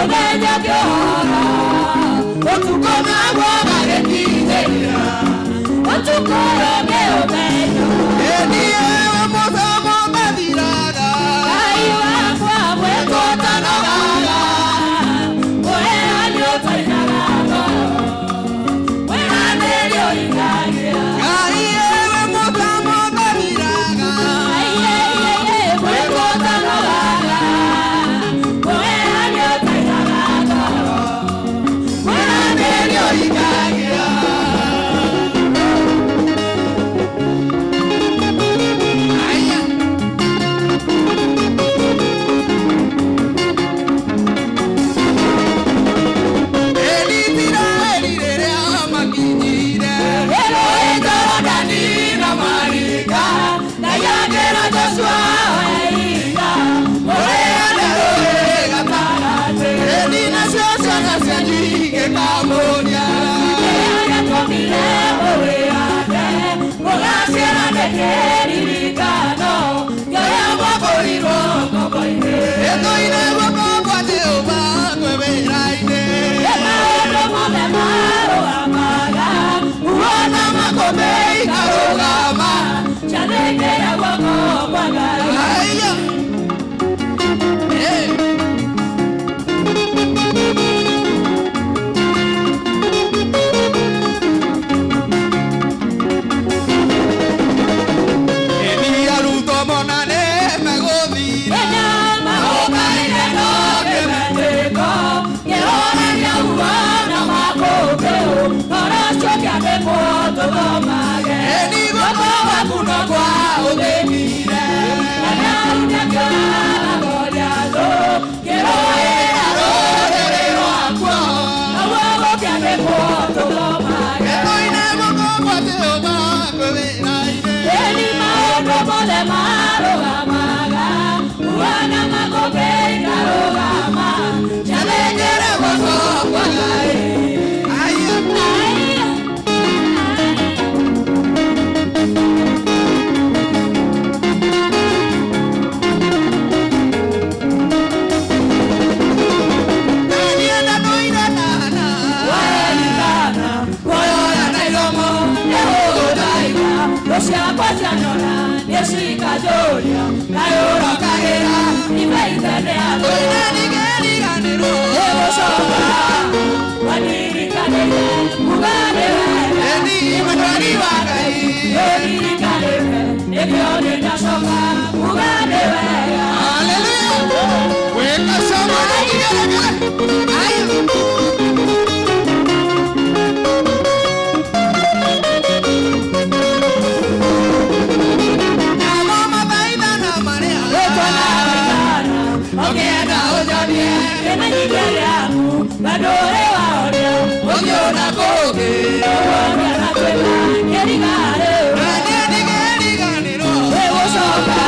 Mũthenya kĩohora, ũtukũ naguo magĩkinyĩria, ũtukũ ũyũ nĩ ũmenyo. Ĩni ewe mũcamo ũtathiraga. Ngai wakwa mwĩkũ ũtanogaga, kũheana nĩ ũtũinaga ngoro, mwĩranĩri ũhingagia. Ngai ewe mũcamo ũtathiraga. Mwĩkũ ũtanogaga, kũheana nĩ ũtũinaga ngoro, mwĩranĩri ũhingagia. Aya. Ĩni Isiraeli rĩrĩa makinyire Rũũĩ Jorodani na maringa, Ngai akĩra Joshua oe ihinga, mũrĩane rũũĩ gatagatĩ. Ĩni nacio ciana cianyu igĩkamũria. Kĩrĩa gĩatũmire mũwĩyake, mũgacĩra nĩ kĩririkano kĩrĩa mwakũrirwo ngombo-inĩ. Ĩtũire guoko kwa Jehova kwĩ wĩra-inĩ. Nĩ maũndũ mothe marũgamaga, Muona makũmbĩ ikarũgama. Ciathĩkĩra guoko kwa Ngai. Aya. Eh. Ĩni arutwo mona nĩ megũthira. Maũkaire no kĩmetĩko, kĩronania uona makũmbĩ, ũhoro ũcio kĩandĩkwo tũthomage. Ĩni guoko gwaku no kwa ũthĩnire. Na Daudi akĩũraga Goliathũ, kĩrũĩra Rũrĩrĩ rwakwa. Naguo gũkĩandĩkwo tũthomage. Ĩtũire guoko kwa Jehova kwĩ wĩra-inĩ. Ĩni maũndũ mothe marũgamaga, uona makũmbĩ ikarũgama, ciathĩkĩre guoko kwa Ngai. Aya. Aya. Na niĩ ndatũire nana. Waririkana kuoyora na iromo nĩgũgũthaitha, thũ ciakwa cianyona nĩcikanjũria, kaĩ ũrokagĩra ibaite nĩ andũ. Tũine ndigeriganĩrwo. Nĩgũcoka wanirikanĩire kuga nĩ wega. Ĩni Emmanueli wa Ngai. Nĩũririkanĩte nĩkĩo nĩndacoka kuga nĩ wega. Haleluya. Weka shangwe na kigelegele. Aya. Namo mathaithana marĩa Twanathana ũngĩenda ũnyonie. Kĩmenyithia gĩaku bado ũrĩ waonia. Ũthiũ na kũngĩ. Na niĩ ndigeriganĩrwo. Nĩgũcoka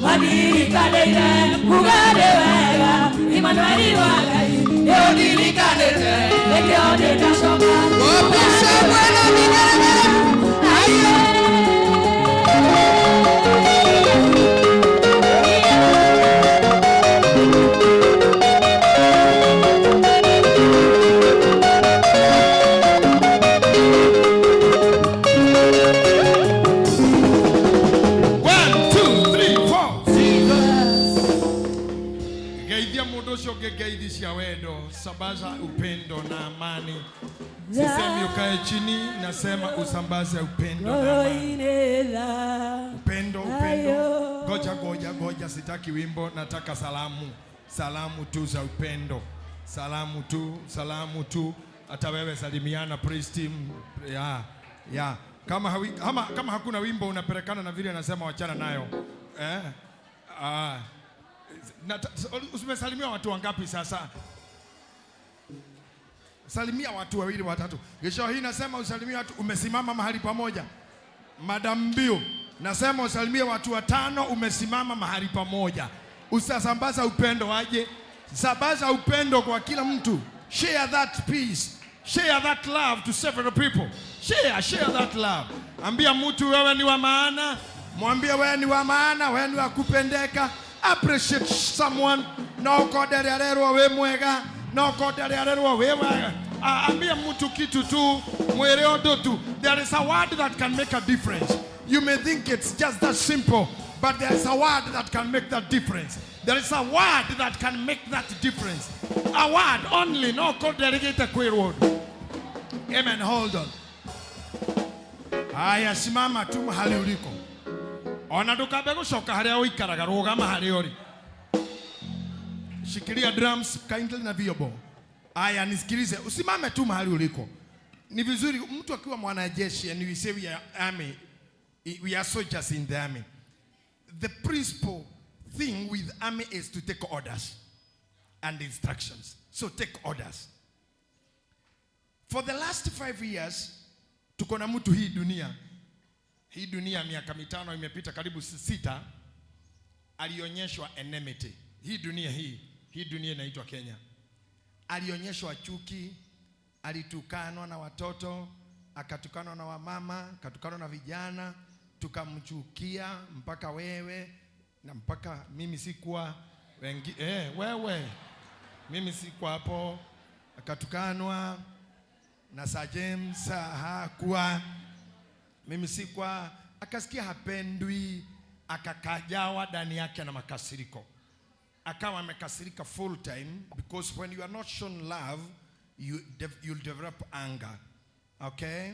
wanirikanĩire kuga nĩ wega, Emmanueli wa Ngai. Nĩũndirikanĩte. Nĩkĩo nĩndacoka. Wapi shangwe na vigelegele? Aya. One, two, three, four. Geithia mũndũ ũcio ũngĩ ngeithi cia wendo, sambaza upendo na amani. Sisemi ukae chini, nasema usambaze upendo na amani. Upendo, upendo. Goja, goja, goja, sitaki wimbo, nataka salamu. Salamu tu za upendo. Salamu tu, salamu tu. Hata wewe salimiana, praise team. Yeah. Kama hakuna wimbo unapelekana na vile anasema wachana nayo. Eh? Ah. Umesalimia watu wangapi sasa? Salimia watu wawili watatu. Kesho hii nasema usalimie watu umesimama mahali pamoja. Madam Bio, nasema usalimie watu watano umesimama mahali pamoja. Usasambaza upendo aje? Sambaza upendo kwa kila mtu. Share that peace. Share that love to several people. Share, share that love. Ambia mtu wewe ni wa maana. Mwambie wewe ni wa maana, wewe ni wa kupendeka. Appreciate someone. No ukonde arerwo wĩ mwega, no ukonde arerwo wĩ mwega. Ah, ambia mtu kitu tu, mwĩre ũndũ tu. There is a word that can make a difference. You may think it's just that simple, but there is a word that can make that difference. There is a word that can make that difference. A word only, no konde kwĩrwo ũndũ. Amen. Hold on. Haya, simama tu mahali uliko. Ona ndukambe gucoka haria uikaraga, rugama haria uri. Shikilia drums kindly na vyombo. Haya, nisikilize, usimame tu mahali uliko. Ni vizuri mtu akiwa mwanajeshi, and we say we are army, we are soldiers in the army. The principal thing with army is to take orders and instructions. So take orders. For the last 5 years, tuko na mtu hii dunia, hii dunia miaka 5 imepita, karibu 6, alionyeshwa enmity. Hii dunia hii, hii dunia inaitwa Kenya. Alionyeshwa chuki, alitukanwa na watoto, akatukanwa na wamama, akatukanwa na vijana, tukamchukia mpaka wewe na mpaka mimi sikuwa wengi, wewe mimi sikuwa hapo, akatukanwa na Sir James hakuwa, mimi sikuwa, akasikia hapendwi, akakajawa ndani yake na makasiriko, akawa amekasirika full time, because when you are not shown love, you'll develop anger. Okay,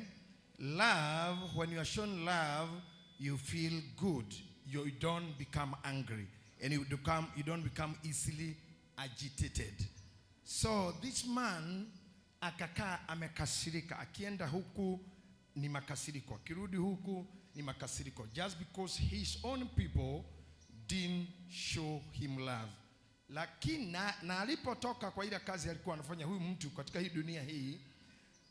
love, when you are shown love, you feel good. You don't become angry and you don't become easily agitated. So this man akakaa amekasirika, akienda huku ni makasiriko, akirudi huku ni makasiriko, just because his own people didn't show him love. Lakini na alipotoka kwa ile kazi alikuwa anafanya huyu mtu katika hii dunia hii,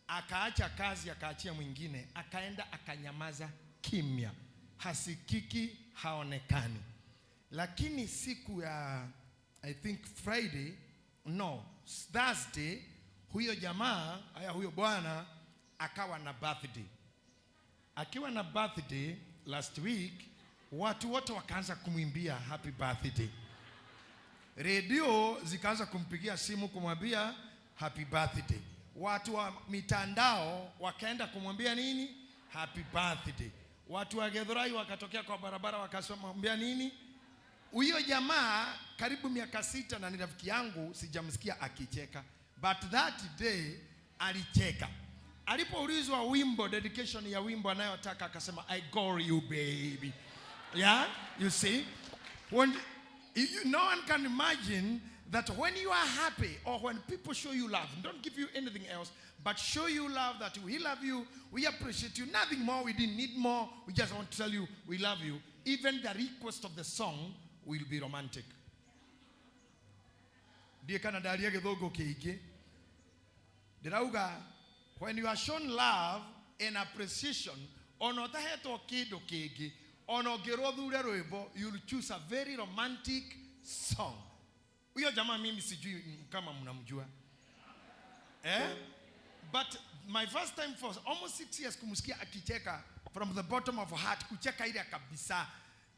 akaacha kazi, akaachia mwingine, akaenda akanyamaza kimya, hasikiki, haonekani. Lakini siku ya, I think, Friday, no, Thursday, huyo jamaa haya, huyo bwana akawa na birthday. Akiwa na birthday last week, watu wote wakaanza kumwimbia happy birthday. Redio zikaanza kumpigia simu kumwambia happy birthday. Watu wa mitandao wakaenda kumwambia nini? Happy birthday. Watu wa Githurai wakatokea kwa barabara wakasema nini? Huyo jamaa karibu miaka 6 na ni rafiki yangu, sijamsikia akicheka, but that day alicheka. Alipoulizwa wimbo, dedication ya wimbo anayotaka, akasema, "I got you, baby." Yeah, you see, when you, no one can imagine that when you are happy or when people show you love, don't give you anything else, but show you love, that we love you, we appreciate you, nothing more, we didn't need more, we just want to tell you we love you. Even the request of the song will be romantic. Ndiĩ kana ndaria gĩthũngũ kĩingĩ. Ndĩrauga when you are shown love and appreciation, ona ũtahetwo kĩndũ kĩngĩ, ona ũngĩrwo thure rwĩmbo, you'll choose a very romantic song. Huyo jamaa mimi sijui kama mnamjua, eh? But my first time for almost 6 years kumsikia akicheka from the bottom of her heart, kucheka ile kabisa,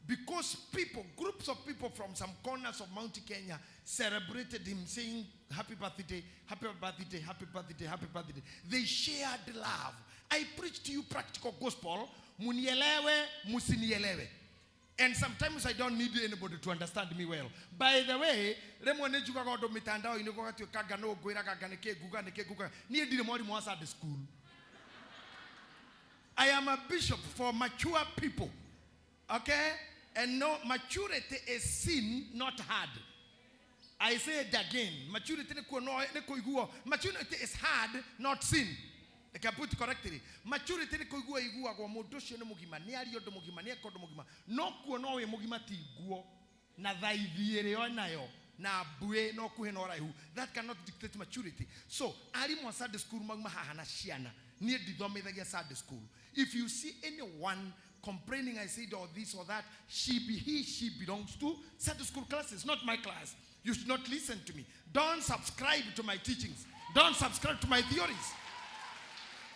because people, groups of people from some corners of Mount Kenya celebrated him, saying happy birthday, happy birthday, happy birthday, happy birthday. They shared love. I preach to you practical gospel, munielewe, musinielewe. And sometimes I don't need anybody to understand me well. By the way, rĩmwe nĩ njugaga ũndũ mitandao-inĩ gũgatuĩka nga nũ ngwĩraga nga nĩkĩ nguga nĩkĩ nguga. Niĩ ndirĩ mwarimũ wa Sunday school. I am a bishop for mature people. Okay? And no, maturity is seen, not heard. I say it again. Maturity nĩ kuonwo, nĩ kũiguo. Maturity is heard, not seen. I can put it correctly. Maturity nĩ kũiguo iguagwo mũndũ ũcio nĩ mũgima, nĩ aria ũndũ mũgima, nĩ eka ũndũ mũgima. No kuonwo wĩ mũgima ti nguo na thaithi ĩrĩa onayo na mbuĩ no kuhĩ na ũraihu. That cannot dictate maturity. So, arimũ a Sunday school mauma haha na ciana. Niĩ ndithomithagia Sunday school. If you see anyone complaining I said or this or that, she be he, she belongs to Sunday school classes, not my class. You should not listen to me. Don't subscribe to my teachings. Don't subscribe to my theories.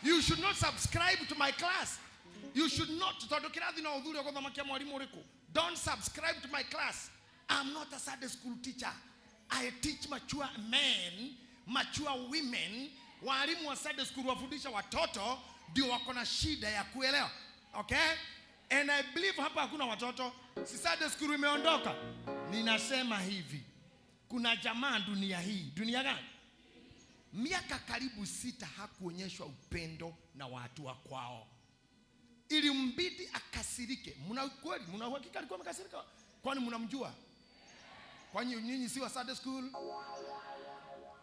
You should not subscribe to my class. You should not. Tondũ kĩrathi no ũthure ũgũthoma kĩa mwarimũ ũrĩkũ. Don't subscribe to my class. I'm not a Sunday school teacher. I teach mature men, mature women. Walimu wa Sunday school wafundisha watoto ndio wako na shida ya kuelewa. Okay? And I believe hapa hakuna watoto. Si Sunday school imeondoka. Ninasema hivi. Kuna jamaa dunia hii. Dunia gani? Miaka karibu 6 hakuonyeshwa upendo na watu wa kwao. Ilimbidi akasirike. Mna kweli, mna uhakika alikuwa amekasirika? Kwani mnamjua? Kwani nyinyi si wa Sunday school?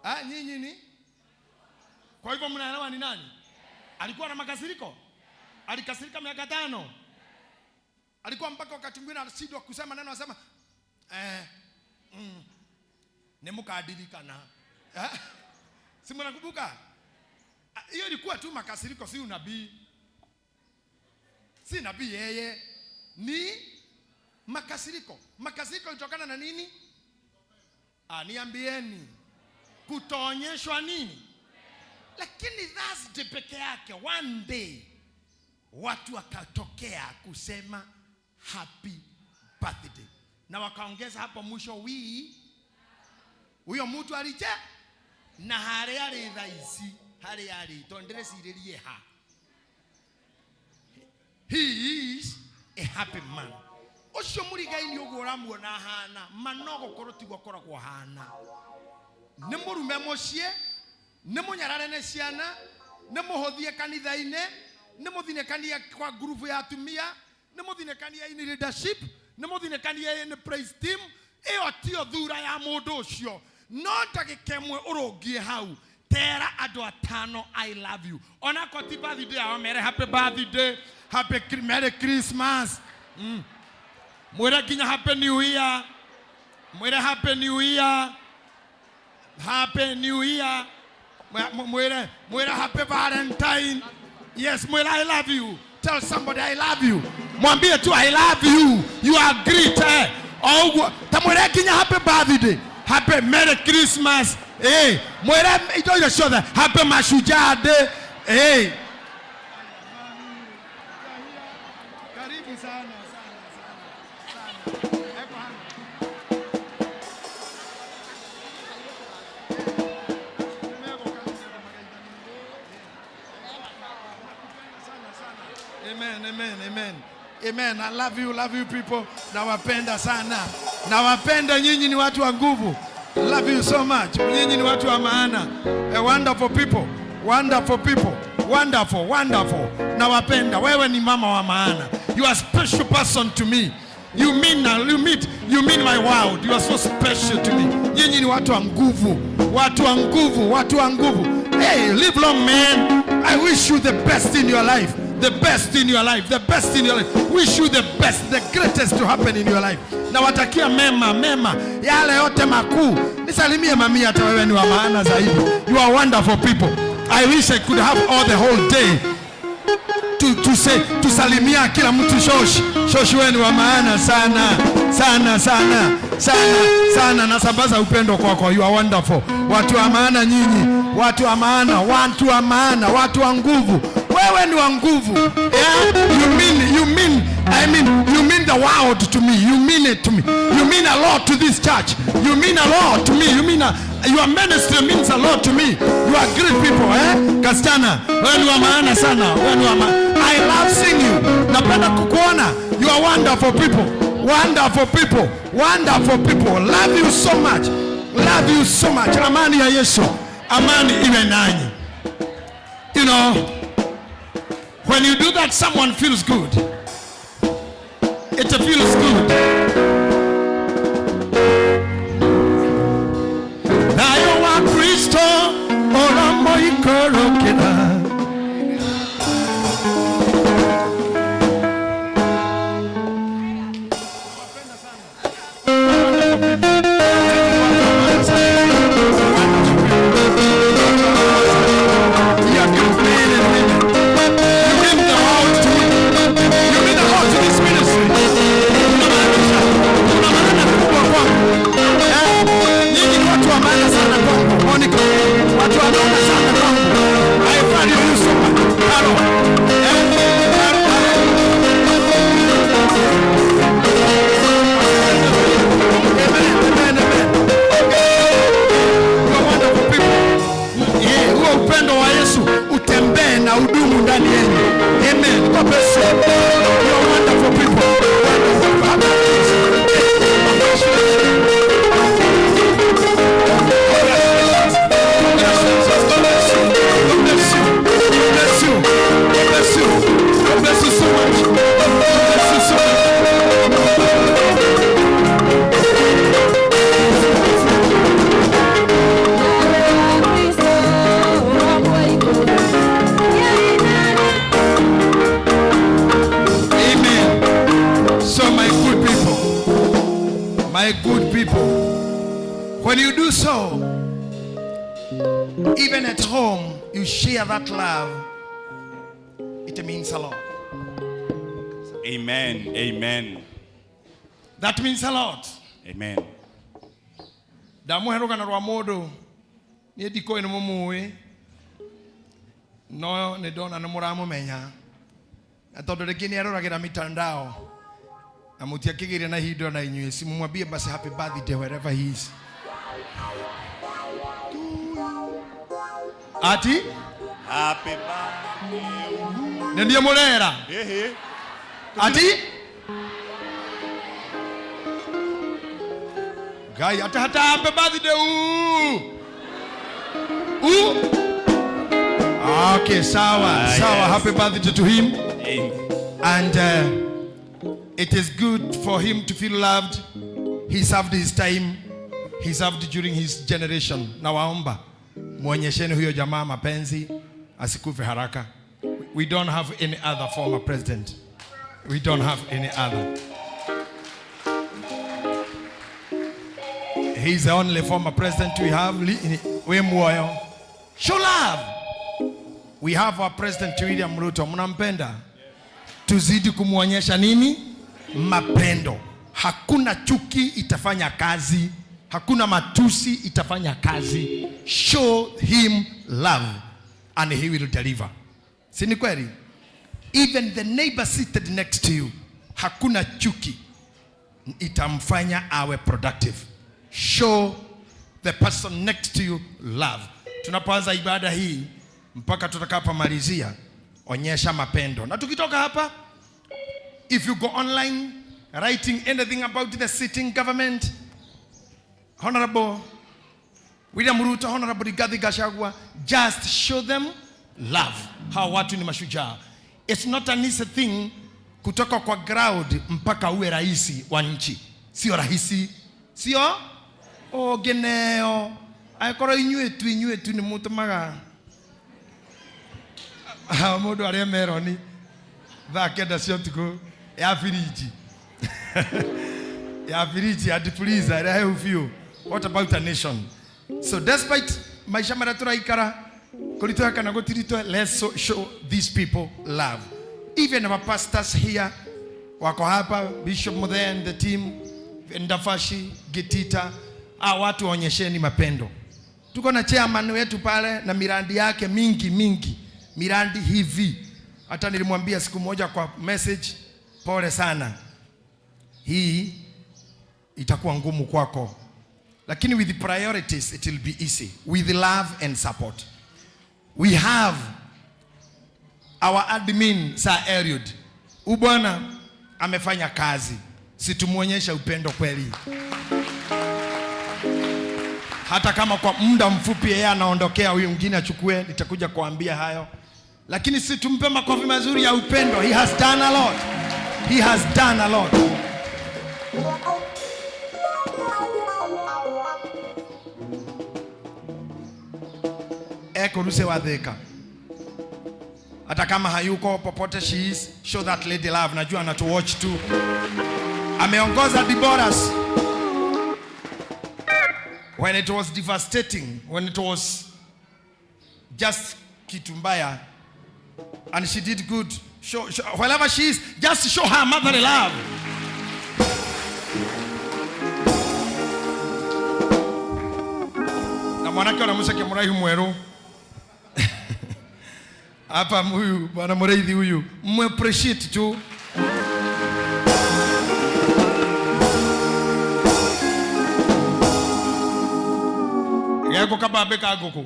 Ah, nyinyi ni? Kwa hivyo mnaelewa ni nani? Alikuwa na makasiriko? Alikasirika miaka 5. Alikuwa mpaka wakati mwingine anashindwa kusema neno, anasema nimukadirikana. Si mnakumbuka? Hiyo ilikuwa tu makasiriko, si unabii. Si nabii yeye, ni makasiriko. Makasiriko ilitokana na nini? Niambieni. Kutoonyeshwa nini? Lakini Thursday peke yake, one day, watu wakatokea kusema happy birthday. Na wakaongeza hapo mwisho wii. Huyo mtu alije na hare ari thaa ici, hare ari tondereciririe ha. He is a happy man. Ucio murigaini uguo uramuona hana, manogo korwo tiguo akoragwo hana. Ni murume mucie, ni munyarare ni ciana, ni muhuthie kanitha-ini, ni muthinekanie kwa ngurubu ya atumia, ni muthinekanie in leadership, ni muthinekanie in praise team. Iyo tio thura ya mundu ucio. No ndagika ĩmwe ũrũngie hau, tera andũ atano I love you. Ona ko ti birthday yao, mere happy birthday, happy Merry Christmas. Mwĩre nginya happy new year. Mwĩre happy new year. Happy new year. Mwĩre, mwĩre happy Valentine. Yes, mwĩre I love you. Tell somebody I love you. Mwambie tu I love you. You are great. Oguo, ta mwĩre nginya happy birthday. Happy Merry Christmas. Mwĩre indo icio ciothe. Happy Mashujaa Day. Karibu sana, sana, sana, sana. Eko hano. Amen, amen, amen. Amen. I love you people. Nawapenda sana. Nawapenda nyinyi, ni watu wa nguvu. Love you so much. Nyinyi ni watu wa maana. A wonderful people. Wonderful people. Wonderful, wonderful. Nawapenda. Wewe ni mama wa maana. You are a special person to me. You mean my world. You are so special to me. Nyinyi ni watu wa nguvu. Watu wa nguvu, watu wa nguvu. Hey, live long, man. I wish you the best in your life. The best in your life, the best in your life. Wish you the best, the greatest to happen in your life. Nawatakia mema, mema, yale yote makuu. Nisalimie mami, hata wewe ni wa maana zaidi. You are wonderful people. I wish I could have all the whole day to say, tusalimia kila mtu. Shosh, shosh, wewe ni wa maana sana, sana, sana, sana, sana. Nasambaza upendo kwako. You are wonderful. Watu wa maana nyinyi, watu wa maana, watu wa maana, watu wa nguvu. Wewe ni wa nguvu. Yeah? You mean the world to me. You mean it to me. You mean a lot to this church. You mean a lot to me. Your ministry means a lot to me. You are great people, eh? Kasichana, wewe ni wa maana sana. Wewe ni wa maana. I love seeing you. Napenda kukuona. You are wonderful people. Wonderful people. Wonderful people. Love you so much. Love you so much. Amani ya Yesu. Amani iwe nanyi. You know, when you do that, someone feels good. It feels good. Nayo wa Kristo oramo ikorokera. My good people, when you do so, even at home, you share that love. It means a lot. Amen. Amen. That means a lot. Amen. Ndamũhe rũgano rwa mũndũ niĩ ndikũĩ nĩ mũmũĩ no nĩ ndona nĩ mũramũmenya na tondũ rĩngĩ nĩ aroragĩra mitandao na mũtiakĩgĩire na ihinda na inyuĩ, simumwambie basi happy birthday wherever he is. Ati Happy birthday. Nĩ niĩ mũrera. Hey, hey. Ati Ngai ati hata happy birthday uu. Uu. Okay, sawa, sawa. Yes. Happy birthday to him. Amen. And it is good for him to feel loved. He served his time. He served during his generation. Na waomba muonyesheni huyo jamaa mapenzi, asikufe haraka. We don't have any other former president. We don't have any other. He's the only former president we have. We muoyo. Show love. We have our president William Ruto. Mnampenda? Tuzidi kumuonyesha nini? Mapendo. Hakuna chuki itafanya kazi. Hakuna matusi itafanya kazi. Show him love and he will deliver. Si ni kweli? Even the neighbor seated next to you, hakuna chuki itamfanya awe productive. Show the person next to you love. Tunapoanza ibada hii mpaka tutakapomalizia, onyesha mapendo. Na tukitoka hapa, if you go online writing anything about the sitting government, Honorable William Ruto, Honorable Rigathi Gachagua, just show them love. Hawa watu ni mashujaa. It's not an easy thing kutoka kwa ground mpaka uwe rais wa nchi. Sio rahisi. Sio? Ogeneo. Akorwo inyuĩ tu, inyuĩ tu nĩ mũtũmaga mũndũ arĩa meroni thaa 9 cia ũtukũ ya firiji. Ya firiji ya deep freezer ĩrĩa hehu biũ. What about a nation? So despite maisha marĩa tũraikara, kũritũha kana gũtiritũha, let's show these people love. Even our pastors here wako hapa, Bishop Muthee and the team, Ndafashi, Gitita, watu waonyesheni mapendo. Tuko na chairman wetu pale na miradi yake mingi mingi, miradi hivi. Hata nilimwambia siku moja kwa message, pole sana, hii itakuwa ngumu kwako, lakini with priorities it will be easy, with love and support. We have our admin Sir Eliud. Huyu bwana amefanya kazi, situmuonyesha upendo kweli. Hata kama kwa muda mfupi yeye anaondokea, huyu mwingine achukue, nitakuja kuambia hayo. Lakini si tumpe makofi mazuri ya upendo. He has done a lot. He has done a lot. Eko ruse wa Thika. Hata kama hayuko popote, she is, show that lady love. Najua anatu watch tu. Ameongoza Deborahs. When it was devastating, when it was just kitu mbaya, and she did good. Wherever she is, just show her motherly love. Na mwanake anamusa kimuraihu mweru. Hapa huyu bwana Mureithi huyu, appreciate tu. Geko kabambe ka ngũkũ.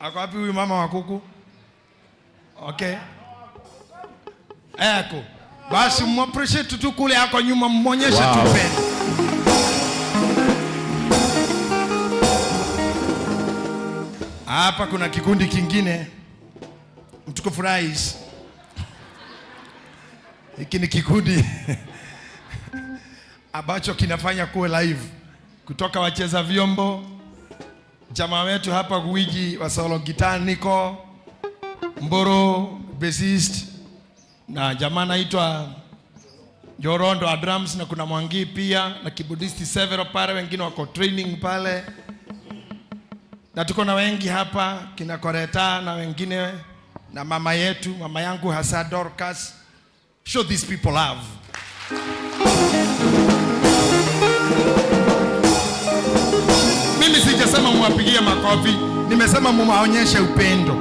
Ako wapi huyu mama wa kuku? Okay. Eko. Basi appreciate tu kule ako nyuma, muonyeshe tu upendo. Hapa kuna kikundi kingine, Mtukufu Rais. Hiki ni kikundi ambacho kinafanya kuwe live kutoka wacheza vyombo, jamaa wetu hapa Gwiji wa solo guitar, Nico Mboro bassist, na jamaa anaitwa Njorondo wa drums na kuna Mwangi pia na kibudisti several pale, wengine wako training pale, na tuko na wengi hapa kina Koreta na wengine na mama yetu, mama yangu hasa Dorcas. Show these people love. Mimi sijasema muwapigie makofi, nimesema muwaonyeshe upendo.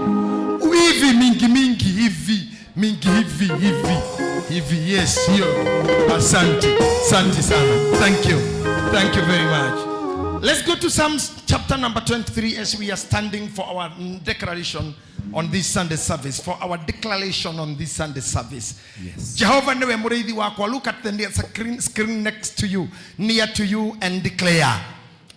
Hivi mingi mingi hivi mingi hivi hivi hivi, yes, hiyo. Asante, asante sana. Thank you, thank you very much. Let's go to Psalms chapter number 23 as we are standing for our declaration on this Sunday service, for our declaration on this Sunday service. Yes. Jehovah niwe murithi wakwa. Look at the screen next to you, near to you, and declare.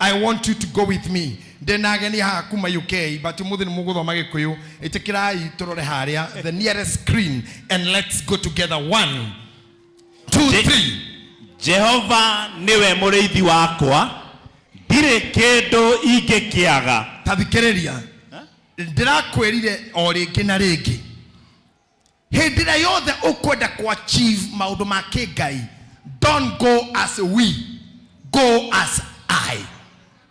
I want you to go with me. Ndĩna ageni haha kuma UK, but umuthi nĩ mũgũthoma Gĩkũyũ. Ĩtĩkĩrai tũrore harĩa the nearest screen and let's go together. 1, 2, 3. Jehova niwe mũrĩithi wakwa, ndirĩ kĩndũ ingĩkĩaga. Ta thikĩrĩria, ndĩrakwĩrire o rĩngĩ na rĩngĩ, hĩndĩ ĩrĩa yothe ũkwenda ku achieve maũndũ ma kĩngai, don't go as we, go as I.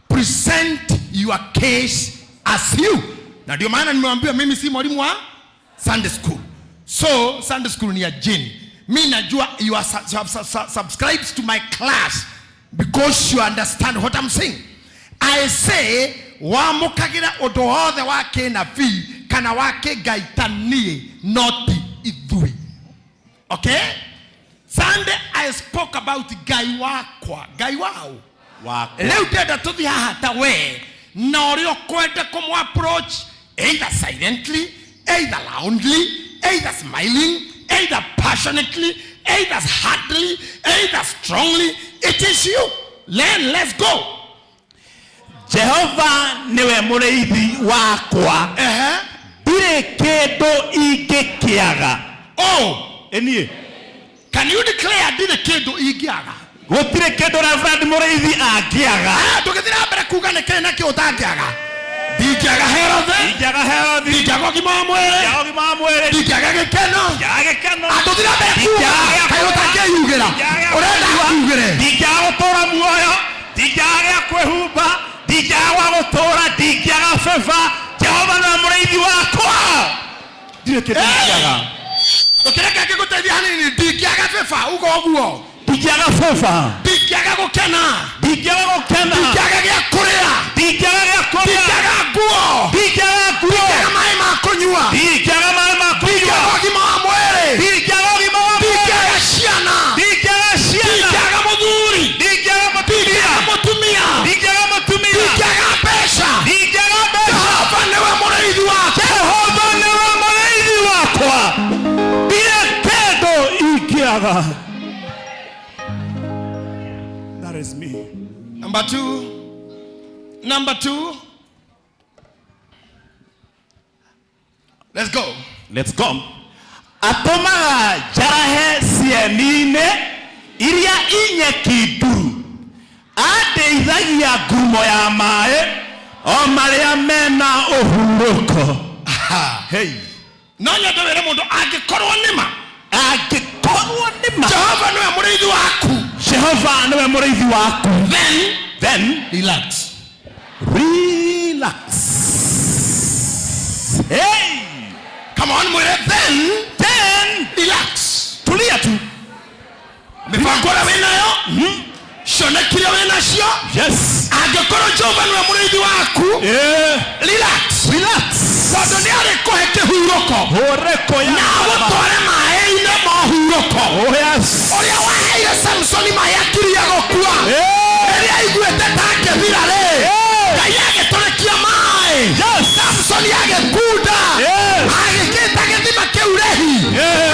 Present your case as you. Na ndio maana nimewambia mimi si mwalimu wa Sunday school. So Sunday school ni ya Jane. Mi najua you are subscribed to my class because you understand what I'm saying. I say wamũkagĩra ũndũ wothe wa kĩnabii kana wa kĩngai ta niĩ, not ithuĩ. Okay? Sunday I spoke about Ngai wakwa, Ngai wao. Wakwa. Rĩu ndĩrenda tũthiĩ haha ta we na ũrĩa ũkwenda kũmũ approach, either silently, either loudly, either smiling, either passionately, either hardly, either strongly. It is you. Then let's go. Jehova niwe mũrĩithi wakwa, ndirĩ kĩndũ ingĩkĩaga. Oh, Ĩniĩ. Can you declare ndirĩ kĩndũ ingĩaga? Gũtirĩ kĩndũ Reverend mũrĩithi angĩaga. Ndũgĩthiĩ na mbere kuga nĩ kĩĩ na kĩ ũtangĩaga. Ndingĩaga health. Ndingĩaga health. Ndingĩaga ũgima wa mwĩrĩ. Ndingĩaga ũgima wa mwĩrĩ. Ndingĩaga gĩkeno. Ndingĩaga gĩkeno. Ndũthiĩ na mbere kuga Ndingĩaga kaĩ ũtangĩyugĩra. Ndingĩaga Ũrenda akugĩre. Ndingĩaga gũtũra muoyo. Ndingĩaga gĩa kwĩhumba. Ndingĩaga gwa gũtũra. Ndingĩaga beba. Jehova nĩwe mũrĩithi wakwa. Ndirĩ kĩndũ ingĩaga. Ũkĩreka ngĩgũteithia hanini, ndingĩaga beba, uga ũguo. Ndingĩaga beba. Ndingĩaga gũkena. Ndingĩaga gũkena. Ndingĩaga gĩa kũrĩa. Ndingĩaga gĩa kũrĩa. Ndingĩaga nguo. Ndingĩaga nguo. Ndingĩaga maĩ ma kũnyua. Ndingĩaga maĩ ma kũnyua. Ndingĩaga ũgima wa mwĩrĩ. Ndingĩaga ũgima wa mwĩrĩ. Ndingĩaga ciana. Ndingĩaga ciana. Ndingĩaga mũthuri. Ndingĩaga mũtumia. Ndingĩaga mũtumia. Ndingĩaga mũtumia. Ndingĩaga mbeca. Ndingĩaga mbeca. Jehova nĩwe mũrĩithi wakwa. Jehova nĩwe mũrĩithi wakwa. Ndirĩ kĩndũ ingĩaga. That is me. Number two. Number two. Let's go. Let's go. Atũmaga njarahe cieni-inĩ iria inyeki nduru. Andeithagia ngurumo ya maĩ o marĩa mena ũhurũko. Hey. No nyende wĩre mũndũ angĩkorwo nĩ ma. Angĩkorwo nĩ ma. Jehova nĩwe mũrĩithi waku. Jehova nĩwe mũrĩithi waku. Then Then relax. Relax. Hey. Come on, mwĩre then Then relax. Tulia tu. Mĩbango ĩrĩa wĩnayo, cioneki iria wĩnacio, Yes. angĩkorwo Jehova nĩwe mũrĩithi waku, relax. Relax. Tondũ nĩ arĩkũhe kĩhurũko. Hũrĩko ya Na agũtware maĩ-inĩ ma ũhurũko. Oh yes. Ũrĩa waheire Samsoni maĩ akiria gũkua. Rĩrĩa aiguĩte ta akĩthira rĩ, Ngai agĩtũrĩkia maĩ. Yes. Samsoni agĩkunda. Yes. Agĩkĩta gĩthima kĩu Lehi.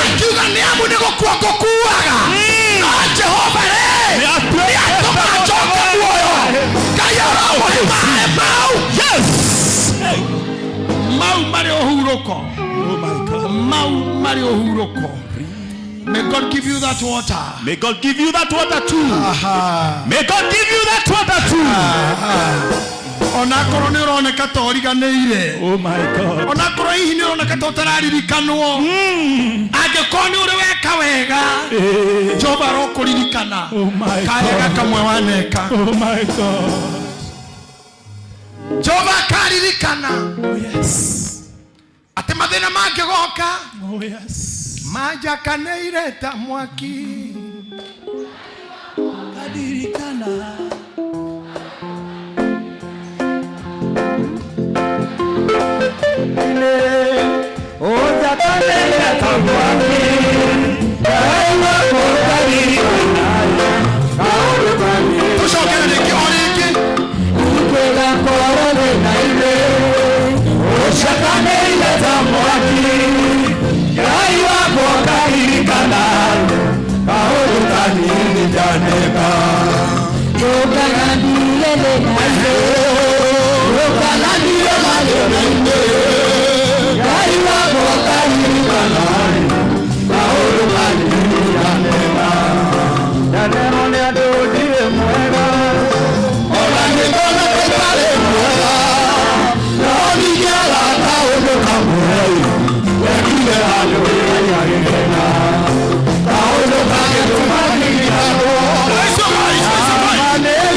Akiuga nĩ amu nĩ gũkua ngũkuaga. No Jehova rĩ, nĩatũma njoke muoyo. Ngai aramũhe maĩ mau. Yes. Mau marĩ ũhurũko. Oh my God. Mau marĩ ũhurũko. May God give you that water. May God give you that water too. May God give you that water too. Onakorwo nĩ ũroneka ta ũriganĩire, Oh my God. onakorwo hihi nĩ ũroneka ta ũtararirikanwo, angĩkorwo nĩ ũrĩ weka wega, Jehova arokũririkana. Oh my Karega God. kamwe waneka. Oh my God. Jehova akaririkana Oh yes. atĩ mathĩna mangĩgoka Oh yes. manjakanĩire ta mwaki. Kadirikana. Tũcokere rĩngĩ, o rĩngĩ. Rais wa marais.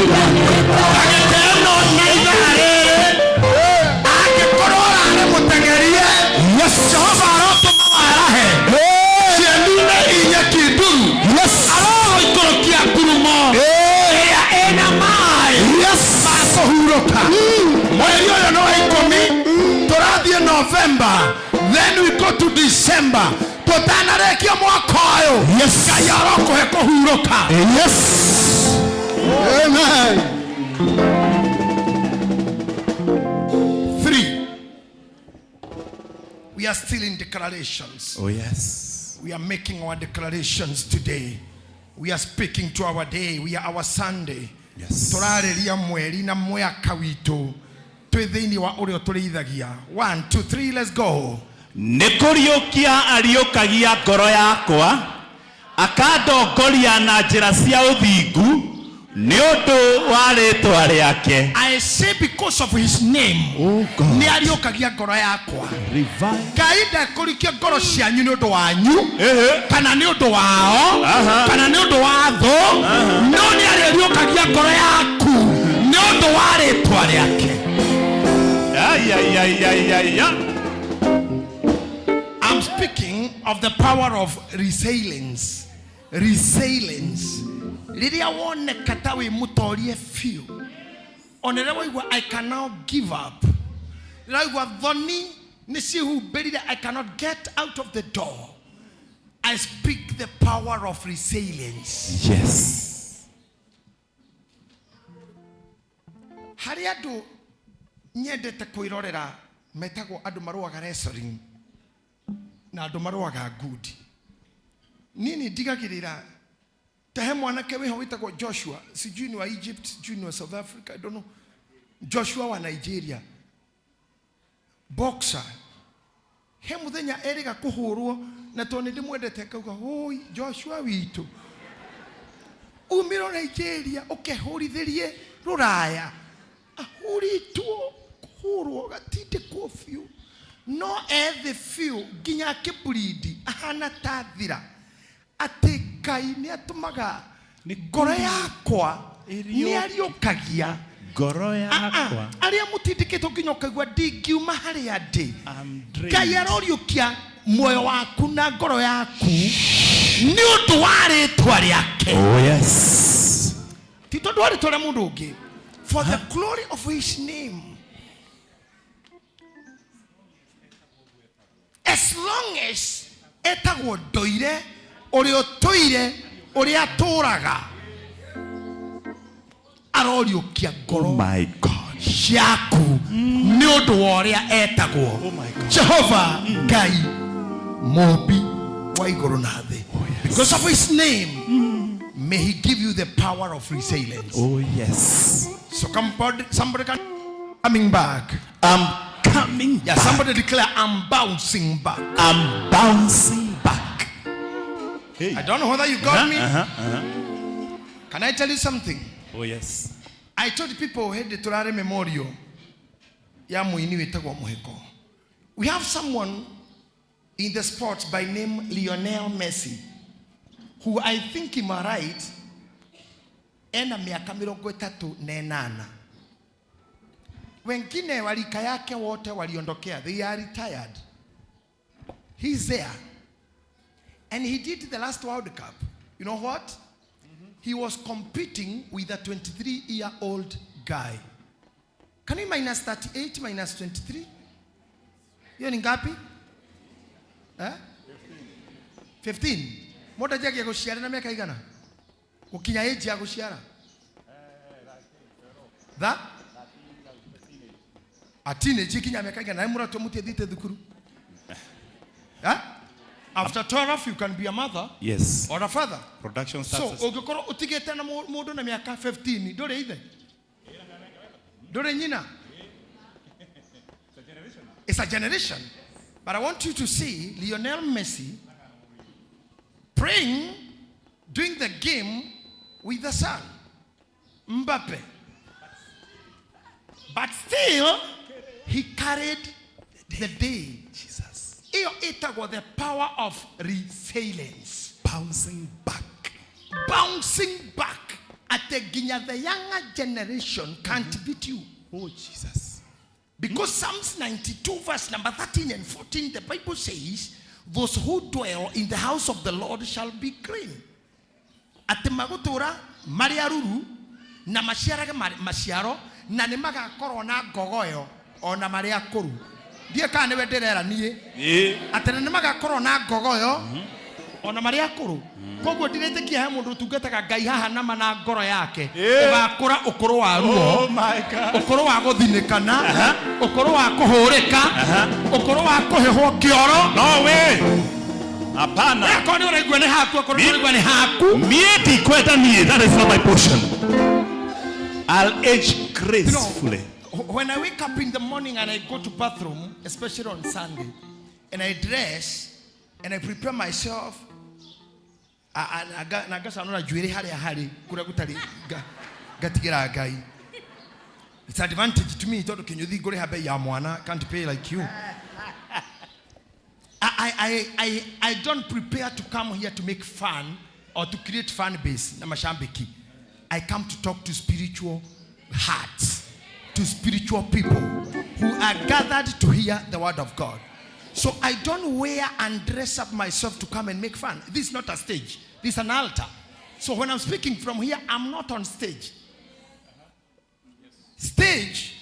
Ndagĩka ĩno na ithaa rĩrĩ, angĩkorwo ũrarĩ mũteng'erie, Jehova arotũma warahe cieni-inĩ inya kinduru, arogũikũrũkia ngurumo ĩrĩa ĩna maĩ ma kũhurũka. Mweri ũyũ nĩ wa 10, tũrathiĩ November, then we go to December. Tũtanarĩkia mwaka ũyũ, Ngai arokũhe kũhurũka. Yes. Amen. 3. We are still in declarations. Oh yes. We are making our declarations today. We are speaking to our day. We are our Sunday. Yes. Tũrarĩria mweri na mwaka witũ twĩ thĩinĩ wa ũrĩa ũtũrĩithagia. 1, 2, 3, let's go. Nĩ kũriũkia ariũkagia ngoro yakwa, akandongoria na njĩra cia ũthingu nĩ ũndũ wa rĩtwa rĩake. I say because of his name. Oh God. Nĩ ariũkagia ngoro yakwa. Revive. Ngai ndekũrikia ngoro cianyu nĩ ũndũ wanyu, Ehe. kana nĩ ũndũ wao, Aha. kana nĩ ũndũ wa thũ, no nĩ arĩriũkagia ngoro yaku nĩ ũndũ wa rĩtwa rĩake. Ay, ay, ay, ay, ay, ay. I'm speaking of the power of resilience. Resilience. Rĩrĩa woneka ta wĩ mũtorie biũ, ona rĩrĩa waigua I cannot give up, rĩrĩa waigua thoni nĩ cihumbĩrire, I cannot get out of the door, I speak the power of resilience. Yes. Harĩ andũ nyendete kwĩrorera metagwo andũ marũaga wrestling na andũ marũaga ngundi. Niĩ nĩ ndigagĩrĩra ta he mwanake wĩho wĩtagwo Joshua, sijui ni wa Egypt, sijui ni wa South Africa, I don't know. Joshua wa Nigeria, boxer. He mũthenya erĩga kũhũrwo, na tondũ nĩ ndĩmwendete ngauga, "Ũi Joshua witũ, umĩrwo Nigeria ũkehũrithĩrie rũraya." Ahũrĩtwo kũhũrwo gatindĩkwo biũ, no ethĩ biũ nginya akĩburindi ahana ta thira, atĩ Ngai nĩ atũmaga ngoro yakwa nĩ ariũkagia Ngoro yakwa. Arĩa mũtindĩkĩtwo nginya ũkaigua ndingiuma harĩa ndĩ, I'm drained. Ngai aroriũkia muoyo waku na ngoro yaku nĩ ũndũ wa rĩtwa rĩake. Oh yes. Ti tondũ wa rĩtwa rĩa mũndũ ũngĩ, for the glory of his name. As long as etagwo ndoire ũrĩa ũtũire ũrĩa atũraga, aroriũkia ngoro Oh my God. ciaku nĩ ũndũ wa ũrĩa etagwo. Oh my God. Jehova Ngai mũmbi wa igũrũ na thĩ, because of his name. May he give you the power of resilience. Oh yes. So somebody can coming back. I'm coming Yeah, back. somebody declare, I'm bouncing back. I'm bouncing back. Hey. I don't know whether you got me. Can I tell you something? Oh yes. I told people hĩndĩ tũrarĩ memorial ya mũini wĩtagwo Mũhĩko. We have someone in the sports by name Lionel Messi, who I think him right, ena miaka 38. Wengine walika yake wote waliondokea, they are retired. He's there. And he did the last World Cup. You know what? He was competing with a 23-year-old guy. Can you minus 38 minus 23? Hiyo ni ngapi? Eh? 15. Mũndũ anjagia gũciara na mĩaka igana? Gũkinya age ya gũciara? Tha? A teenage ikinya mĩaka igana? Na mũratũ mũtiathiĩte thukuru? Eh? After 12 you can be a mother. Yes. Or a father. Production So starts. ũngĩkorwo ũtigĩte na mũndũ na mĩaka 15, ndũrĩ ithe? Ndũrĩ nyina? It's a generation. But I want you to see Lionel Messi praying, doing the game with the son, Mbappe. But still, he carried the day. Jesus. Iyo ĩtagwo the power of resilience. Bouncing back. Bouncing back. At the ginya, the younger generation can't beat you. Oh, Jesus. Because Psalms 92 verse number 13 and 14, the Bible says, those who dwell in the house of the Lord shall be green. Ati magutura mari aruru na maciarage maciaro na nĩ magakorwo na ngogoyo ona marĩ akũrũ. Ndiĩ kana nĩwe ndĩrera niĩ. Atĩ nĩ magakorwo na ngogoyo ona marĩ akũrũ. Koguo ndiretĩkia he mũndũ ũtungataga Ngai haha nama na ngoro yake. Ũgakũra ũkũrũ wa ruo. Oh my God. Ũkũrũ wa gũthinĩkana, ũkũrũ wa kũhũrĩka, ũkũrũ wa kũhĩhwo kĩoro. No way. Hapana. Akorwo nĩ ũraigua nĩ haku, akorwo nĩ ũraigua nĩ haku. Mie ndikwenda niĩ. That is not my portion. I'll age gracefully. You know, when I wake up in the morning and I go to bathroom, especially on Sunday, and I dress and I prepare myself, na ngacanũra njuĩrĩ harĩa harĩ kũrĩa gũtarĩ ngatigĩra Ngai. It's advantage to me tondũ kĩnyũthi ngũrĩha bei ya mwana, can't pay like you. I don't prepare to come here to make fun or to create fan base na mashambiki. I come to talk to spiritual hearts, to spiritual people who are gathered to hear the word of God. So I don't wear and dress up myself to come and make fun. This is not a stage. This is an altar. So when I'm speaking from here, I'm not on stage. Stage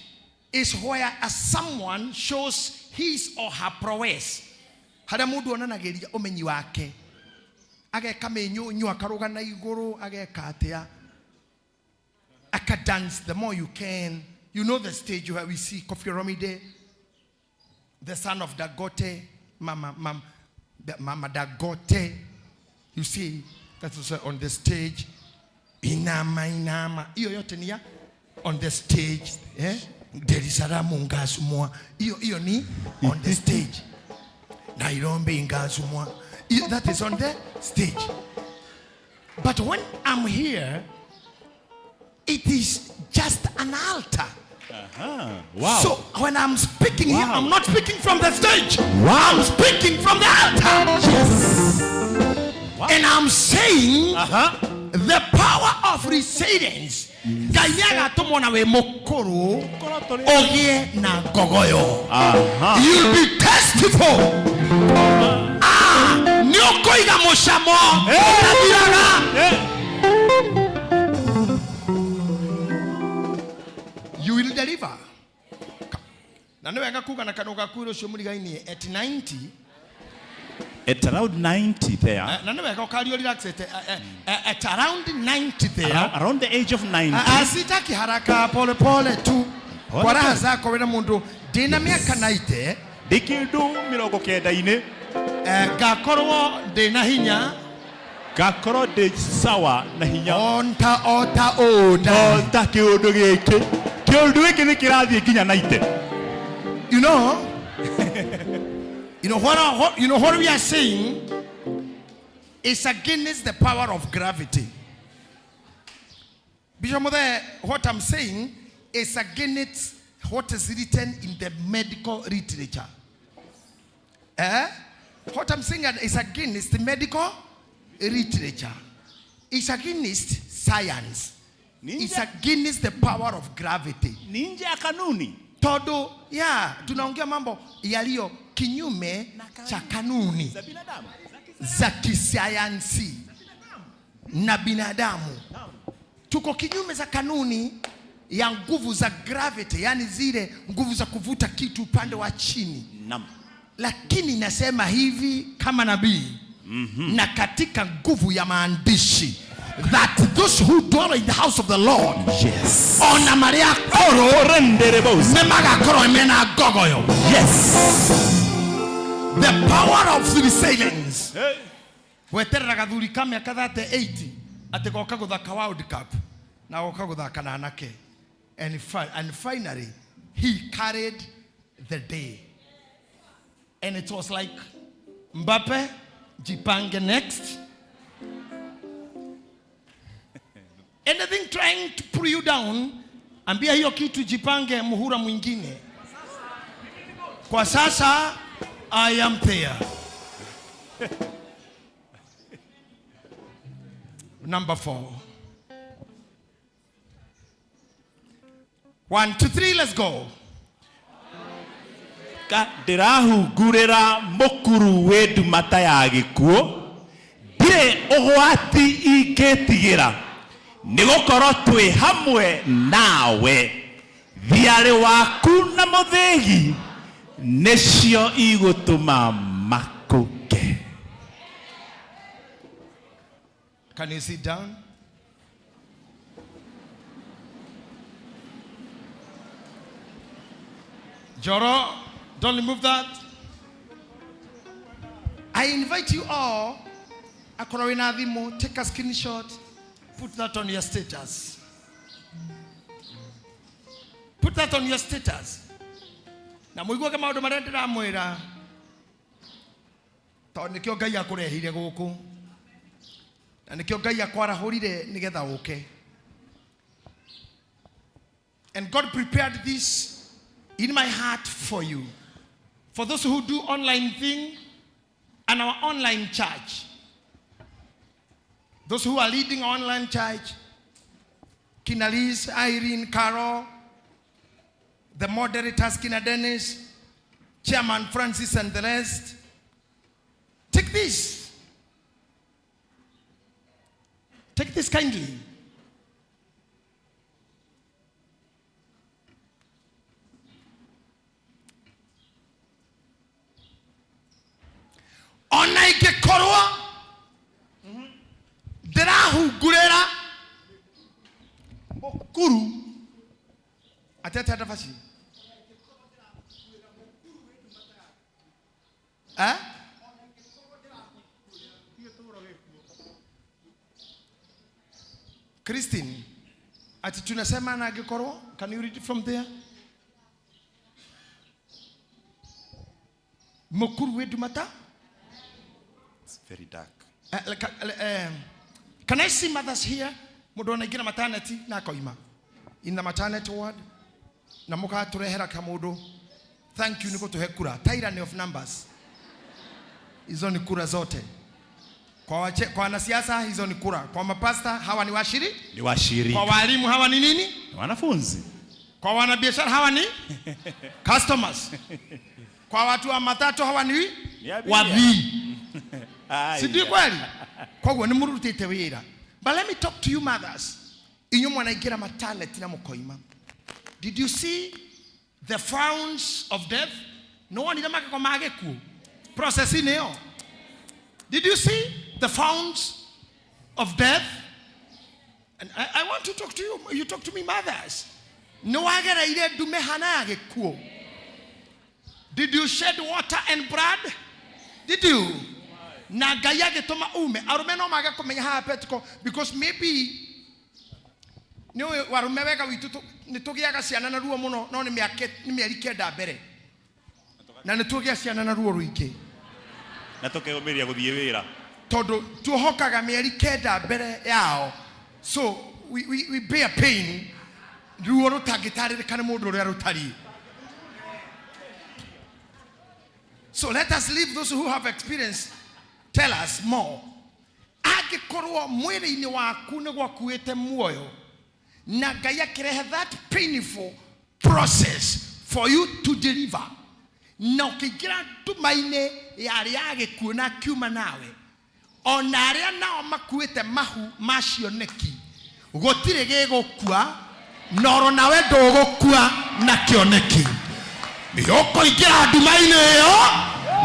is where a someone shows his or her prowess. Harĩa mũndũ onanagĩria ũmenyi wake. Ageka mĩnyũnyũ, akarũga na igũrũ, ageka atĩa. Aka dance the more you can. You know the stage where we see Koffi Olomide, the son of Dangote, Mama Dangote. You see, that's also on the stage. Inama, inama. Iyo yote ni ya on the stage. Dar es Salaam ngasumwa. Iyo, iyo ni on the stage. Nairobi ngasumwa. Iyo, that is on the stage. But when I'm here, it is just an altar. Wow. So when I'm speaking here, Wow. I'm not speaking from the stage. Wow. I'm speaking from the altar. Yes. Wow. And I'm saying the power of resilience. Ngai nĩagatũmwo na wĩ mũkũrũ, ũgĩe na ngogoyo. You'll be testiful. Nĩ ũkũiga mũcamo ũtathiraga. You will deliver. Na nĩ wega kuga na kanua gaku ũcio mũrigainie at 90. At around 90 there. Na nĩ wega ũkario relax at around 90 there. Around the age of 90. Sitaki haraka, pole pole tu. Pole Kwa raha pole. zako wena mundu. Ndĩna mĩaka 90. Ndĩ kĩndũ mĩrongo kenda-inĩ. Ngakorwo ndĩna hinya. Ngakorwo ndĩ sawa na hinya. Onta ota oda. O ta kĩũndũ gĩkĩ. Kĩũndũ gĩkĩ nĩ kĩrathiĩ nginya naite. You know, you know what, you know what we are saying is against the power of gravity. Bishop Mother, what I'm saying is against what is written in the medical literature. Eh? What I'm saying is against the medical literature. It's against science. It's against the power of gravity. Ni nje ya kanuni. Todo ya tunaongea mambo yaliyo kinyume cha kanuni Za binadamu. za kisayansi na binadamu. Tuko kinyume za kanuni ya nguvu za gravity, yani zile nguvu za kuvuta kitu upande wa chini. Naam. Lakini nasema hivi kama nabii na katika nguvu ya maandishi that those who dwell in the house of the Lord Yes. ona marĩa akũrũ Renderebosa. nĩmagakorwo mena ngogoyo. Yes. The power of resilience. Hey. Weterera gathuri ka mĩaka 38 atĩ goka gũthaka World Cup na goka gũthaka na anake and, and finally he carried the day and it was like Mbappe jipange next. Anything trying to pull you down, ambia hiyo kitu jipange muhura mwingine. Kwa sasa I am there. Number 4. 1, 2, 3, let's go. Ndĩrahungurĩra mũkuru wĩ ndumata ya gĩkuũ ndirĩ ũgwati ingĩtigĩra nĩgũkorwo twĩ hamwe nawe thiarĩ waku na mũthĩgi nĩcio igũtũma makũke. Can you sit down? Joro, don't remove that. I invite you all, akorwo wĩna thimũ, take a screenshot, put that on your status. Put that on your status. Na mũiguage maũndũ marĩa ndĩramwĩra, tondũ nĩkĩo Ngai akũrehire gũkũ. Na nĩkĩo Ngai akwarahũrire nĩgetha ũke. And God prepared this in my heart for you. For those who do online thing and our online church. Those who are leading online church, Kina Liz, Irene, Carol, the moderators, Kina Dennis, Chairman Francis and the rest. Take this. Take this kindly. Ona ingĩkorwo ndĩrahungurĩra mũkuru atete ndabaci eh? Christine, ati tunasema na angĩkorwo, can you read from there? Mũkuru wĩ ndumata? It's very dark. Can I see mothers here? Mũndũ anaingĩra maternity na akoima. In the maternity ward na mũgatũrehera kamũndũ. Thank you nĩ gũtũhe kura. Tyranny of numbers. Hizo ni kura zote. Kwa wanasiasa hizo ni kura. Kwa mapasta hawa ni washirika. Ni washirika. Kwa walimu hawa ni nini? Ni wanafunzi. Kwa wanabiashara hawa ni customers. Kwa watu wa matatu hawa ni Ni abiria. wathii. Ai. Si ndio kweli? Koguo nĩ mũrutĩte wĩra. But let me talk to you mothers. Inyuĩ mwanaingĩra maternity na mũkoima. Did you see the frowns of death? Nĩ wonire magego ma gĩkuũ? Process-inĩ ĩyo. Did you see the frowns of death? And I want to talk to you. You talk to me mothers. Nĩ wagereire ndume hana ya gĩkuũ? Did you shed water and blood? Did you? Na Ngai agĩtũma ume. Arũme no mage kũmenya haha Petiko because maybe nĩ ũĩ arũme wega witũ nĩ tũgĩaga ciana na ruo mũno, no nĩ mĩaka nĩ mĩeri 9 mbere. Na nĩ tũgĩa ciana na ruo rũingĩ. Na tũkeyũmĩria gũthiĩ wĩra. Tondũ tuohokaga mĩeri 9 mbere yao. So we bear pain, ruo rũtangĩtarĩrĩka nĩ mũndũ ũrĩa rũtariĩ. So let us leave those who have experience tell us more. Angĩkorwo mwĩrĩ-inĩ waku nĩ gwakuĩte muoyo na Ngai akĩrehe that painful process for you to deliver, na ũkĩingĩra nduma-inĩ yarĩ ya gĩkuũ na akiuma nawe, ona arĩa nao makuĩte mahu ma cioneki gũtirĩ gĩgũkua, noro nawe ndũgũkua na kĩoneki. Ũkũingĩra nduma-inĩ ĩyo,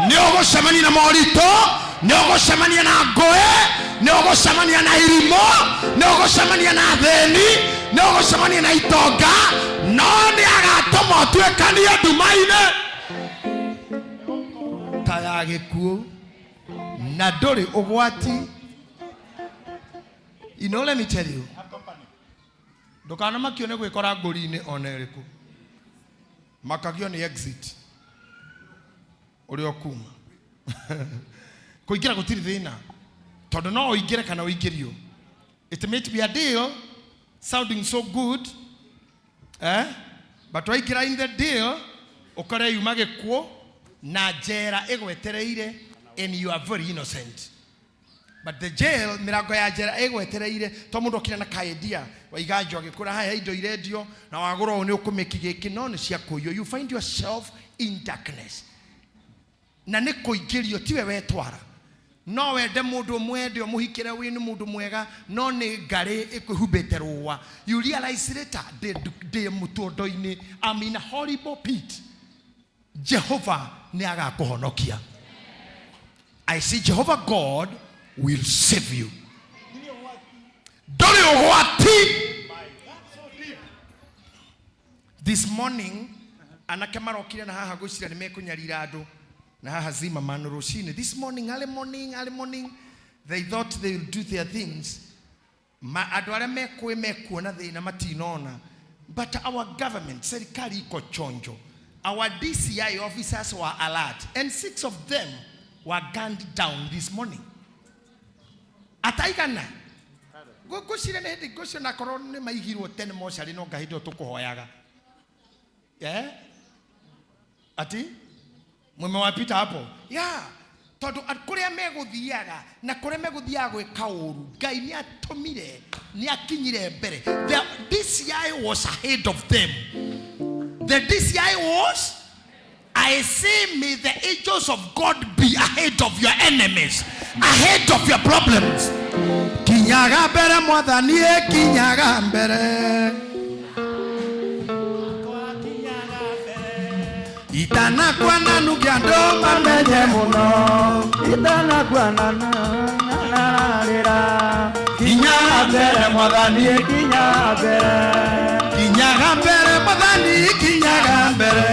nĩ ũgũcemania na moritũ, nĩ ũgũcemania na ngũĩ, nĩ ũgũcemania na irimũ, nĩ ũgũcemania na thĩni, nĩ ũgũcemania na itonga, no nĩ agatũma ũtuĩkanie nduma-inĩ ta ya gĩkuũ na ndũrĩ ũgwati. You know, let me tell you, ndũkanamakio nĩ gwĩkora ngũri-inĩ ona ĩrĩkũ, makagio nĩ exit ũrĩa ũkuma. Kũingĩra gũtirĩ thĩna, tondũ no ũingĩre kana ũingĩrio. It may be a deal sounding so good, But waingĩra in the deal, ũkore yuma gĩkuũ na njera ĩgwetereire, and you are very innocent. But the jail, mĩrango ya njera ĩgwetereire, to mũndũ okire na kaendia waiga njo agĩkũra haya indo irendio na wagũra ũũ nĩ ũkũmĩki gĩkĩ, no nĩ cia kũiywo. You find yourself in darkness. Na nĩ kũingĩrio, tiwe wetwara. No wende mũndũ ũmwende ũmũhikĩre wĩ nĩ mũndũ mwega, no nĩ ngarĩ ĩkwĩhumbĩte rũa. You realize later, ndĩ mũtũndo-inĩ, I'm in a horrible pit. Jehovah nĩ agakũhonokia. I see Jehovah God will save you. Ndũrĩ ũgwati. This morning, anake marokire na haha gwĩciria nĩ mekũnyarira andũ na haha Zimmerman rũcinĩ. This morning, early morning, early morning, they thought they will do their things. Ma andũ arĩa mekũĩ mekuona thĩna matinona. But our government, serikali iko chonjo. Our DCI officers were alert, and 6 of them were gunned down this morning. Ataigana. Ngwĩciria nĩ hĩndĩ ngwĩciria na korwo nĩ maigirwo tene mocarĩ no ngahĩndĩ ĩyo tũkũhoyaga. Ati? Mwemewapita hapo? Yeah. Tondũ kũrĩa megũthiaga na kũrĩa megũthiaga gwĩka ũru, Ngai nĩ atũmire, nĩ akinyire mbere. The DCI was ahead of them. The DCI was, I say, may the angels of God be ahead of your enemies, ahead of your problems. Kinyaga mbere mwathani, kinyaga mbere. Itanakua na nukia andũ mamenye mũno. Itanakua na nararĩra. Kinyaga mbere mwathani, kinyaga mbere. Kinyaga mbere mwathani, kinyaga mbere.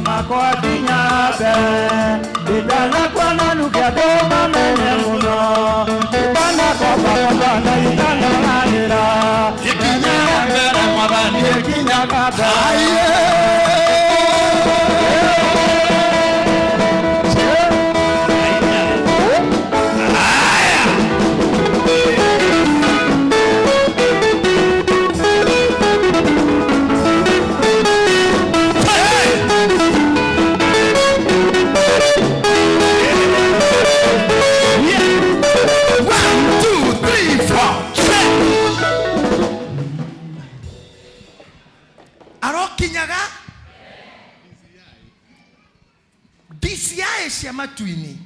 Makwa kinyaga mbere. Itanakua na nukia andũ mamenye mũno. Itanakua na itanararĩra. Kinyaga mbere mwathani, kinyaga mbere. Aye. Matuini.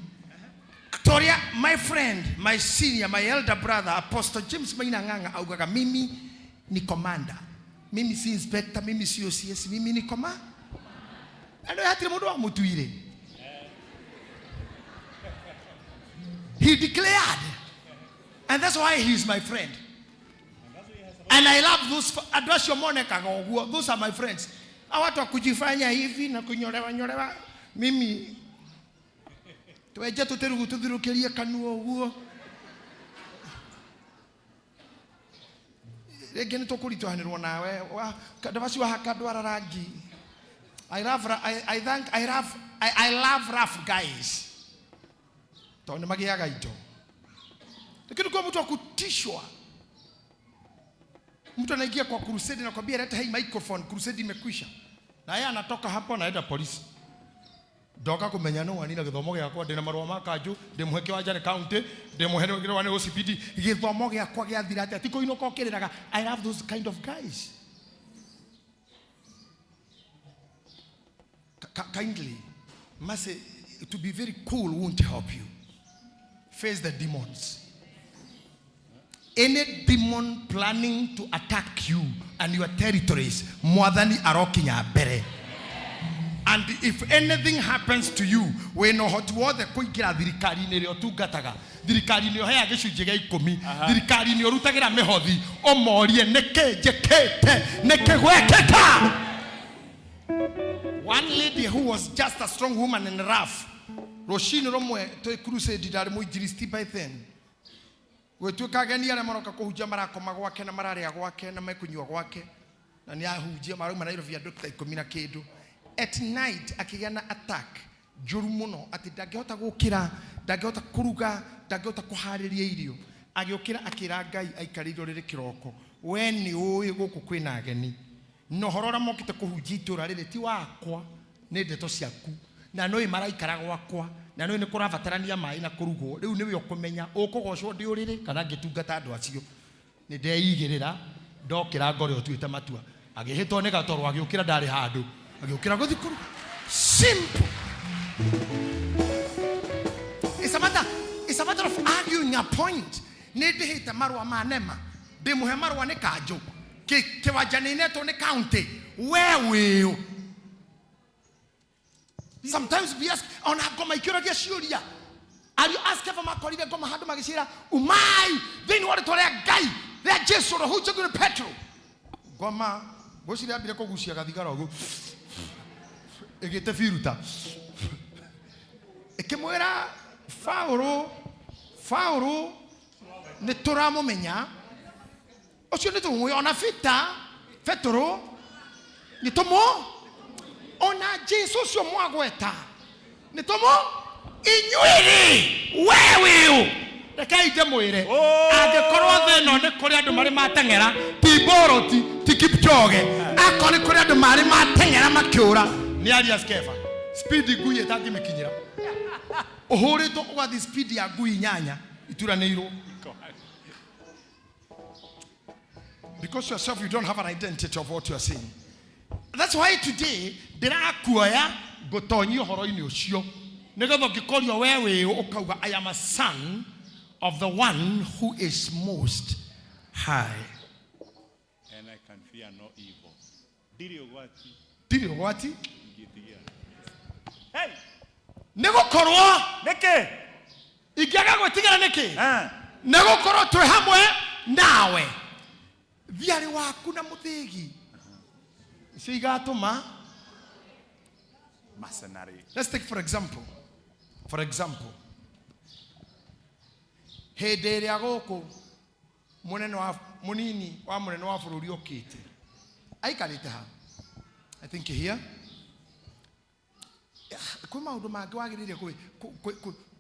Toria, my friend, my senior, my elder brother, Apostle James Maina Ng'ang'a augaga mimi ni commander. Mimi si inspector, mimi si OCS, mimi ni commander. Andũ hatirĩ mũndũ wamũtuire. He declared. And that's why he is my friend. And I love those andũ acio monekaga ũguo. Those are my friends. Hawa watu wa kujifanya hivi na kunyolewa nyolewa. Mimi Twenje tũtĩrugu tũthirũkĩrie kanua ũguo. Rĩngĩ nĩ tũkũritũhanĩrwo nawe. Ndabaci wahaka ndwara rangi. I love, I thank, I love, I love rough guys. Tondũ nĩ magĩaga indo. Lakini kwa mtu wa kutishwa, mtu anaingia kwa crusade na kwambia leta hii microphone, crusade imekwisha, na yeye anatoka hapo anaenda polisi. Ndoka kumenya no wanina githomo giakwa ndina marua ma kanju ndi muhe kiwanjani county ndi muhe wa ni OCPD githomo giakwa giathira atia ti kuinuka ukiriraga. I love those kind of guys. Kindly, mercy, to be very cool won't help you. Face the demons. Any demon planning to attack you and your territories, mwathani arokinya mbere. And if anything happens to you, wĩna ũhoti wothe kũingĩra thirikari-inĩ ĩrĩa ũtungataga, thirikari-inĩ ũheaga gĩcunjĩ gĩa ikũmi, thirikari-inĩ ũrutagĩra mĩhothi, ũmorie nĩkĩ njĩkĩte, nĩkĩ gwekĩka. One lady who was just a strong woman and rough, rũcinĩ rũmwe twĩ crusade, ndarĩ mũinjilisti by then, gwĩtuĩka ageni arĩa maroka kũhunjia marakoma gwake na mararĩa gwake na mekũnyua gwake, na nĩ ahunjia marauma Nairobi andũ ta ikũmi na kĩndũ. At night akĩgĩa na attack njũru mũno atĩ ndangĩhota gũkĩra, ndangĩhota kũruga, ndangĩhota kũharĩria irio. Agĩũkĩra akĩra Ngai aikarĩire ũrĩrĩ kĩroko, we nĩ ũĩ gũkũ kwĩna ageni na ũhoro ũrĩa mokĩte kũhunjia itũũra rĩrĩ ti wakwa, nĩ ndeto ciaku, na nĩũĩ maraikara gwakwa, na nĩũĩ nĩ kũrabatarania maĩ na kũrugwo. Rĩu nĩwe ũkũmenya ũkũgocwo ndĩ ũrĩrĩ kana ngĩtungata andũ acio. Nĩ ndeigĩrĩra ndokĩra ngore ũtuĩte matua. Agĩhĩtwo nĩ gatoro, agĩũkĩra ndarĩ handũ, agĩũkĩra gũthiĩ kũruga. Simple. It's a matter of arguing a point. Nĩ ndĩhĩte marũa ma nema, ndĩmũhe marũa nĩ kanjũ, kĩwanja nĩ inetwo nĩ county, we wĩũ. Sometimes we ask, ona ngoma ikĩũragia ciũria. Ariũ a Skeva makorire ngoma handũ magĩciĩra, umai thĩinĩ wa rĩtwa rĩa Ngai rĩa Jesu ũrĩa nĩ Petro. Ngoma ngwĩciria yambire kũgucia gathigara ũguo, ĩgĩte biruta, ĩkĩmwĩra Paũlũ, Paũlũ nĩ tũramũmenya, ũcio nĩ tũmũĩ, ona Peter, Petro nĩ tũmũ, ona Jesu ũcio mwagweta nĩ tũmũ, inyuĩ-rĩ, we wĩũ. Rekei ndĩmwĩre, angĩkorwo thĩ ĩno nĩ kũrĩ andũ marĩ mateng'era, ti Boroti, ti Kipchoge, akorwo nĩ kũrĩ andũ marĩ mateng'era makĩũra, nĩ Arias Skeva. Speed ngui ĩtangĩmĩkinyĩra, ũhũrĩtwo ũgathiĩ speed ya ngui inyanya ituranĩirwo. Because yourself you don't have an identity of what you are saying. That's why today ndĩrakuoya ngũtonyia ũhoro-inĩ ũcio, nĩgetha ũngĩkorio we wĩũ ũkauga I am a son of the one who is most high. And I can fear no evil. Ndirĩ ũgwati. Ndirĩ ũgwati. Ingĩtigĩra. Hey! Nĩ gũkorwo Nĩkĩ? Ingĩaga gwĩtigĩra nĩkĩ? Nĩ gũkorwo twĩ hamwe nawe. Thiarĩ waku na mũthĩgi icio igatũma Mercenary. Let's take for example. For example, hĩndĩ ĩrĩa gũkũ mũnene wa mũnini wa mũnene wa bũrũri okĩte aikarĩte ha, I think here kwĩ maũndũ mangĩ wagĩrĩire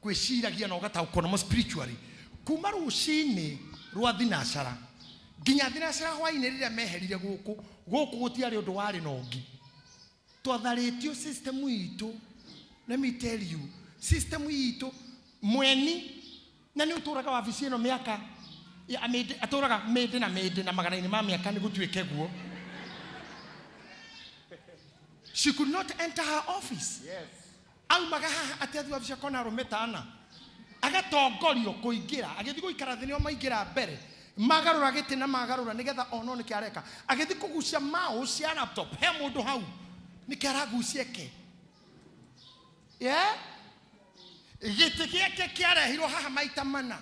gwĩciragia na ũgataũkwo namo spiritually. Kuma rũcinĩ rwa thinacara nginya thinacara hwainĩ rĩrĩa meherire gũkũ, gũkũ gũtiarĩ ũndũ warĩ na ũngĩ. Twatharĩtio system itũ. Let me tell you, system itũ mweni na nĩ ũtũraga wabici ĩno mĩaka ya mĩndĩ, atũraga mĩndĩ na mĩndĩ na magana-inĩ ma mĩaka nĩ gũtuĩke guo. She could not enter her office. Yes. Aumaga haha atĩ athiĩ wabici akona arũme ta ana, agatongorio kũingĩra, agĩthiĩ gũikara thĩ nĩo maingĩra mbere, magarũra gĩtĩ na magarũra nĩgetha onwo nĩkĩ areka, agĩthiĩ kũgucia mouse ya laptop he mũndũ hau nĩkĩ aragucia eke. Yeah? Gĩtĩ gĩake kĩarehirwo haha maita mana,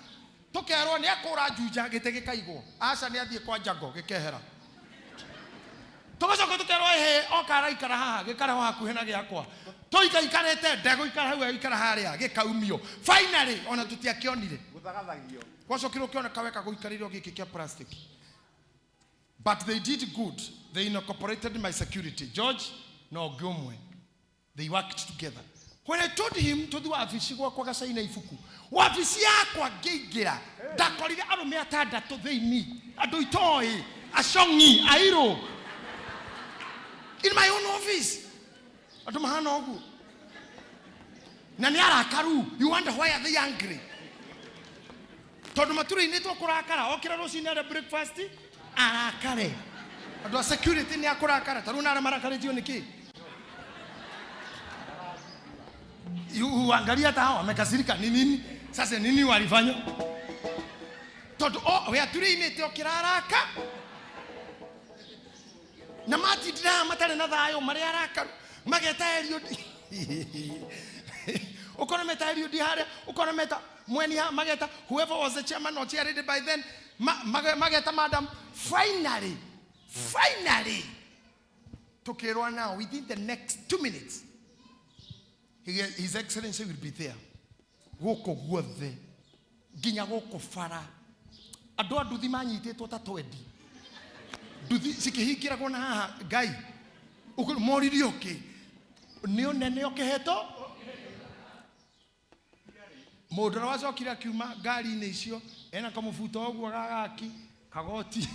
tũkerwo nĩ akũra Juja, gĩtĩ gĩkaigwo, aca nĩ athiĩ kwa Jago gĩkehera. Tũgacoka tũkerwo ĩhĩ oka araikara haha gĩkarehwo hakuhĩ na gĩakwa. Tũikaikarĩte ndegũikara hau egũikara harĩa gĩkaumio. Finally ona tũtiakĩonire. Gwacokire ũkĩoneka weka gũikarĩrio gĩkĩ kĩa plastic. But they did good. They incorporated my security. George na ũngĩ ũmwe. They worked together. When I told him tũthi wabici gwakwa gacaina ibuku, wabici yakwa ngĩingĩra ndakorire arũme atandatũ thĩinĩ, andũ itoĩ, acong'i, airũ. In my own office. Andũ mahana ũguo. Na nĩ arakaru. You wonder why are they angry? Tondũ maturĩinĩtwo kũrakara, okĩra rũcinĩ arĩa breakfast, arakare. Andũ a security nĩ akũrakara, ta rĩu na arĩa marakarĩtio nĩ kĩ? Uangalia hata hao wamekasirika ni nini? Sasa nini walifanya? Tondũ o we aturĩinĩte okĩra araka na matindire haha matarĩ na thayũ marĩ arakaru mageta Eliud ukona meta Eliud harĩa ukona meta mweni haha mageta whoever was the chairman or chair lady by then mageta madam finally finally tukirwa now within the next 2 minutes his excellency will be there gũkũ guothe nginya gũkũ bara andũ a nduthi manyitĩtwo ta twendi nduthi cikĩhingĩragwo na haha ngai moririo kĩ nĩ ũnene ũkĩhetwo mũndũ ũrĩa wacokire akiuma ngari-inĩ icio ena kamũbuto ũguo gagaki kagoti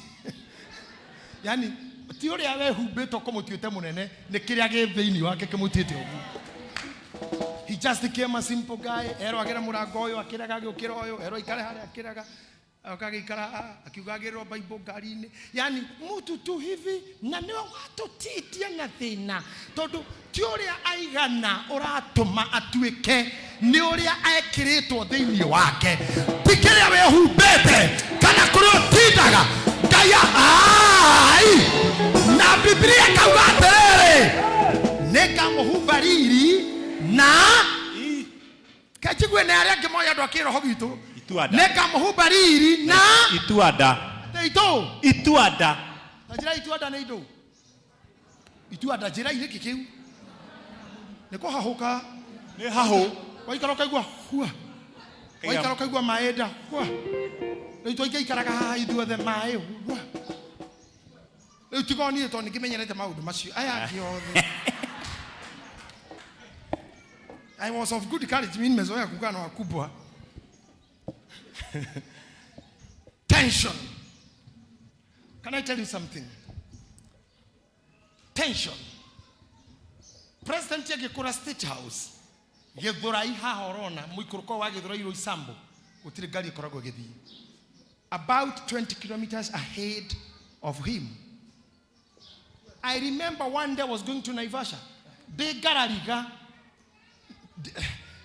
yani ti ũrĩa wehumbĩtwo kũmũtuĩte mũnene nĩ kĩrĩa gĩ thĩinĩ wake kĩmũtuĩte ũguo. He just came a simple guy, erwo agere mũrango ũyũ akĩrega agĩũkĩra ũyũ, erwo aikare harĩa akĩrega akagĩikara akiuga agĩrwo Bible ngari-inĩ. Yani mtu tu hivi na nĩwe watũtitia na thĩna tondũ ti ũrĩa aigana ũratũma atuĩke nĩ ũrĩa ekĩrĩtwo thĩinĩ wake, ti kĩrĩa wĩhumbĩte kana kũrĩa ũtindaga. Ngai ai na Biblia ĩkauga atĩrĩrĩ, nĩngamũhumba riri na kanjigue nĩ arĩa angĩ moĩ andũ a kĩroho gitũ. Ituanda. Nĩngamũhumba riri na Ituanda. Itũ. Ituanda. Ta njĩra ituanda nĩ indũ. Ituanda njĩra inĩ kĩ kĩu? Nĩ kũhahũka. Nĩ hahũ. Waikara ũkaigua hua. Waikara ũkaigua maĩ nda hua. Rĩu twaikaikaraga haha ithuothe maĩ hua. Rĩu tiga o niĩ tondũ nĩngĩmenyerete maũndũ macio. Aya angĩ othe. I was of good courage. Mimi nimezoea kukaa na wakubwa. Tension. Can I tell you something? Tension. President agĩkũra State House, Gĩthũrai haha ũrona mũikũrũko wa Gĩthũrai Roysambu, gũtirĩ ngari ĩkoragwo ĩgĩthiĩ. About 20 kilometers ahead of him. I remember one day I was going to Naivasha. Ndĩ ngarariga.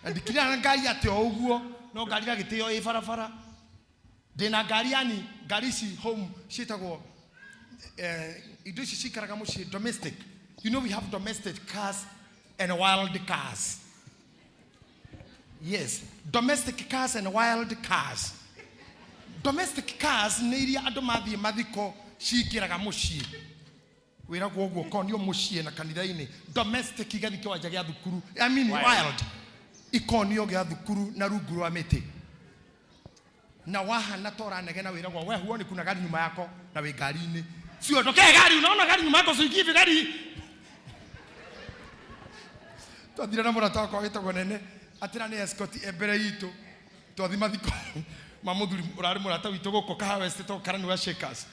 Na ndikĩrĩ na ngari atĩ o ũguo, no ngari gagĩtĩo ĩ barabara. Ndĩna ngari yani, ngari ici home ciĩtagwo, indo ici cikaraga mũciĩ domestic. You know we have domestic cars and wild cars. Yes, domestic cars and wild cars. Domestic cars nĩ iria andũ mathiĩ mathiko cingĩraga mũciĩ. Wĩragwo ũguo konio mũciĩ na kanitha-inĩ. Domestic igathiĩ kĩwanja gĩa thukuru. I mean Wild. wild. Ikonio gĩa thukuru na rungu rwa mĩtĩ. Na wahana ta ũranegena wĩragwo we huoni kuna gari nyuma yako na wĩ ngari-inĩ. Sio ndokee gari, unaona gari nyuma yako suikie hivi gari. Twathire na mũrata wakwa wĩtagwo Nene atĩra nĩ escort e mbere itũ. Twathi mathiko ma mũthuri ũrarĩ mũrata witũ gũkũ Kahawa West tũkara karani wa Shakers.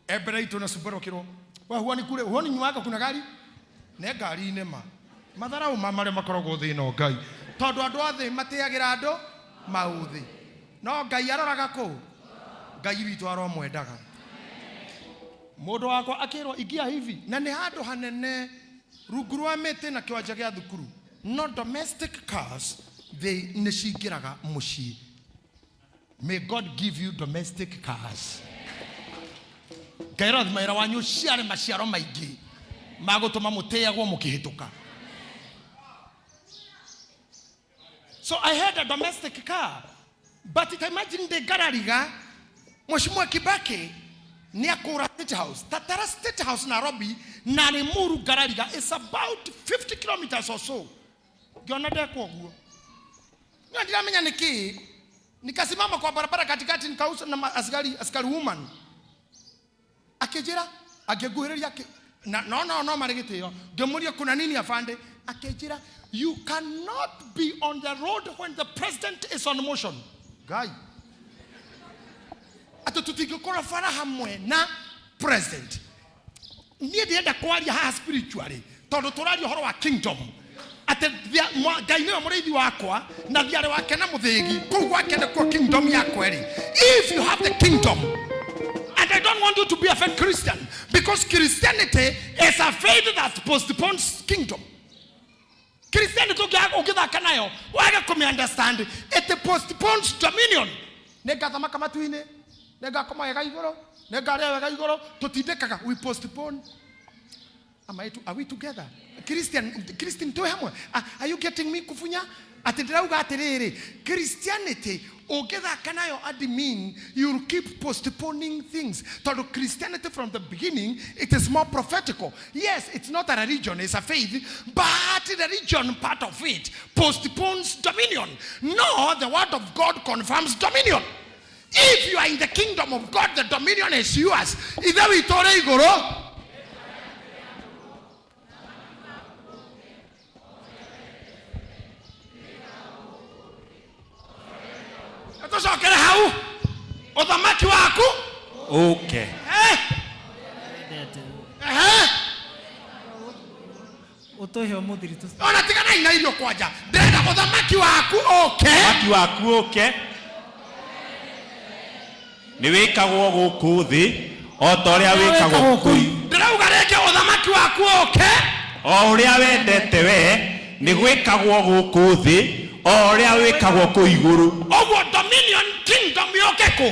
E mbere itũ na Subaru kĩrwo. We huoni kule, huoni nyuma yako kuna gari? Ne ngari-inĩ ma. Matharau ma marĩa makoragwo thĩ ĩno Ngai. Tondũ andũ a thĩ matĩagĩra andũ maũthĩ. No Ngai aroraga kũu. Ngai witũ aromwendaga. Mũndũ wakwa akĩrwo ingia hivi na nĩ handũ hanene rungu rwa mĩtĩ na kĩwanja gĩa thukuru. No domestic cars they nĩ cingĩraga mũciĩ. May God give you domestic cars. Ngai arathima wĩra wanyu ũciare maciaro maingĩ ma gũtũma mũtĩagwo mũkĩhĩtũka. So I had a domestic car, but it imagine the Garariga, Mheshimiwa Kibaki, Nĩ akũra State House. Tatara State House Nairobi na Limuru Ngarariga is about 50 kilometers or so. Ngĩona ndekwo ũguo. No ndiramenya nĩ kĩĩ. Nikasimama kwa barabara katikati nikausa na askari, askari woman. Akĩnjĩra, akĩnguhĩrĩria na no no no marĩ gĩtĩo. Ngĩmũria kuna nini afande? Akĩnjĩra, you cannot be on the road when the president is on motion. Ngai. Atĩ tũtingĩkorwo bara hamwe na president. Niĩ ndĩrenda kwaria haha spiritually tondũ tũraria ũhoro wa kingdom. Atĩ Ngai nĩwe mũrĩithi wakwa na thiarĩ wake na mũthĩgi, kũu gwake nĩkuo kingdom yakwa ĩrĩ. If you have the kingdom, and I don't want you to be a fake Christian, because Christianity is a faith that postpones kingdom. Christianity ũngĩthaka nayo wage kũmĩ understand, it postpones dominion. Nĩngathamaka matu-inĩ, nĩngakoma wega igũrũ, nĩngarĩa wega igũrũ, tũtindĩkaga, we postpone. Am I to, are we together? Christian, Christian twĩ hamwe? Are you getting me kubunya? Atĩ ndĩrauga atĩrĩrĩ, Christianity ũngĩthaka nayo admin, you'll keep postponing things. Tondũ Christianity from the beginning, it is more prophetical. Yes, it's not a religion, it's a faith, but the religion part of it postpones dominion. No, the word of God confirms dominion. If you are in the kingdom of God, the dominion is yours. Ithe witũ ũrĩ igũrũ. Tũcokere hau. Ũthamaki waku ũke. Ũtũhe ũmũthĩ ritũ. Ona tiganai na irio kwanja. Ndĩrenda ũthamaki waku ũke. Ũthamaki waku ũke. Nĩ wĩkagwo gũkũ thĩ o ta ũrĩa wĩkagwo kũu. Ndĩrauga rĩngĩ ũthamaki waku ũke. O ũrĩa wendete we nĩ gwĩkagwo gũkũ thĩ o ũrĩa wĩkagwo kũu igũrũ. Ũguo dominion kingdom yũke kũ?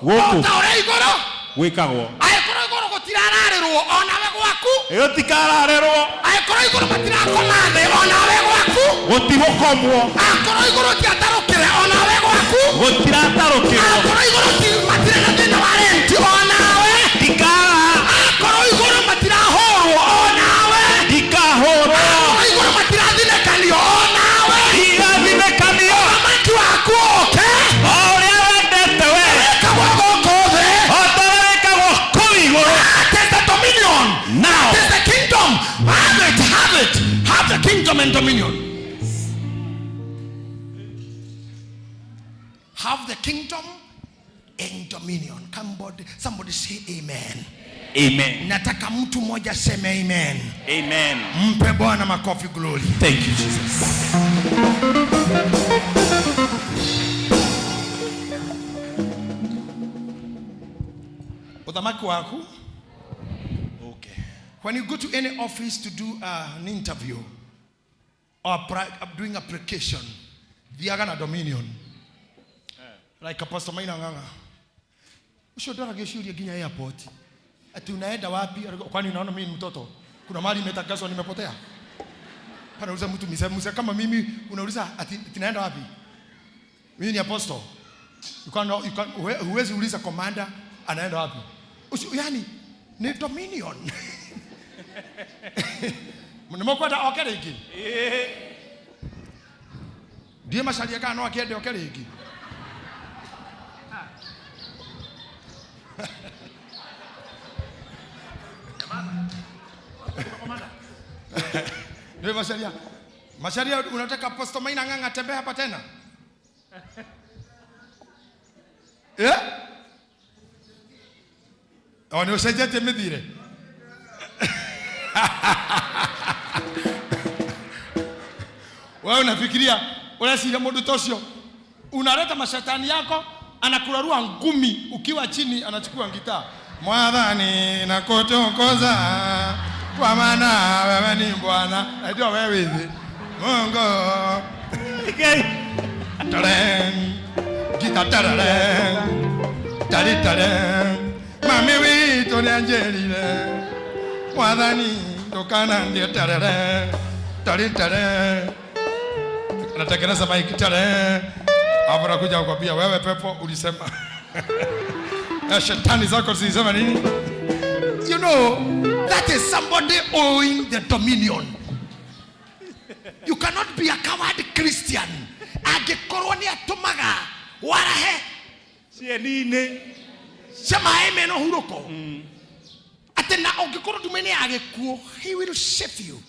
Gũkũ. O ta ũrĩa igũrũ gwĩkagwo. Angĩkorwo igũrũ gũtirararĩrwo onawe gwaku. Gũtikararĩrwo. Angĩkorwo igũrũ matirakoma thĩ onawe gwaku. Gũtigũkomwo. Angĩkorwo igũrũ tiatarũkĩre onawe gwaku. Gũtiratarũkĩrwo. Angĩkorwo igũrũ matirĩ na thĩna wa renti onawe. Ndikara. Angĩkorwo igũrũ matirahũrwo onawe. Ndikahũrwo. Angĩkorwo igũrũ matirathinĩkanio onawe. Ndirathinĩkanio. Ũthamaki waku ũke. O ũrĩa wendete we. Wĩkagwo gũkũ thĩ. O ta ũrĩa wĩkagwo kũu igũrũ. That is the dominion. Now. That is the kingdom. Have it, have it. Have the kingdom and dominion. Have the kingdom and dominion. Somebody, somebody say amen. Amen. Nataka mtu mmoja aseme amen. Amen. Mpe Bwana makofi glory. Thank you Jesus. Uthamaki waku. Okay. When you go to any office to do an interview or doing application, thiaga na dominion. Like Apostle Maina Ng'ang'a. Ucio ndoragia ciũria nginya airport. Ati unaenda wapi? Kwani unaona mimi ni mtoto? Kuna mali imetangazwa nimepotea? Panauliza mtu mzee, mzee kama mimi unauliza ati tunaenda wapi? Mimi ni apostle. You can, you can, huwezi uliza commander anaenda wapi. Ucio, yani ni dominion. Nimekwenda oke rĩngĩ. Ndiĩ macaria kana no akĩende oke rĩngĩ. Ndio Macharia. Macharia, unataka Apostle Maina Ng'ang'a atembee hapa tena? O ni ucenjetie mĩthiĩre? Wewe unafikiria unasikia mũndũ ta ũcio unaleta mashetani yako, anakurarua ngumi ukiwa chini, anachukua gitaa. Mwathani nakutukuza kwa maana wewe ni Bwana. Najua wewe hivi. Mungu. Tareng. Gita tareng. Tari tareng. Mami witu ni anjelile. Mwathani ndukanandie tarere. Tari tareng. Anatengeneza mic tareng. Hapo nakuja kukwambia wewe pepo ulisema. Na shetani zako zilisema nini? You know, that is somebody owing the dominion. You cannot be a coward Christian. Angĩkorwo nĩ atũmaga warahe Cieni-inĩ. cia maĩ mena ũhurũko, atĩ na ũngĩkorwo nduma-inĩ ya gĩkuũ, he will save you.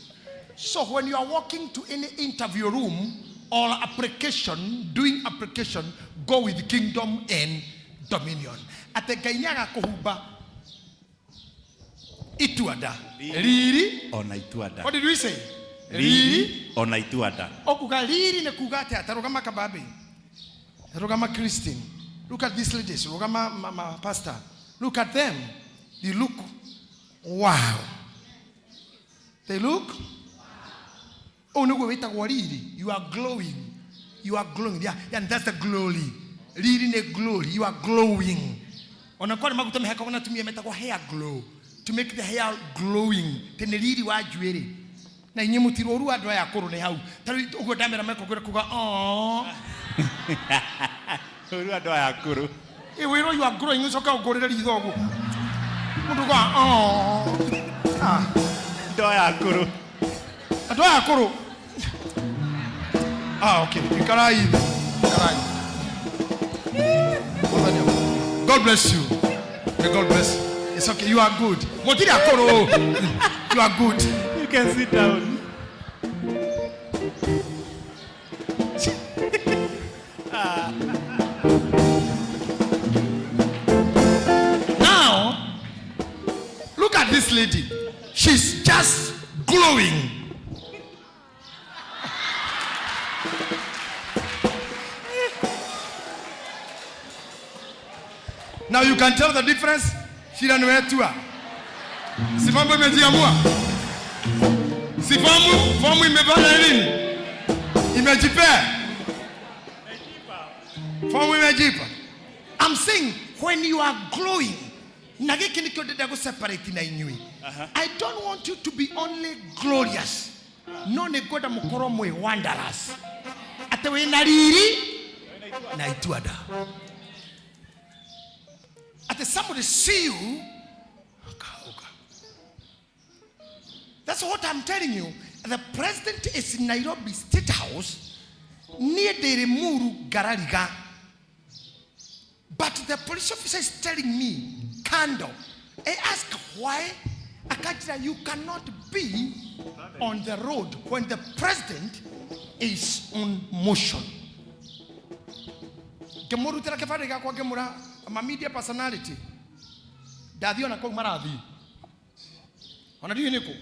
So when you are walking to any interview room or application, doing application, go with kingdom and dominion. Atĩ Ngai nĩ agakũhumba itua nda, riri Ona itua nda. What did we say? Riri. Ona itua nda. Okuga riri nĩ kuga atĩa? Ta rũgama kababi, rũgama Christine, look at these ladies, rũgama mama pastor, look at them, they look wow, they look, ũũ nĩguo wĩtagwo riri. You are glowing, you are glowing. Yeah, and that's the glory. Riri nĩ glory, you are glowing. Ona kwarĩ maguta mehakagwo na atumia metagwo hair glow, to make the hair glowing. Tene riri wa njuĩrĩ na inyuĩ mũtirũru andũ aya akũrũ nĩ hau ta rĩu ũguo ndamera mekũngĩra kuga "Aw." Ũru andũ aya akũrũ. Ĩ wĩrwo you are glowing, ũcoke ũngũrĩre ritho ũguo mũndũ uga "Aw." Ah. Andũ aya akũrũ. Andũ aya akũrũ. Ah, okay, ikarai thĩ, ikarai. Mwathani God bless you. May God bless you. It's okay, you are good. Mũtirĩ akũrũ, you are good. You can sit down. Now look at this lady, she's just glowing. Now you can tell the difference. Shida ni wetua. Si mambo imejiamua. Si fomu, fomu imefanya nini? Imejipea. Fomu imejipa. I'm saying when you are glowing, na gĩkĩ nĩkĩo ndĩrenda gũ separate na inyuĩ. I don't want you to be only glorious. No nĩ ngwenda mũkorwo mwĩ wanderers. Atĩ wĩna riri na itua nda. Atĩ somebody see you, akauga. That's what I'm telling you. The president is in Nairobi State House, niĩ ndĩ Limuru Ngarariga. But the police officer is telling me, kando. I ask why. Akajira, you cannot be on the road when the president is on motion. Ngĩmũrutĩra kĩbandĩ gĩakwa, ngĩmũra ma media personality. Ndathiĩ ona kũu marathiĩ. Ona ndiũĩ nĩkũ.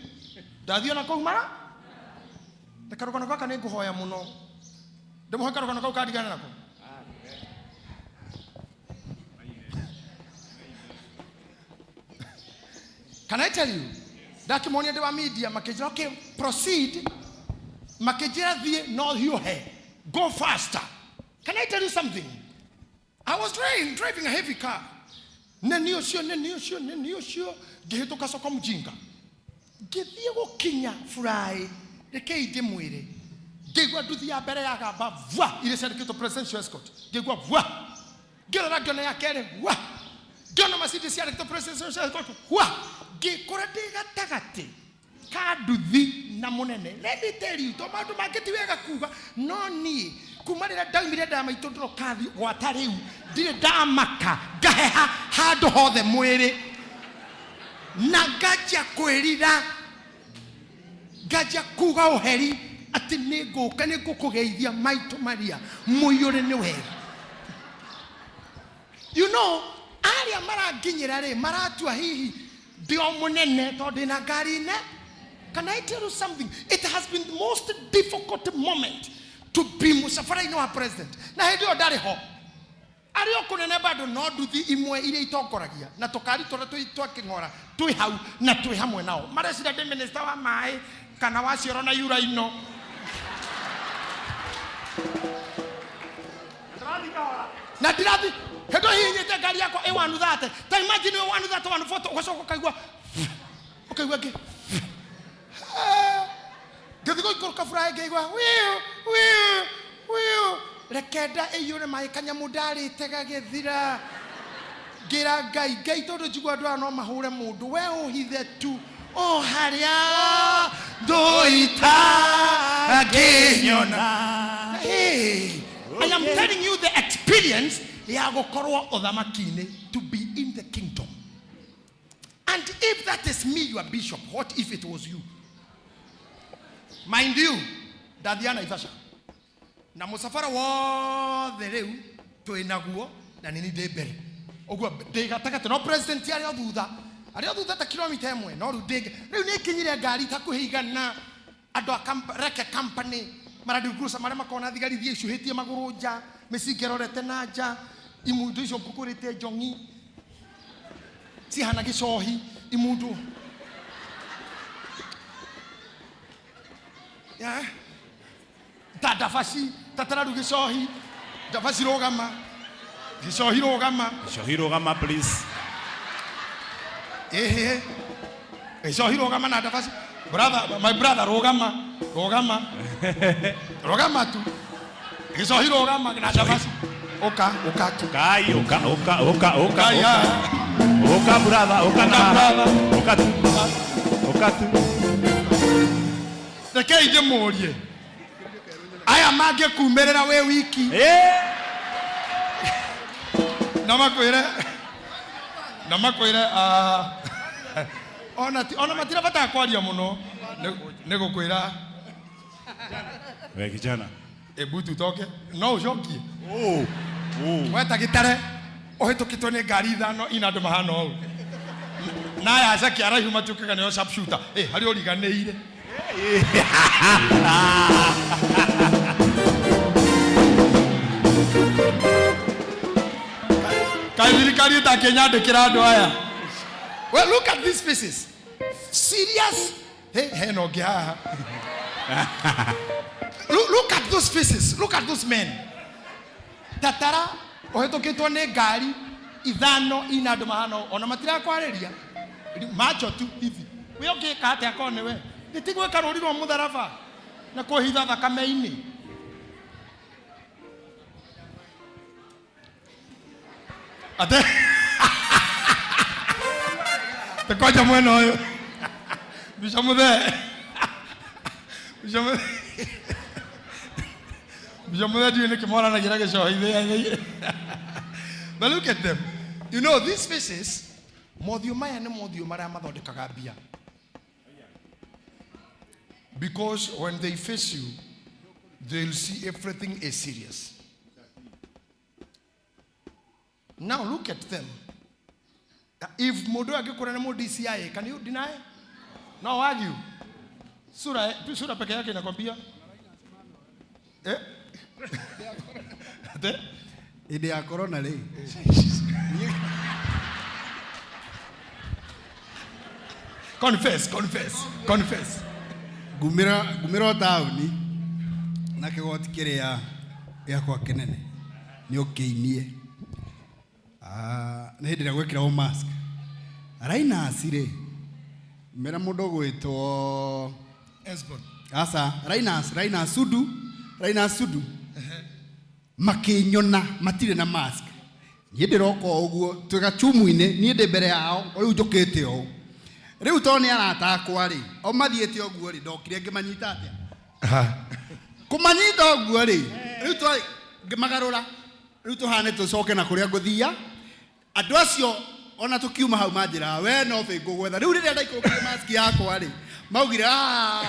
Ndathiĩ ona kũu mara. Na karũgano gaka nĩ ngũhoya mũno. Ndĩmũhe karũgano kau kandigana nako. Can I tell you? Ndakĩmonia ndĩ wa media, makĩnjĩra okay, proceed. Makĩnjĩra thiĩ no hiũhe. Go faster. Can I tell you something? I was driving a heavy car. Nĩ ũcio, nĩ ũcio, nĩ ũcio, ngĩhĩtũka soko mjinga. Ngĩthiĩ gũkinya furai, rekei ndĩmwĩre. Ngĩigua nduthi ya mbere yagamba vua, iria ciandĩkĩtwo presidential escort. Ngĩigua vua. Ngĩrora ngĩona ya kerĩ vua. Ngĩona Mercedes ciandĩkĩtwo presidential escort vua. Ngĩkora ndĩ gatagatĩ ka nduthi na mũnene. Let me tell you, to maũndũ mangĩ ti wega kuga, no niĩ kuma rĩrĩa ndaumire nda ya maitũ ndĩroka gwata rĩu ndirĩ ndamaka ngaheha handũ hothe mwĩrĩ na nganjia kwĩrira, nganjia kuga ũheri atĩ nĩ ngũka nĩ ngũkũgeithia maitũ Maria mũiyũre nĩ wega. You know, arĩa maranginyĩra rĩ maratua hihi ndĩ o mũnene tondũ ndĩna ngari ne. Can I tell you something? It has been the most difficult moment to be mũcabara-inĩ wa president. Na hĩndĩ ĩyo ndarĩ ho. Arĩ o kũnene bado no nduthi imwe iria itongoragia na tũkari tũrĩa twa kĩng'ora twĩ hau na twĩ hamwe nao. Mareciria ndĩ minister wa maĩ kana wa cioro na yuraino. Na ndirathi hĩndĩ ĩyo hihinyĩte ngari yakwa ĩ 130. Ta imagine ĩ 130, 140, ũgacoka ũkaigua ũkaigua ngĩ ngĩthiĩ gũikũrũka buraĩ ngĩigua wiu wiu wiu, reke nda ĩiyũre maĩ kanyamũ ndarĩte gagĩthira. Ngĩra Ngai, Ngai tondũ njigua andũ aya no mahũre mũndũ, we ũhithe tu o harĩa ndũitangĩnyona. Hey, I am telling you the experience ya gũkorwo ũthamaki-inĩ, to be in the kingdom. And if that is me, your bishop, what if it was you? Mind you, ndathiaga Naivasha na mũcabara wothe rĩu twĩ naguo na nĩ niĩ ndĩ mbere ũguo ndĩ gatagatĩ no president arĩ o thutha arĩ o thutha ta kilomita ĩmwe no rĩu ndĩ rĩu nĩ nginyire ngari takuhĩ igana andũ a reke company marandigruca marĩa makoragwo na thigari thiĩ icuhĩtie magũrũ nja mĩcinga ĩrorete na nja imundu icio ngũkũrĩte njong'i cihana gĩcohi imundu yeah. Ta ndabaci ta tararu gĩcohi ndabaci rũgama gĩcohi rũgama. Gĩcohi rũgama please. Ĩhĩ gĩcohi rũgama na ndabaci brother, my brother rũgama rũgama rũgama tu gĩcohi rũgama na ndabaci ũka ũka tu. Kai ũka ũka ũka ũka. Kai, ũka. ah. Ũka brother ũka na Ũka brother. Ũka tu. Ũka tu. Rekei ndĩmũrie aya mangĩkumĩrĩra wĩ wiki na makwĩre na makwĩre ah, ona ti ona matirabatara kwaria mũno nĩ gũkwĩra. We kijana. Ebu tutoke no ũcokie. Oh. Oh. Weta gĩtare ũhĩtũkĩtwo nĩ ngari ithano ina andũ mahana ũũ na aya acaki araihu matuĩkaga nĩo sharpshooter eh harĩa ũriganĩire. Kaĩ thirikari ĩtakĩnyandĩkĩra andũ aya. Well, look at these faces. Serious? Hey, hena ũngĩ haha. Look at those faces. Look at those men. Tatara ũhĩtũkĩtwo nĩ ngari ithano ina andũ mahana ũũ. Ona matirakwarĩria macho tu hivi. We ũngĩka atĩa korwo nĩwe? Nĩ ti gwĩka rũri rwa mũtharaba na kwĩhitha thakame-inĩ. Ate te kwanja mwena ũyũ mbica mũthee mbica mũthee mbica mũthee ndiũĩ nĩkĩ moranagira gĩcohi. But look at them. You know, these faces, mothiũ maya nĩ mothiũ marĩa mathondekaga mbia. Because when they face you, they'll see everything is serious. Now look at them. If mũndũ ũyũ angĩkũra nĩ mũndũ DCI, can you deny? No argue. Sura, sura peke yake inakwambia. Eh? Ate? Hĩndĩ ya corona rĩ. Confess, confess, confess. Ngumĩra ngumĩra o taũni na kĩgoti kĩrĩa gĩakwa kĩnene nĩ ũkĩinie. Ah, nĩ hĩndĩ ĩrĩa gwĩkĩragwo mask Rainas rĩ mera mũndũ ũgwĩtwo Esbon. Aca Rainas Rainas Sudu Rainas Sudu makĩnyona matirĩ na mask niĩ ndĩroka o ũguo twĩ gachumu-inĩ niĩ ndĩ mbere yao rĩu njũkĩte ũũ rĩu tondũ nĩ arata akwa rĩ o mathiĩte ũguo rĩ ndokire ngĩmanyita atĩa kũmanyita ũguo rĩ rĩu twa ngĩmagarũra rĩu tũhane tũcoke na kũrĩa ngũthia andũ acio ona tũkiuma hau manjĩraga we no bĩ ngũgwetha rĩu rĩrĩa ndaikũrũkire maski yakwa rĩ maugire "Ah."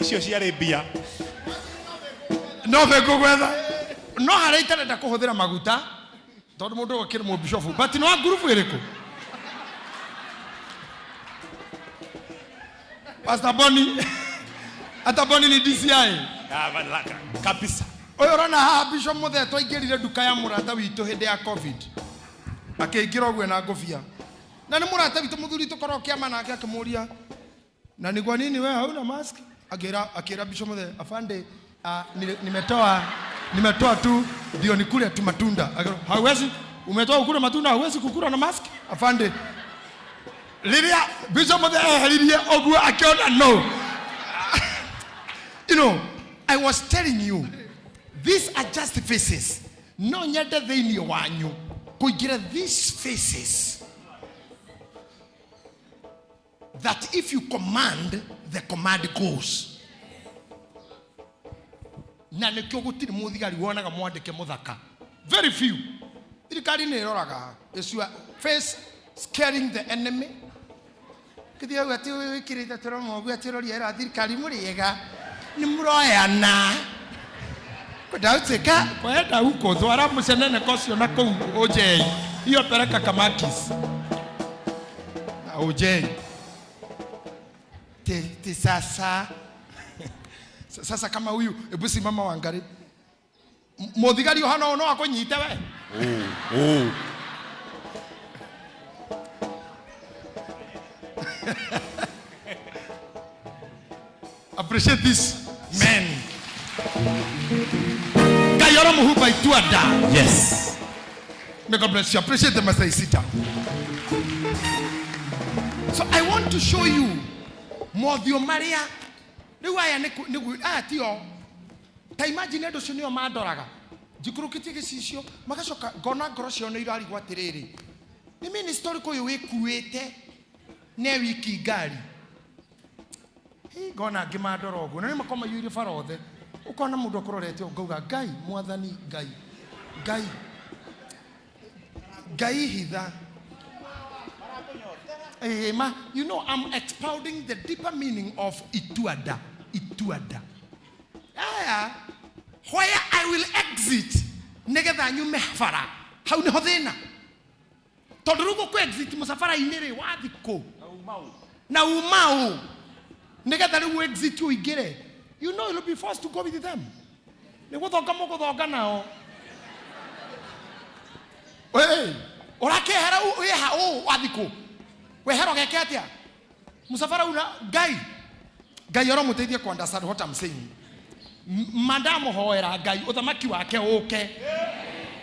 Icio ciarĩ mbia. No bĩ ngũgwetha no harĩa itarenda kũhũthĩra maguta tondũ mũndũ ũyũ akĩrĩ mũbishofu but nĩ wa ngurubu ĩrĩkũ Pastor Boni ata Boni ni DCI. Ah, kabisa. Ũyũ ũrona haha Bishop Mũthee twaingĩrire nduka ya mũrata witũ hĩndĩ ya COVID akĩingĩra ũguo na ngũbia na nĩ mũrata witũ mũthuri tũkorwo kĩama nake akĩmũria na ni kwa nini wewe hauna mask akĩra akĩra Bishop Mũthee afande nimetoa nimetoa tu ndio nikule tu matunda. Akĩra, hauwezi umetoa ukule matunda hauwezi kukula na mask afande. Rĩrĩa Bishop Mũthee eheririe ũguo akĩona no. You know, I was telling you These are just faces. No nyende thĩinĩ wanyu kũingĩra these faces, that if you command, the command goes. Na nĩkĩo gũtirĩ mũthigari wonaga mwandĩke mũthaka. Very few. Thirikari nĩ ĩroraga, is your face scaring the enemy? Kĩthiĩ ũguo atĩ wĩkĩrĩte tũromo ũguo atĩ ũroria ĩra thirikari mũrĩega nĩ mũroyana kwenda ũtuĩka kwenda huko twara mũcenene kocio na kũu ũnjei hiyo pereka kamakis na ũnjei ti, ti sasa sasa kama huyu, hebu simama wangari mũthigari ũhana ũũ no akũnyite we. Appreciate this man. Ngai oromuhumba itua nda. Yes. May God bless you. Appreciate the master. Sit down. So I want to show you mothiũ marĩa rĩu aya aya tio ta imagine andũ acio nĩo mandoraga njikũrũkĩtie gĩcicio magacoka ngona ngoro ciao nĩ irarigwo atĩrĩrĩ, nĩ minister ũrĩkũ ũyũ wĩkuĩte ne wiki ngari. Hĩ, ngona angĩ mandora ũguo na nĩ makorwo maiyũire bara othe, ũkona mũndũ akũrorete ũguo, ngauga Ngai mwathani, Ngai, Ngai, Ngai hitha. Ma, you know, I'm expounding the deeper meaning of ituada. Ituada. Aya, where I will exit, nigetha nyume bara. Hau niho thina. Tondu riu gũkũ exit mũcabara-inĩ rĩ, wathi kũ? Na umau. Nigetha rĩu exit ũingĩre. You know you'll be forced to go with them. Nĩ gũthonga mũgũthonga nao. Hey, ũrakĩehera wĩha ũ wathi kũ? Wehera ũgeke atĩa? Mũcabara una Ngai. Ngai aromũteithie ku understand what I'm saying. Mandamuhoera Ngai ũthamaki wake ũke.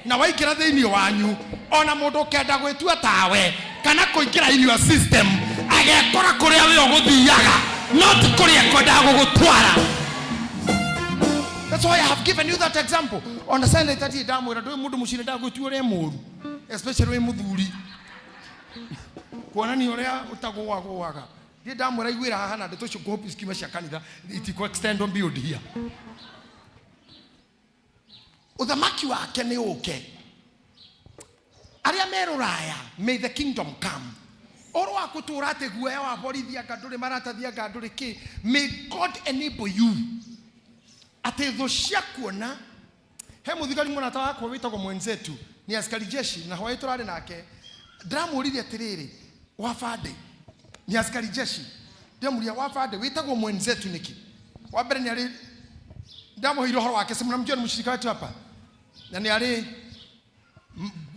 Na waingĩra thĩinĩ wanyu, ona mũndũ ũkenda gwĩtua tawe kana kũingĩra in your system, agekora kũrĩa we ũgũthiaga, not kũrĩa ekwendaga gũgũtwara. That's why I have given you that example. On the Sunday that ndamwĩra ndũĩ mũndũ mũciĩ ndagwĩtua ũrĩa mũũru, especially wĩ mũthuri. Kuonania ũrĩa ũtagũagũaga. Ndiĩ ndamwĩra iguĩra haha na ndeto icio ngũhope cikiuma cia kanitha itikũ extend on beyond here. Ũthamaki wake nĩ ũke. Arĩa me rũraya, may the kingdom come. Ũhoro wa gũtũũra atĩ guoya wa borithi anga ndũrĩ maratathi anga ndũrĩ kĩ, may God enable you. Atĩ thũ ciakuona, he mũthigari mũrata wakwa wĩtagwo mwenzetu, ni askari jeshi, na hwaĩ tũrarĩ nake, ndĩramũririe atĩrĩrĩ, wabande, ni askari jeshi, ndĩramũria wabande, wĩtagwo mwenzetu nĩkĩ? Wa mbere nĩ arĩ, ndamũheire ũhoro wake, si mnamjua ni mshirika wetu hapa, na nĩ arĩ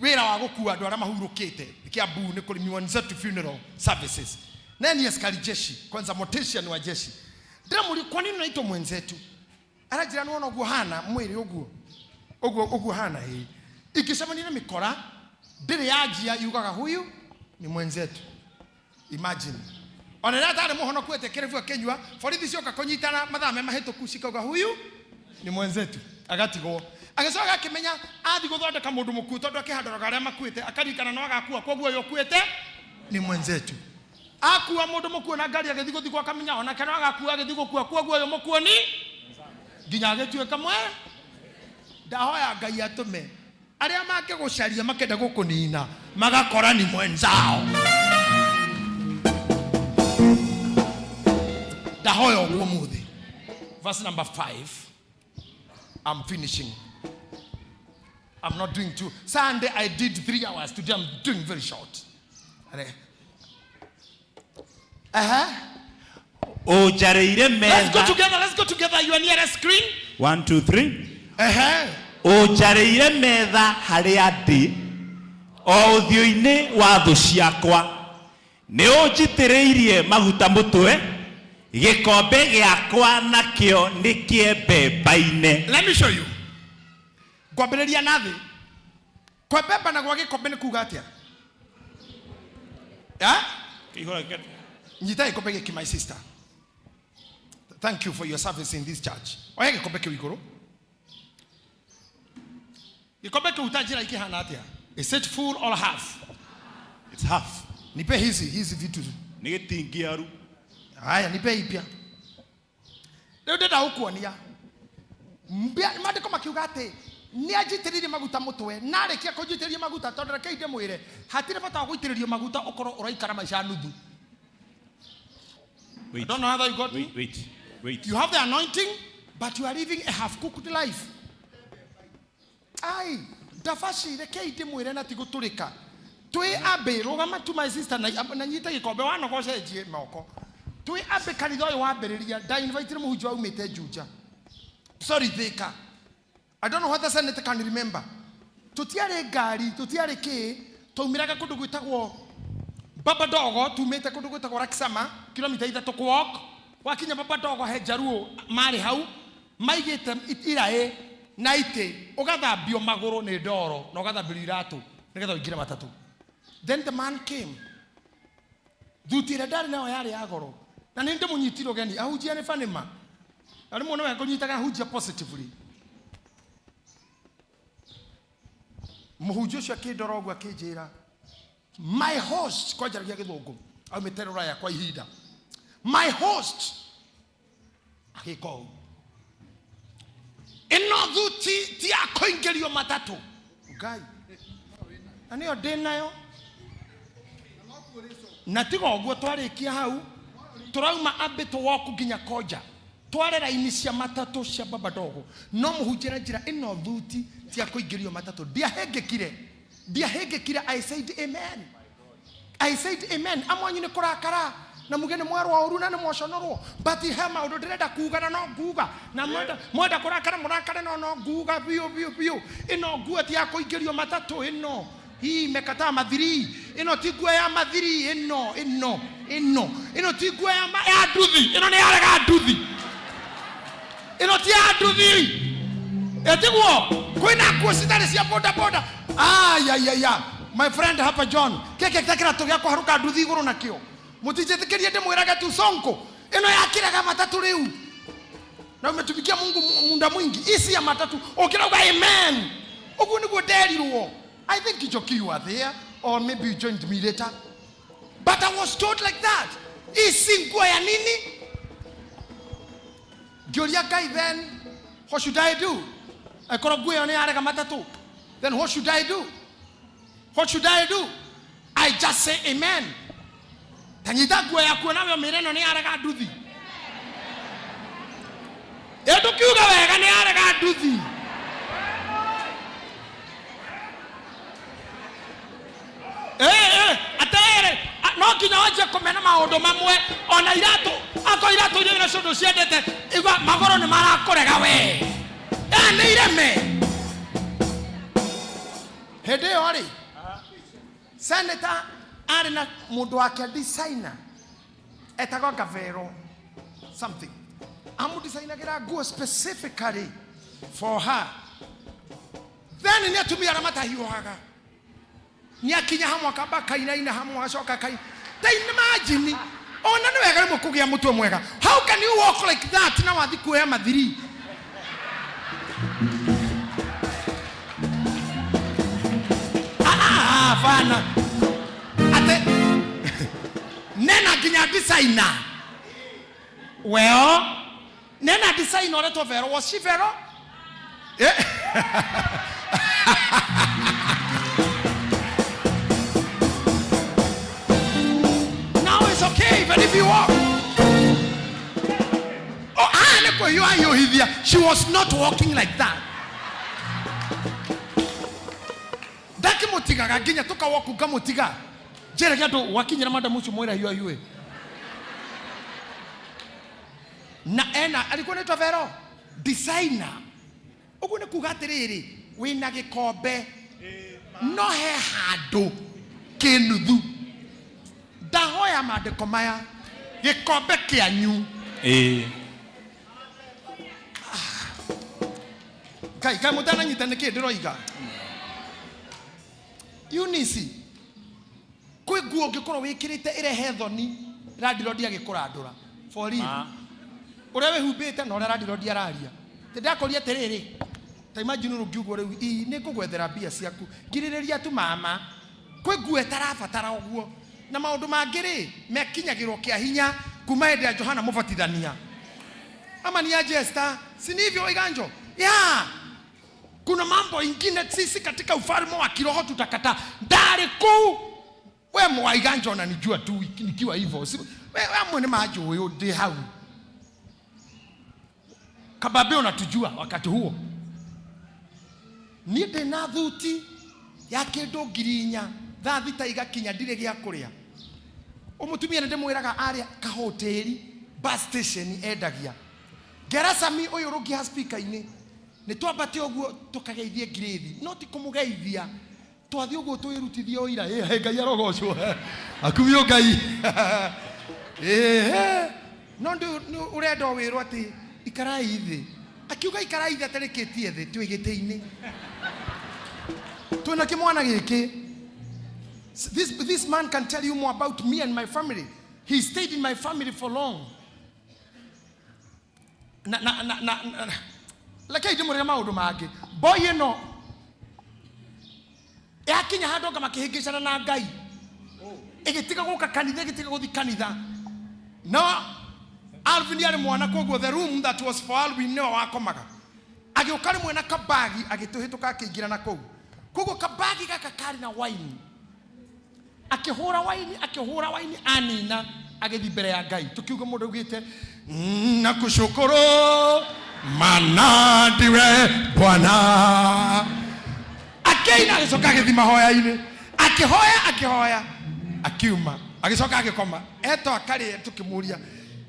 wĩra wa gũkua andũ arĩa mahurũkĩte Kiambu nĩ kũrĩ mwenzetu funeral services. Naye ni askari jeshi, kwanza mortician wa jeshi. Ndĩramũria kwa nini unaitwa mwenzetu? Aranjĩra nĩ wona ũguo hana mwĩrĩ ũguo ũguo ũguo hana ĩ, ingĩcemania na mĩkora ndĩrĩ yanjia yugaga huyu ni mwenzetu. Imagine ona rĩrĩa atarĩ mũhonoku etĩkĩrĩbu akĩnyua, borithi cioka kũnyitana mathaa me mahĩtũku cikauga huyu ni mwenzetu, agatigwo. Agĩcoka akĩmenya athi gũthondeka mũndũ mũkuũ tondũ akĩhandoraga arĩa makuĩte, akaririkana no agakua, koguo ũyũ ũkuĩte ni mwenzetu. Akua mũndũ mũkuũ na ngari agĩthiĩ gũthikwo akamenya onake no agakua agĩthiĩ gũkua, koguo ũyũ mũkuũ ni nginya agĩtuĩka mwe. Ndahoya Ngai atũme arĩa mangĩgũcaria makenda gũkũnina magakora ni mwenzao. Ndahoya ũguo mũthĩ. Verse number 5. I'm finishing. I'm not doing two. Sunday I did 3 hours. Today I'm doing very short. Uh-huh. Ũnjarĩire Let's go metha. together. Let's go together. You are near the screen. 1, 2, 3. Uh-huh. Ũnjarĩire metha harĩa ndĩ o ũthiũ-inĩ wa thũ ciakwa, nĩ ũnjitĩrĩirie maguta mũtwe, gĩkombe gĩakwa nakĩo nĩ kĩembembaine. Let me show you. Ngwambĩrĩria na thĩ. Kwembemba na gwa gĩkombe nĩ kuga atĩa? Nyita gĩkombe gĩkĩ, my sister. Thank you for your service in this church. Oya gĩkombe kĩu igũrũ. Gĩkombe kĩu ta njĩra ikĩhana atĩa? Is it full or half? It's half. Nipe hizi hizi vitu. Nĩ gĩtingiaru. Haya, nipe ipya. Rĩu ndĩrenda gũkuonia. Maandĩko makiuga atĩ nĩ anjitĩrĩirie maguta mũtwe na arĩkia kũnjitĩrĩria maguta tondũ rekei ndĩmwĩre hatirĩ bata wa gũitĩrĩrio maguta ũkorwo ũraikara maica nuthu. I Wait. don't know how you got me. Wait, wait, wait. You have the anointing, but you are living a half-cooked life. Ai, ndabaci rekei ndĩmwĩre na ti gũtũrĩka. Twĩ ambĩ rũgama tu my sister na, na nyite gĩkombe wanoga ũcenjie moko. Twĩ ambĩ kanitha ũyũ wambĩrĩria nda invite mũhunjia waumĩte Juja. Sorry Thika. I don't know what the Senate can remember. Tũtiarĩ ngari, tũtiarĩ kĩ, twaumĩraga kũndũ gwĩtagwo Baba Dogo tumĩte kũndũ gwĩtagwo Raksama kilomita ithatũ kũ walk wakinya Baba Dogo he Jaruo marĩ hau maigĩte iraĩ na itĩ ũgathambio magũrũ nĩ ndoro na ũgathambĩrio iratũ nĩgetha ũingĩre matatũ. Then the man came, thuti ĩrĩa ndarĩ nayo yarĩ ya goro na nĩ ndĩmũnyitire ũgeni ahunjia nĩ banĩma na rĩmwe nĩwe ngũnyitaga ahunjia positively. Mũhunjia ũcio akĩndora ũguo akĩnjĩra my host kwanjaragia gĩthũngũ aumĩte rũraya kwa ihinda my host agĩka ũũ ĩno thuti ti ya kũingĩrio matatũ ngai na nĩyo ndĩ nayo na tiga ũguo twarĩkia hau tũrauma ambĩ tũwoku nginya konja tware raini cia matatũ cia baba dogo no mũhunjĩra njĩra ĩno thuti ti ya kũingĩrio matatũ ndiahĩngĩkire ndiahĩngĩkire. I said amen. I said amen. Amwanyu nĩ kũrakara na muge nĩ mwerwo ũru na nĩ mwaconorwo but he maũndũ ndĩrenda kuga na no nguga na mwenda mwenda kũrakara mũrakare no no nguga biũ biũ biũ ĩno nguo ti ya kũingĩrio matatũ ĩno hii imekataa mathiri ĩno ti nguo ya mathiri ĩno ĩno ĩno ĩno ti nguo ya, ya nduthi ĩno nĩ yarega nduthi ĩno ti ya nduthi etiguo kwĩna nguo citarĩ cia boda boda. Ayayaya, my friend hapa John keke kĩratũ gĩa kũharũka nduthi igũrũ nakĩo mũtinjĩtĩkĩrie ndĩmwĩrage tu sonko ĩno yakĩrega matatũ rĩu na umetumikia Mungu muda mwingi isi ya matatu ũkĩrauga amen ũguo nĩguo nderirwo. I think Njoki you are there or maybe you joined me later but I was told like that. Isi nguo ya nini? Ngĩũria Ngai, then what should I do? Angĩkorwo nguo ĩyo nĩ yarega matatũ, then what should I do? What should I do? I just say amen. Ta nyita nguo yaku nawe ũmĩre ĩno nĩ yarega nduthi. Ĩ ndũkiuga wega nĩ yarega nduthi. Atĩrĩrĩ, no nginya wanjie kũmena maũndũ mamwe ona iratũ akorwo iratũ iria wĩna cio ndũciendete igua magũrũ nĩ marakũrega we nĩ ireme. Hĩndĩ ĩyo rĩ senator arĩ na mũndũ wake designer etagwo Gavero something amũdesignagira nguo specifically for her. Then nĩ atumia arĩa matahiũhaga nĩ akinya hamwe akamba akainaina hamwe acoka akaina ta imagine ona nĩ wega rĩmwe kũgĩa mũtwe mwega. How can you walk like that na wathi kuoya mathiri? Ah, bana ate nena nginya designer. Well, nena designer ũretwo Vero. Was she Vero? Yeah. Now it's okay even if you walk. Oh, ah, nĩ kwĩhiũha hiũhithia. She was not walking like that. Ndakĩmũtigaga nginya tũkawoku ngamũtiga njĩrage andũ wakinyĩra madamu ũcio mwĩra hiũha hiũĩ na ena alikuwa anaitwa Vero designer. Ũguo nĩ kuga atĩrĩrĩ wĩna gĩkombe no he handũ kĩnuthu. Ndahoya maandĩko maya gĩkombe kĩanyu Ngai kaĩ mũtananyita nĩkĩ ndĩroiga? Eunice kwĩ nguo ũngĩkorwo wĩkĩrĩte ĩrehe thoni randirondi agĩkũrandũra for real. Ũrĩa wĩhumbĩte na ũrĩa randirondi araria. Tĩ ndakũria atĩrĩrĩ Ta imagine ũrũngiuguo rĩu, ii nĩ ngũgwethera mbia ciaku, ngirĩrĩria tu mama. Kwĩ nguo ĩtarabatara ũguo. Na maũndũ mangĩ rĩ, mekinyagĩrwo kĩa hinya kuma hĩndĩ ya Johana Mũbatithania. Ama ni aje Esther? Si ni hivyo Iganjo? Yeah. Kuna mambo ingine sisi katika ufalme wa kiroho tutakataa. Ndarĩ kũu. We mwa Iganjo unanijua tu nikiwa hivyo. Si, we amwe nĩ manjũĩ ndĩ hau. Kababe unatujua wakati huo. Niĩ ndĩ na thuti ya kĩndũ 4,000 thaa 6 igakinya ndirĩ gĩa kũrĩa. Ũmũtumia nĩ ndĩmwĩraga arĩa kahoteri bus station endagia. Ngera Sami ũyũ rũngĩ ha speaker-inĩ. Nĩ twambate ũguo tũkageithie ngirĩthi, no ti kũmũgeithia. Twathiĩ ũguo twĩrutithie ũira. Ĩ, he, Ngai arogocwo. Akumio Ngai. Ĩ, no nĩ ũrenda wĩrwo atĩ ikarai thĩ. Akiuga ikarai thĩ atarĩkĩtie thĩ, twĩ gĩtĩ-inĩ. Twĩna kĩmwana gĩkĩ. This man can tell you more about me and my family. He stayed in my family for long. Na, na, na, na, na. Rekei ndĩmwĩre maũndũ mangĩ. Boy ĩno yakinya handũ anga makĩhĩngĩcana na Ngai, ĩgĩtiga gũka kanitha, ĩgĩtiga gũthiĩ kanitha. No Alvin arĩ mwana, koguo the room that was for Alvin nĩwe wakomaga. Agĩũka rĩmwe na kabagi, agĩtũhĩtũka akĩingĩra na kũu. Koguo kabagi gaka karĩ na wine. Akĩhũra waini, akĩhũra waini, anina agĩthiĩ mbere ya Ngai. Tũkiuga mũndũ augĩte, nakushukuru maana ndiwe Bwana. Akĩina agĩcoka agĩthiĩ mahoya-inĩ, akĩhoya, akĩhoya, akiuma, agĩcoka agĩkoma. Eto akarĩa, tũkĩmũria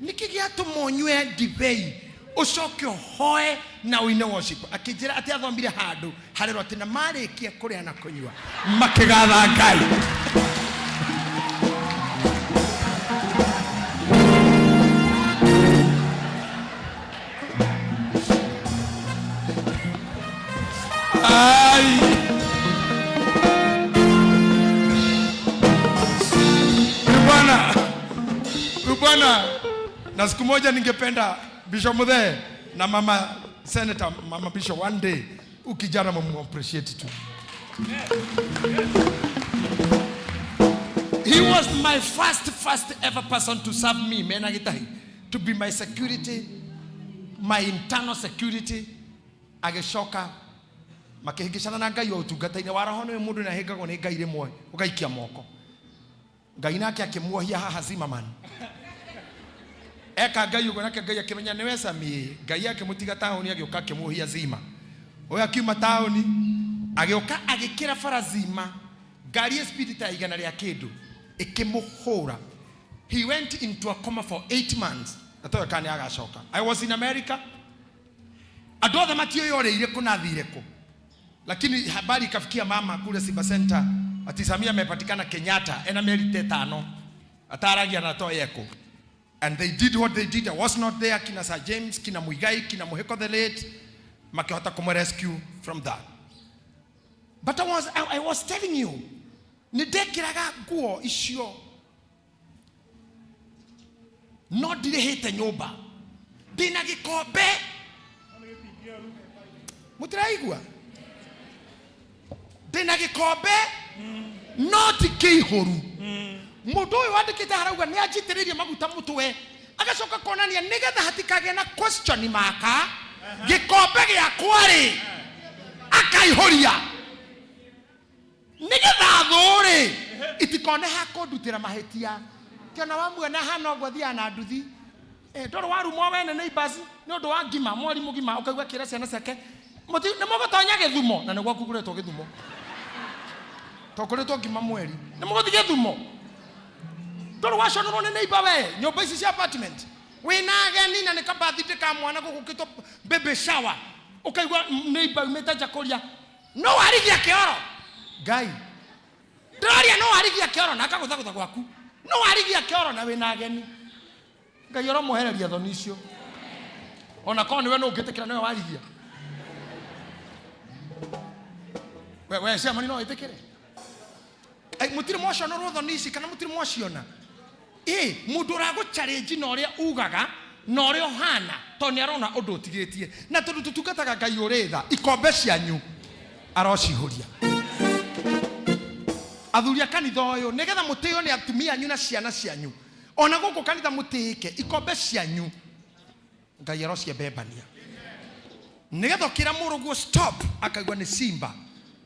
nĩkĩ gĩatũma ũnyue ndibei ũcoke ũhoe na ũine worship? Akĩnjĩra atĩ athomire handũ harerwo atĩ na marĩkia kũrĩa na kũnyua makĩgatha Ngai. Ai. Bwana, bwana, na siku moja ningependa Bishop Muthee na mama Senator, mama Bishop, one day ukijana mumu appreciate tu. He was my first ever person to serve me, mena gitahi, to be my security, my internal security. Agĩcoka makĩhĩngĩcana na Ngai o ũtungata-inĩ wa roho. Nĩ mũndũ nĩahĩngagwo nĩ Ngai rĩmwe ũgaikia moko. Ngai nake akĩmuohia haha Zimmerman. Eka Ngai ũguo, nake Ngai akĩmenya nĩwe Sami. Ngai akĩmũtiga taũni, agĩũka akĩmuohia Zima. Ũyũ akiuma taũni agĩũka agĩkĩra bara Zima, ngari ĩ speed ta igana rĩa kĩndũ ĩkĩmũhũra. He went into a coma for 8 months. Na toyo kana nĩ agacoka. I was in America. Andũ othe matiũĩ orĩire kũ na athire kũ. Lakini habari ikafikia mama kule Simba Center ati Samia amepatikana Kenyatta ena meri 5 ataragia na toyeko. And they did what they did. I was not there. Kina Sir James, kina Muigai, kina Muhiko the late, makihota kumu rescue from that. But I was telling you, nĩndekĩraga nguo icio no ndirĩhĩte nyũmba, ndĩna gĩkombe. Mũtiraigua? Ndĩna gĩkombe no ti kĩihũru. Mũndũ ũyũ wandĩkĩte harauga nĩ anjitĩrĩirie maguta mũtwe, agacoka konania nĩgetha hatikagĩe na question maka gĩkombe gĩakwa rĩ akaihũria nĩgetha thũ rĩ itikone ha kũndutĩra mahĩtia. Kĩona wamuona hana ũguo athiaga na nduthi. Ndũrĩ warumwo wene nĩ ibasi nĩ ũndũ wa ngima, mwarimũ gima ũkaigua akĩra ciana ciake nĩ mũgũtonya gĩthumo, na nĩ gwaku kũretwo gĩthumo to kũrĩtwo ngima mweri, nĩ mũgũthiĩ gĩthumo. Ndũrĩ waconorwo nĩ neighbor we nyũmba ici cia apartment wĩna ageni na nĩ kabathindĩ ka mwana gũgũkĩtwo baby shower, ũkaigua neighbor umĩte nja kũria no warigia kĩoro. Ngai ndĩraria no warigia kĩoro na akagũthagũtha gwaku, no warigia kĩoro na wĩna ageni. Ngai ũramwehereria thoni icio, ona korwo nĩwe nũ ũngĩtĩkĩra nĩwe warigia. We ciamani no wĩtĩkĩre? Mũtirĩ mwaconorwo thoni ici kana mũtirĩ mwaciona? Mũndũ ũragũ challenge na ũrĩa ugaga na ũrĩa ũhana. Tondũ nĩ arona ũndũ ũtigĩtie. Na tondũ tũtungataga Ngai ũrĩ tha, ikombe cianyu arocihũria. Athuri a kanitha ũyũ, nĩgetha mũtĩo nĩ atumia anyu na ciana cianyu, ona gũkũ kanitha mũtĩĩke, ikombe cianyu Ngai arociembembania. Nĩgetha ũkĩra mũrũguo stop, akaigua nĩ simba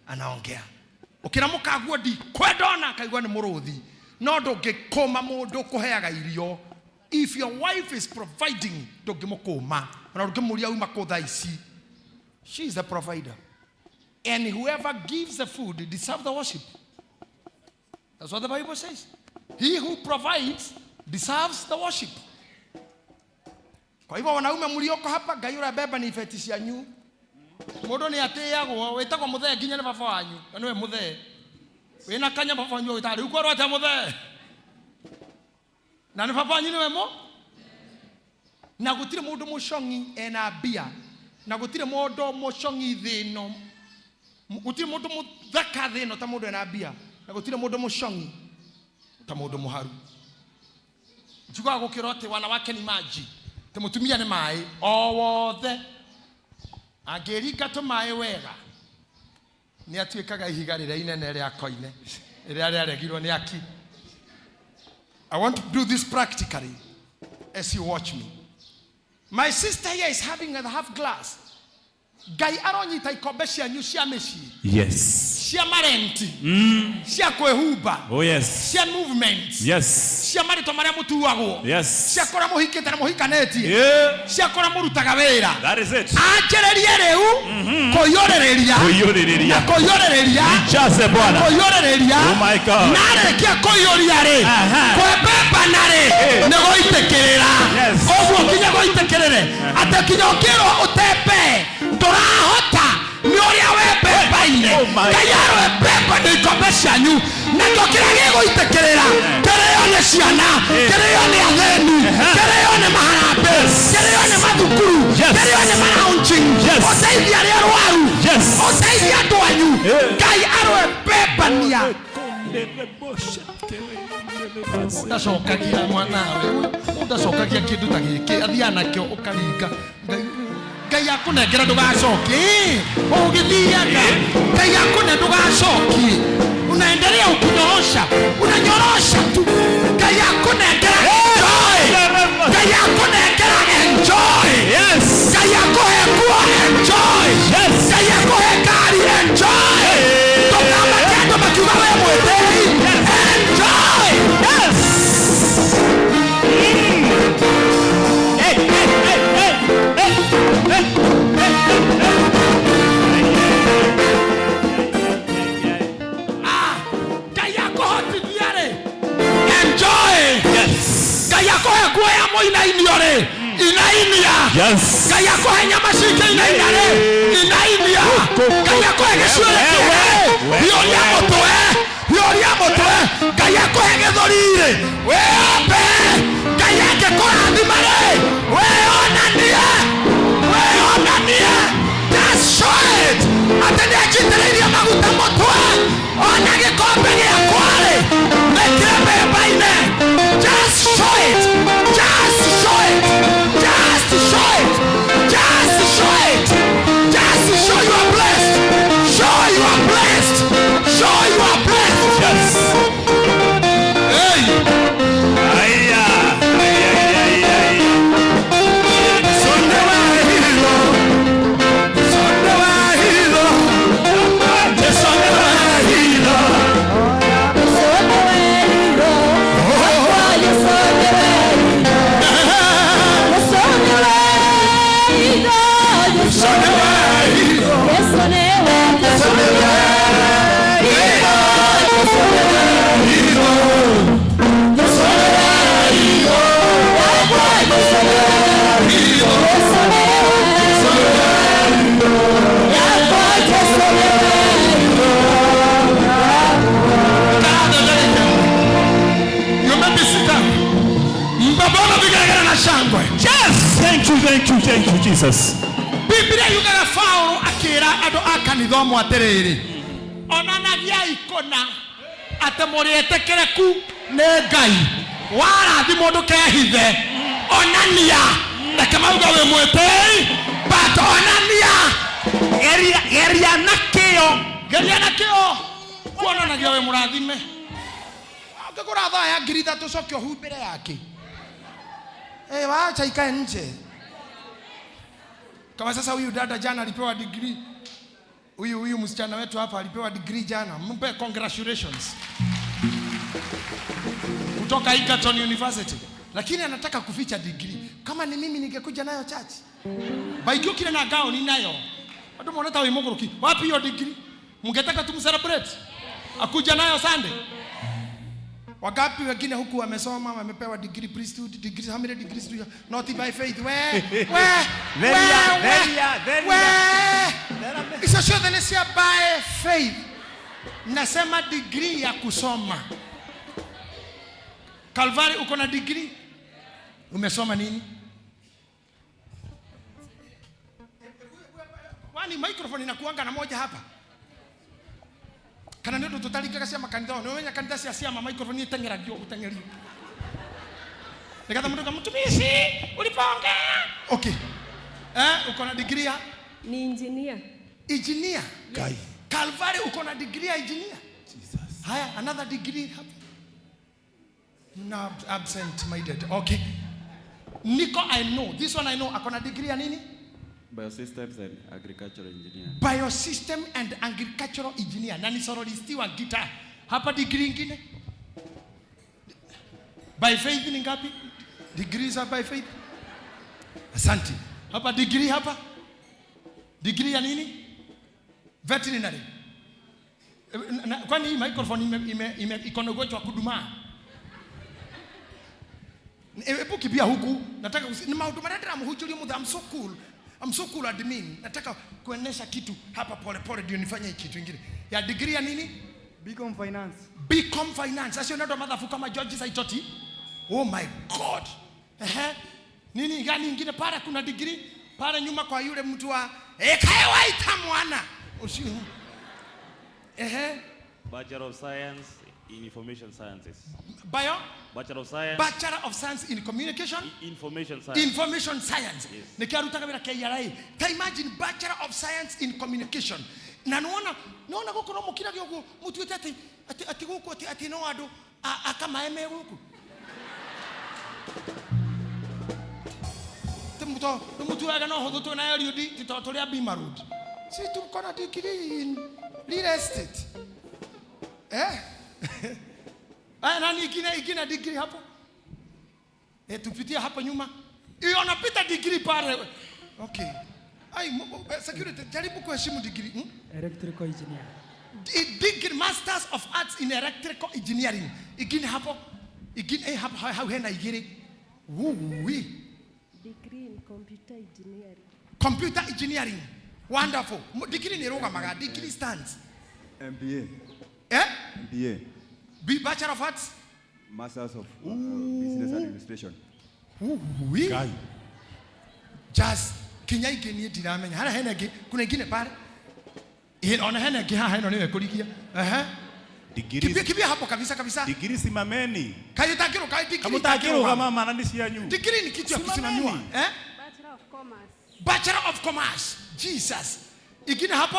anaongea. Ũkĩra mũkaguo ndikwenda ona, akaigua nĩ mũrũthi. No ndũngĩkũma mũndũ ũkũheaga irio. If your wife is providing, ndũngĩmũkũma. Ona ndũngĩmũria uma kũ thaa ici. She is the provider. And whoever gives the food deserves the worship. That's what the Bible says. He who provides deserves the worship. Kwa hivyo wanaume mlioko hapa, Ngai ũrabeba ni ibeti cianyu. Mũndũ nĩ atĩagwo, wĩtagwo mũthee nginya nĩ baba wanyu, na nĩwe mũthee. Wĩna kanya baba wanyu agwĩtaga rĩu kwerwo atĩa mũthee? Na nĩ baba wanyu nĩwe mũ? Na gũtirĩ mũndũ mũcong'i ena mbia, na gũtirĩ mũndũ mũcong'i thĩ ĩno, gũtirĩ mũndũ mũthaka thĩ ĩno ta mũndũ ena mbia, na gũtirĩ mũndũ mũcong'i ta mũndũ mũharu. Njiguaga gũkĩrwo atĩ wanawake ni maji, atĩ mũtumia nĩ maĩ o wothe angĩringa tũmaĩ wega nĩ atuĩkaga ihiga rĩrĩa inene rĩa koine rĩrĩa rĩaregirwo nĩ aki. I want to do this practically as you watch me. My sister here is having a half glass. Ngai aronyita ikombe cianyu cia mĩciĩ. Yes. Cia marenti. Cia kwĩhumba. Oh yes. Cia movement. Yes. Cia marĩtwa marĩa mũtuagwo. Yes. Cia kũrĩa mũhikĩte na mũhikanĩtie. Yeah. Cia kũrĩa mũrutaga wĩra. That is it. Anjĩrĩrie rĩu kũiyũrĩrĩria. Kũiyũrĩrĩria. Na kũiyũrĩrĩria. Ijaze Bwana. Kũiyũrĩrĩria. Oh my God. Na arĩkia kũiyũria rĩ, Aha. kwĩmbembana rĩ, Eh. nĩ gũitĩkĩrĩra. Yes. Ũguo nginya gũitĩkĩrĩre. Atĩ nginya ũkĩrwo ũtembee, ndũrahota nĩ ũrĩa wembembaine. Oh my Ngai arwembemba nĩ ikombe cianyu, nakĩo kĩrĩa gĩgũitĩkĩrĩra, kĩrĩo nĩ ciana, kĩrĩo nĩ athĩni, kĩrĩo nĩ maharambĩ, kĩrĩo nĩ mathukuru, Yes. kĩrĩo nĩ maraunching, Yes. ũteithie arĩa arwaru, Yes. ũteithie andũ anyu. Ngai arwembembania. Ndacokagia mwanawe, ndacokagia kĩndũ ta gĩkĩ, athiaga nakĩo ũkaringa. Ngai akũnengera ndũgacokie. Ũgĩthiaga Ngai akũne ndũgacokie, unaendelea ukinyorosha, unanyorosha tu. Ngai akũnengera enjoy, Ngai akũnengera enjoy. Yes. Ngai akũhe nguo enjoy. Yes. Ngai akũhe ngari enjoy. Ndũkamake andũ makiuga we mwĩthĩi, enjoy. Yes. Hey, hey, hey, hey, hey, hey, hey, hey. Ngai akũhotithia rĩ, enjoy. Yes. Ngai akũhe nguo ya mũinainio rĩ, inainia. Yes. Ngai akũhe nyama cikĩinaina rĩ, inainia. Ngai akũhe gĩcuĩrĩ kĩega rĩ, hiũria mũtwe, hiũria mũtwe. Ngai akũhe gĩthũri rĩ, wĩyombe. Ngai angĩkũrathima rĩ, wĩyonanie, wĩyonanie. Just show it atĩ nĩanjitĩrĩirie maguta mũtwe, ona gĩkombe gĩakwa rĩ, nĩkĩrembembaine. Just show it, just show it, just show it, just show it, just show you are blessed, show you are blessed, show you are blessed. Yes. Hey. Aya. Aya, aya, aya. You may be seated. Mbabona vigelegele na shangwe. Yes. Thank you, thank you, thank you, Jesus. Biblia yugaga Paulo akĩra andũ a kanitha ũmwe atĩrĩrĩ, onanagiai kũna atĩ mũrĩ etĩkĩrĩku nĩ Ngai. Warathimwo ndũkehithe, onania. Reke mauga wĩ mwĩtĩi, but onania. Geria geria na kĩyo. Geria na kĩo kuonanagia wĩ mũrathime. Ũngĩgũra thaa ya 3,000 coke ũhumbĩre yake. Eh, wacha ikae nje. Kama sasa huyu dada jana alipewa degree. Huyu msichana wetu hapa alipewa degree jana. Mpe congratulations. Kutoka Egerton University. Lakini anataka kuficha degree. Kama ni mimi ningekuja nayo church. Baigĩũkire na gaoni nayo. Andũ mona ta wĩ mũgũrũki. Wapi hiyo degree? Mngetaka tumcelebrate? Akuja nayo Sunday. Wagapi wengine huku wamesoma, wamepewa degree, priesthood degree, how many degrees do you have? Not by faith. We, we, we, Theria, we, theria, theria. we. Icio ciothe nĩ cia by faith. Nasema degree ya kusoma. Calvary uko na degree? Umesoma nini? Wani microphone inakuanga na moja hapa. Kana nĩ ũndũ tũtaringaga cia makanitha nĩ ũmenya kanitha cia ciama microphone ĩteng'eragio gũteng'erio nĩgetha mũndũ auga, mtumishi ulipoongea. Okay, eh, uko na degree ya Ni engineer. Engineer. Ngai. Calvary uko na degree ya engineer. Jesus. Haya, another degree hapa. No, absent minded. Okay, Nico, I know this one. I know ako na degree ya nini? Biosystems and agricultural engineer. Biosystem and agricultural engineer, na ni soloisti wa guitar hapa. Degree ingine by faith ni ngapi? Degrees are by faith. Asante. Hapa degree, hapa degree ya nini? Veterinary. Eh, kwani hii microphone ime iko na ugonjwa wa kudumaa? Hebu kibia huku, nataka ni maundu maria ndĩramũhunjĩria mũthĩ. I'm so cool. I'm so cool, admin. Nataka kuenesha kitu hapa pole pole ndio nifanye kitu ingine. Ya degree ya nini? BCom Finance. BCom Finance. Acio ndio mathabu kama George Saitoti. Oh my God. Ehe. Nini gani ingine pale? Kuna degree pale nyuma kwa yule mtu wa ekae waita mwana. Usi. Ehe. Bachelor of Science in Information Sciences. Bio Bachelor of Science. Bachelor of Science in Communication. Information Science. Information Science. Yes. Nikiarutaga wĩra KRA. Ta imagine, Bachelor of Science in Communication. Na nĩwona gũkũ no mũkirage ũguo mũtuĩte atĩ gũkũ atĩ no andũ akamae me gũkũ. Tĩ mũtuaga no hũthũ twĩna LUD ti tondũ tũrĩ a Bima Road. Si tuko na degree in real estate. Eh? Aya, nani ingine degree hapo? Eh, tupitie hapo nyuma. Hiyo anapita degree pale. Okay. Ai, security, jaribu kuheshimu degree. Electrical engineer. Degree, Masters of Arts in Electrical Engineering. Ingine hapo. Ingine, eh, hapo hau hena igiri. Woo-wee. Degree in computer engineering. Computer engineering. Wonderful. Degree ni rugamaga, degree stands. MBA. Eh? MBA. B Bachelor of Arts. Masters of Business Administration. Ooh-wee. Just kinya ingĩ niĩ ndiramenya. Harĩa hena ĩngĩ, kuna ingine pale. Ĩ, ona hena ĩngĩ haha, ĩno nĩyo ĩkũrigia. Ehe. Degree. Kimbia kimbia hapo kabisa kabisa. Degree simameni. Kaĩ ũtangĩrũka, degree Kamũtangĩrũgama mana nĩ cianyu. Degree ni kitu ya kusimamiwa. Simameni. Eh? Bachelor of Commerce. Bachelor of Commerce. Jesus. Ingine hapo?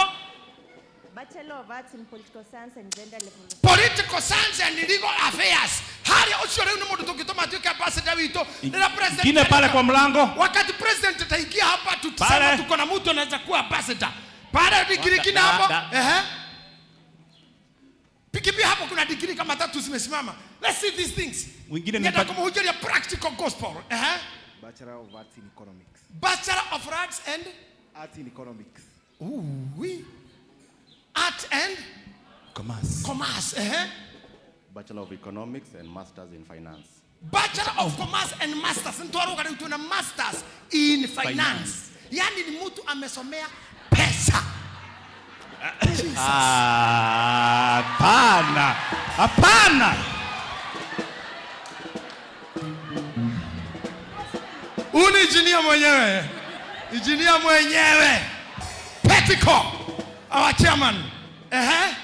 Bachelor of Arts in Political Science and Gender Level. Political Science and Legal Affairs. Harĩa ũcio rĩu nĩ mũndũ tũngĩtũma atuĩke ambassador witũ. Rĩrĩa president Ingine pale kwa mlango. Wakati president ataingia hapa tutasema Pale. tuko na mtu anaweza kuwa ambassador. Pale degree ingine hapo. Ehe. Pikipia hapo kuna degree kama tatu zimesimama. Let's see these things. Mwingine ni Nenda kumhujuria practical gospel. Ehe. Bachelor of Arts in Economics. Bachelor of Arts and Arts in Economics. Ooh, we. Art and Commerce. Commerce. Ehe. Bachelor of Economics and Masters in Finance. Bachelor of Commerce and Masters. Ntwaruga rĩu tuna Masters in Finance. Yaani ni mtu amesomea pesa. Ah, hapana. Hapana. Huyu ni injinia mwenyewe. Injinia mwenyewe. Petticoat. Our chairman. Ehe.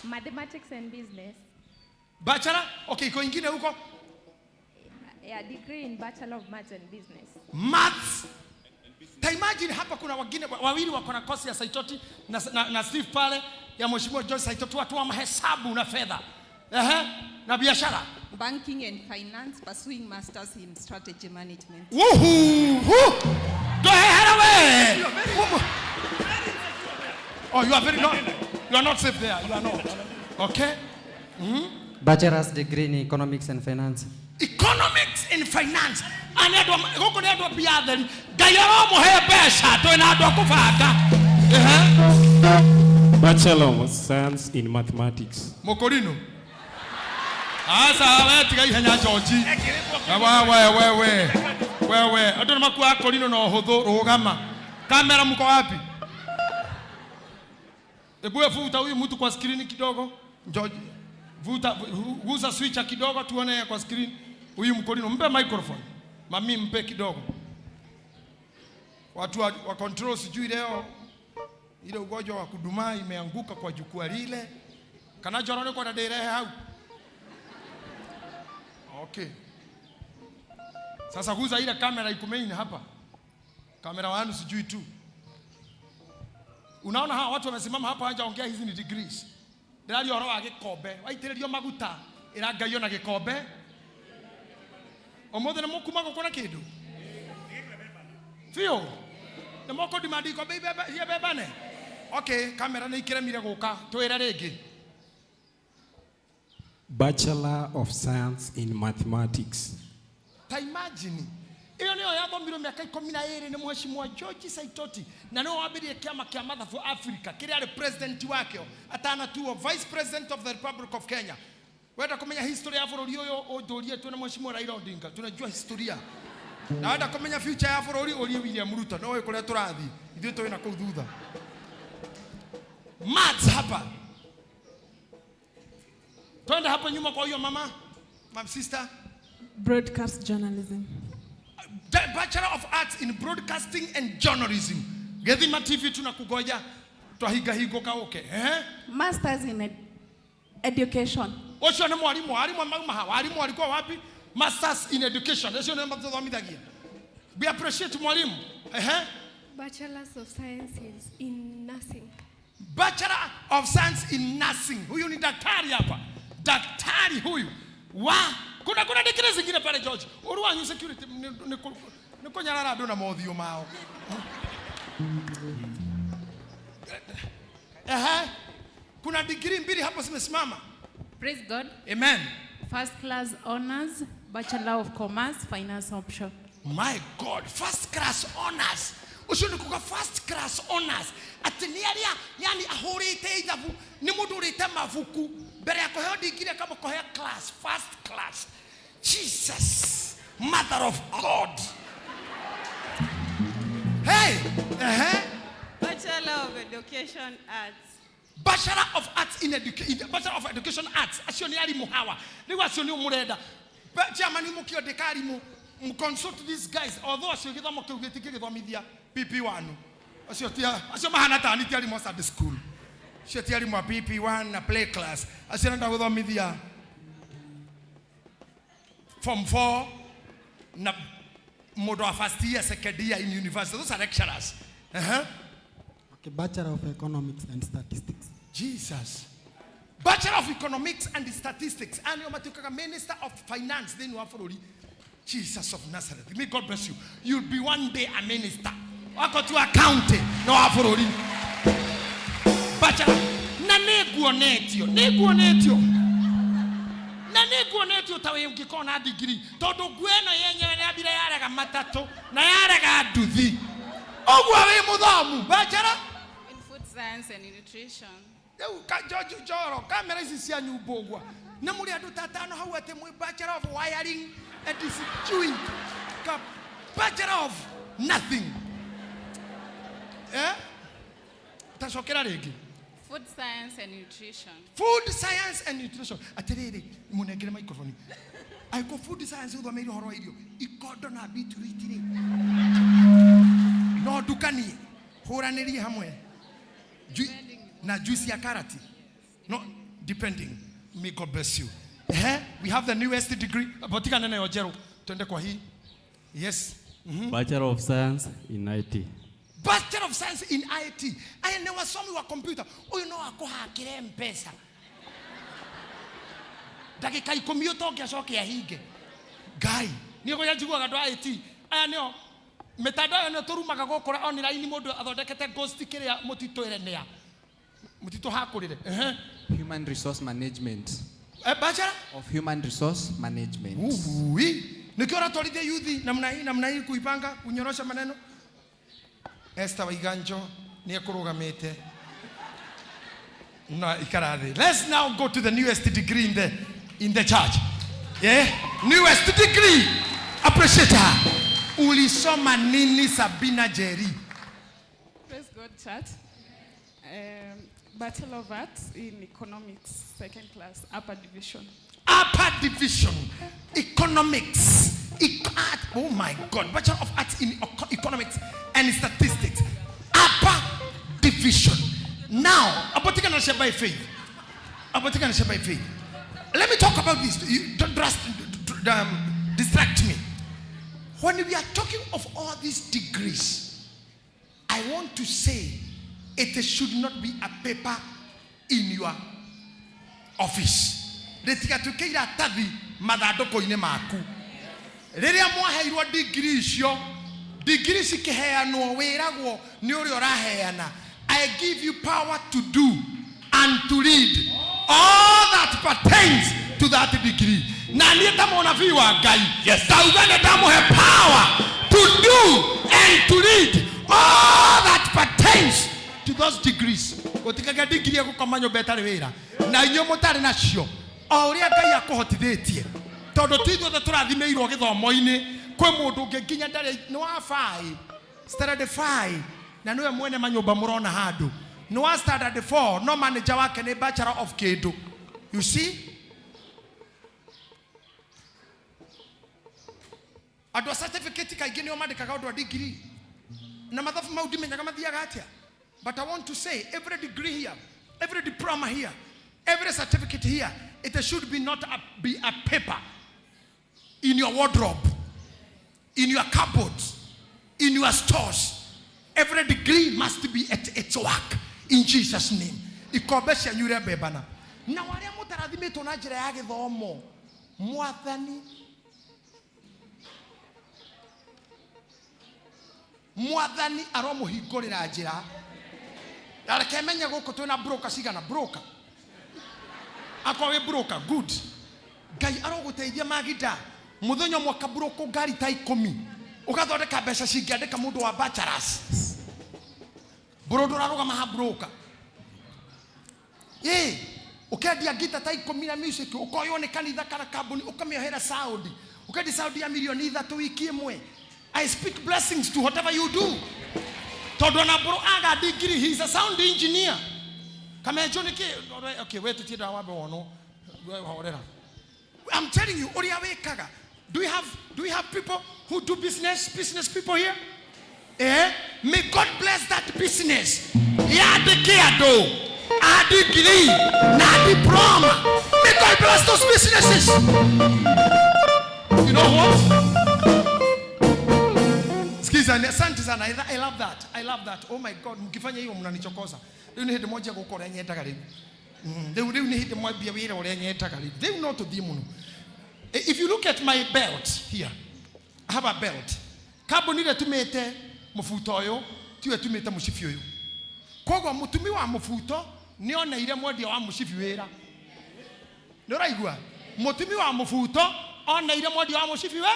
Mathematics and Business. Bachelor. Okay, iko ingine huko. Yeah, degree in Bachelor of Maths and Business. Maths. Ta imagine hapa kuna wengine wawili wako na kosi ya Saitoti na Steve pale ya Mheshimiwa George Saitoti, watu wa mahesabu na fedha. Ehe, na biashara. Banking and finance, pursuing masters in strategy management. Woohoo! Woo! Go ahead away. Oh, you are very not. You are not safe there. You are not. Okay? Bachelor's degree in economics and finance. Economics and finance. Ani andũ gũkũ nĩ andũ a mbia theri. Ngai aromũhe mbeca twĩna andũ a kũbanga. Ehe. Bachelor of Science in Mathematics. Mũkũrinũ. Asa we tiga ihenya George. We we we. Wewe andũ nĩ makuaga kũrinũ na ũhũthũ rũgama. Kamera mko wapi? Ebu vuta huyu mtu kwa skrini kidogo. George, vuta gusa switcher kidogo tuone kwa screen. Huyu mkorino mpe microphone. Mami mpe kidogo. Watu wa control sijui leo ile ugonjwa wa kudumaa imeanguka kwa jukwaa lile. Kana njoro nĩ kwenda ndĩrehe hau. Okay. Sasa guza ile kamera ikumeini hapa. Kamera wanu sijui tu. Unaona hawa watu wamesimama hapa hawajaongea, hizi ni degrees. Ndĩraria ũhoro wa gĩkombe, waitĩrĩrio maguta ĩra Ngai ona gĩkombe. Ũmũthĩ nĩ mũkuma gũkũ na kĩndũ? Biũ. Nĩ mũkũndimandi ikombe ibebane? Okay, kamera nĩ ikĩremire gũka, twĩre rĩngĩ. Bachelor of Science in Mathematics. Ta imagine ĩyo nĩyo yathomirwo mĩaka 12 nĩ Mheshimiwa George Saitoti, na nĩwe wambĩrĩirie kĩama kĩa mathabu Africa kĩrĩa arĩ president wakĩo atanatuo Vice President of the Republic of Kenya. Wenda kũmenya history ya bũrũri ũyũ ũnjũrie twĩna Mheshimiwa Raila Odinga, tunajua historia. Na wenda kũmenya future ya bũrũri ũrie William Ruto, no kũrĩa tũrathiĩ ithuĩ twĩ na kũu thutha. Maths hapa. Twende hapo nyuma kwa huyo mama, mam sister. Broadcast journalism. Bachelor of Arts in Broadcasting and Journalism. Gethima TV tunakugoja. Twahinga hingo kauke. Eh? Masters in education. Ũcio nĩ mwalimu, walimu mauma hawa. Walimu walikuwa wapi? Masters in Education. Ũcio nĩ mathomithagia. We appreciate mwalimu. Eh? Bachelors of Science in Nursing. Bachelor of Science in Nursing. Huyu ni daktari hapa. Daktari huyu. Wa kuna degree zingine pale George. Uru wanyu security ni kunyarara andũ na mothiũ mao. Ehe. Kuna degree mbili hapo zimesimama. Praise God. Amen. First class honors, Bachelor of Commerce, Finance option. My God, first class honors. Ucio ni kuga first class honors. Ati ni aria yani ahurite ithabu ni mundu urite mabuku mbere ya kuheo degree kama kuheo class first class. Jesus, mother of God. Hey, Bachelor of Education Arts. Bachelor of Arts in Education, Bachelor of Education Arts. Acio ni arimu hawa. Riu acio ni murenda. Chairman mukiondeka arimu, consult these guys. Although acio githomo kiu gitingigithomithia PP1. Acio tia, acio mahana ta ni ti arimu a Sunday school. Acio ti arimu a PP1 na play class. Acio nenda guthomithia form 4 na mundu wa first year, second year in university. Those are lecturers. Okay, Bachelor of Economics and Statistics. Jesus. Bachelor of Economics and Statistics. Anio matukaga Minister of Finance thĩinĩ wa bũrũri. Jesus of Nazareth. May God bless you. You'll be one day a minister. Wako tu county no wa bũrũri. Bachelor. Na nĩnguonetio. Nĩnguonetio. Na nĩnguonetio ta wĩ ũngĩkorwo na degree. Tondũ nguo ĩno yenyewe nĩyambire yarega matatũ na yarega nduthi. Ũguo wĩ mũthomu. Bachelor. In food science and nutrition. Rĩu ka George Njoro, kamera ici cia nyumba ũguo. Nĩ mũrĩ andũ ta atano hau atĩ mwĩ Bachelor of Wiring and Sewing. Ka Bachelor of nothing. Tacokera rĩngĩ. Food science and nutrition. Food science and nutrition. Atĩrĩrĩ, mũnengere microphone. Angĩkorwo food science ũthomeire ũhoro wa irio, ikondo na beetroot rĩ. No ndukanie, hũranĩrie hamwe. Na juice ya karati. No, depending. May God bless you. We have the newest degree. But tigana nayo njerũ. Twende kwa hii. Yes. Bachelor of Science in IT. Bachelor of Science in IT. Aya nĩ wasomi wa computer. Ũyũ no akũhakĩre mpesa. Ndagĩka 10 ũtonge acoke ahinge. Ngai, niĩ kũrĩa njiguaga andũ a IT. Aya nĩo mĩtandao ĩyo nĩyo tũrumaga gũkũ online mũndũ athondekete ghost kĩrĩa mũtitũ ĩrenea. Mũtitũ hakũrĩre. Ehe. Human Resource Management. Bachelor of Human Resource Management. Ui, nĩkĩo ũratwarithia yuthi namna hii namna hii kuipanga kunyorosha maneno. Esther Waiganjo nĩ ekũrũgamĩte na ikara thĩ. Let's now go to the newest degree in the church. Yeah? Newest degree. Appreciate her. Ulisoma nini Sabina Jerry? Praise God, church. Bachelor of Arts in Economics, second class, upper division. Upper division, economics. Art, oh my God, Bachelor of Arts in Economics and Statistics, upper division. Now, apotika share by faith. Apotika share by faith. Let me talk about this. You don't trust, distract me. When we are talking of all these degrees, I want to say it should not be a paper in your office. Rĩtigatuĩke iratathi mathandũkũ-inĩ maku. Rĩrĩa mwaheirwo degree icio, degree cikĩheanwo wĩragwo nĩ ũrĩa ũraheana, I give you power to do and to lead all that pertains to that degree. Na niĩ ta mũnabii wa Ngai ndauga nĩ ndamũhe power to do and to lead all that pertains to those degrees. Gũtikagĩa degree ĩgũkoma nyũmba ĩtarĩ wĩra na inyuĩ mũtarĩ nacio, o ũrĩa Ngai akũhotithĩtie, tondũ ti ithuothe tũrathimĩirwo gĩthomo-inĩ. Kwĩ mũndũ ũngĩ nginya ndarĩ nĩ wa 5 standard 5 na nĩwe mwene manyũmba mũrona handũ nĩ wa standard 4, no manager wake nĩ bachelor of kĩndũ, you see. Andũ a certificate kaingĩ nĩo mandĩkaga ũndũ a degree na mathabu mau ndimenyaga mathiaga atĩa, but I want to say every degree here, every diploma here, every certificate here, it should be not be a paper in your wardrobe, in your cupboard, in your stores. Every degree must be at its work in Jesus' name. Ikombe cianyu irembembana na arĩa mũtarathimĩtwo na njĩra ya gĩthomo, Mwathani aromũhingũrĩra njĩra. Na reke menye gũkũ twĩna broker cigana. Broker, akorwo wĩ broker, good. Ngai arogũteithia magida mũthenya ũmwe kaburũkũ ngari ta 10 ũgathondeka mbeca cingĩandĩka mũndũ wa bachelors. Mbũrũ ndũrarũgama ha broker ĩ ũkendia ngita ta 10 na music, ũkoywo nĩ kanitha kana kambuni, ũkamĩohera sound, ũkendia sound ya mirioni 3 wiki ĩmwe. I speak blessings to whatever you do, tondũ ona mbũrũ aga degree, he is a sound engineer. Kamenjo nĩ kĩ? Okay, we tũtiendaga wambe wonwo. We horera. I'm telling you, ũrĩa wĩkaga. Do we have people who do business, business people here? Eh? May God bless that business. Yandĩke andũ a degree na diploma. May God bless those businesses. You know what? Sikiza, asante sana. I love that. I love that. Oh my God, mkifanya hiyo mnanichokoza. Rĩu nĩ hĩndĩ mwanjia gũka ũrĩa nyendaga rĩu. Rĩu nĩ hĩndĩ mwambia wĩra ũrĩa nyendaga rĩu. Rĩu no tũthiĩ mũno. If you look at my belt here, I have a belt. Kambuni ĩrĩa ĩtumĩte mũbuto ũyũ tiyo ĩtumĩte mũcibi ũyũ. Koguo mũtumi wa mũbuto nĩ oneire mwendia wa mũcibi wĩra. Nĩ ũraigua? Mũtumi wa mũbuto oneire mwendia wa mũcibi we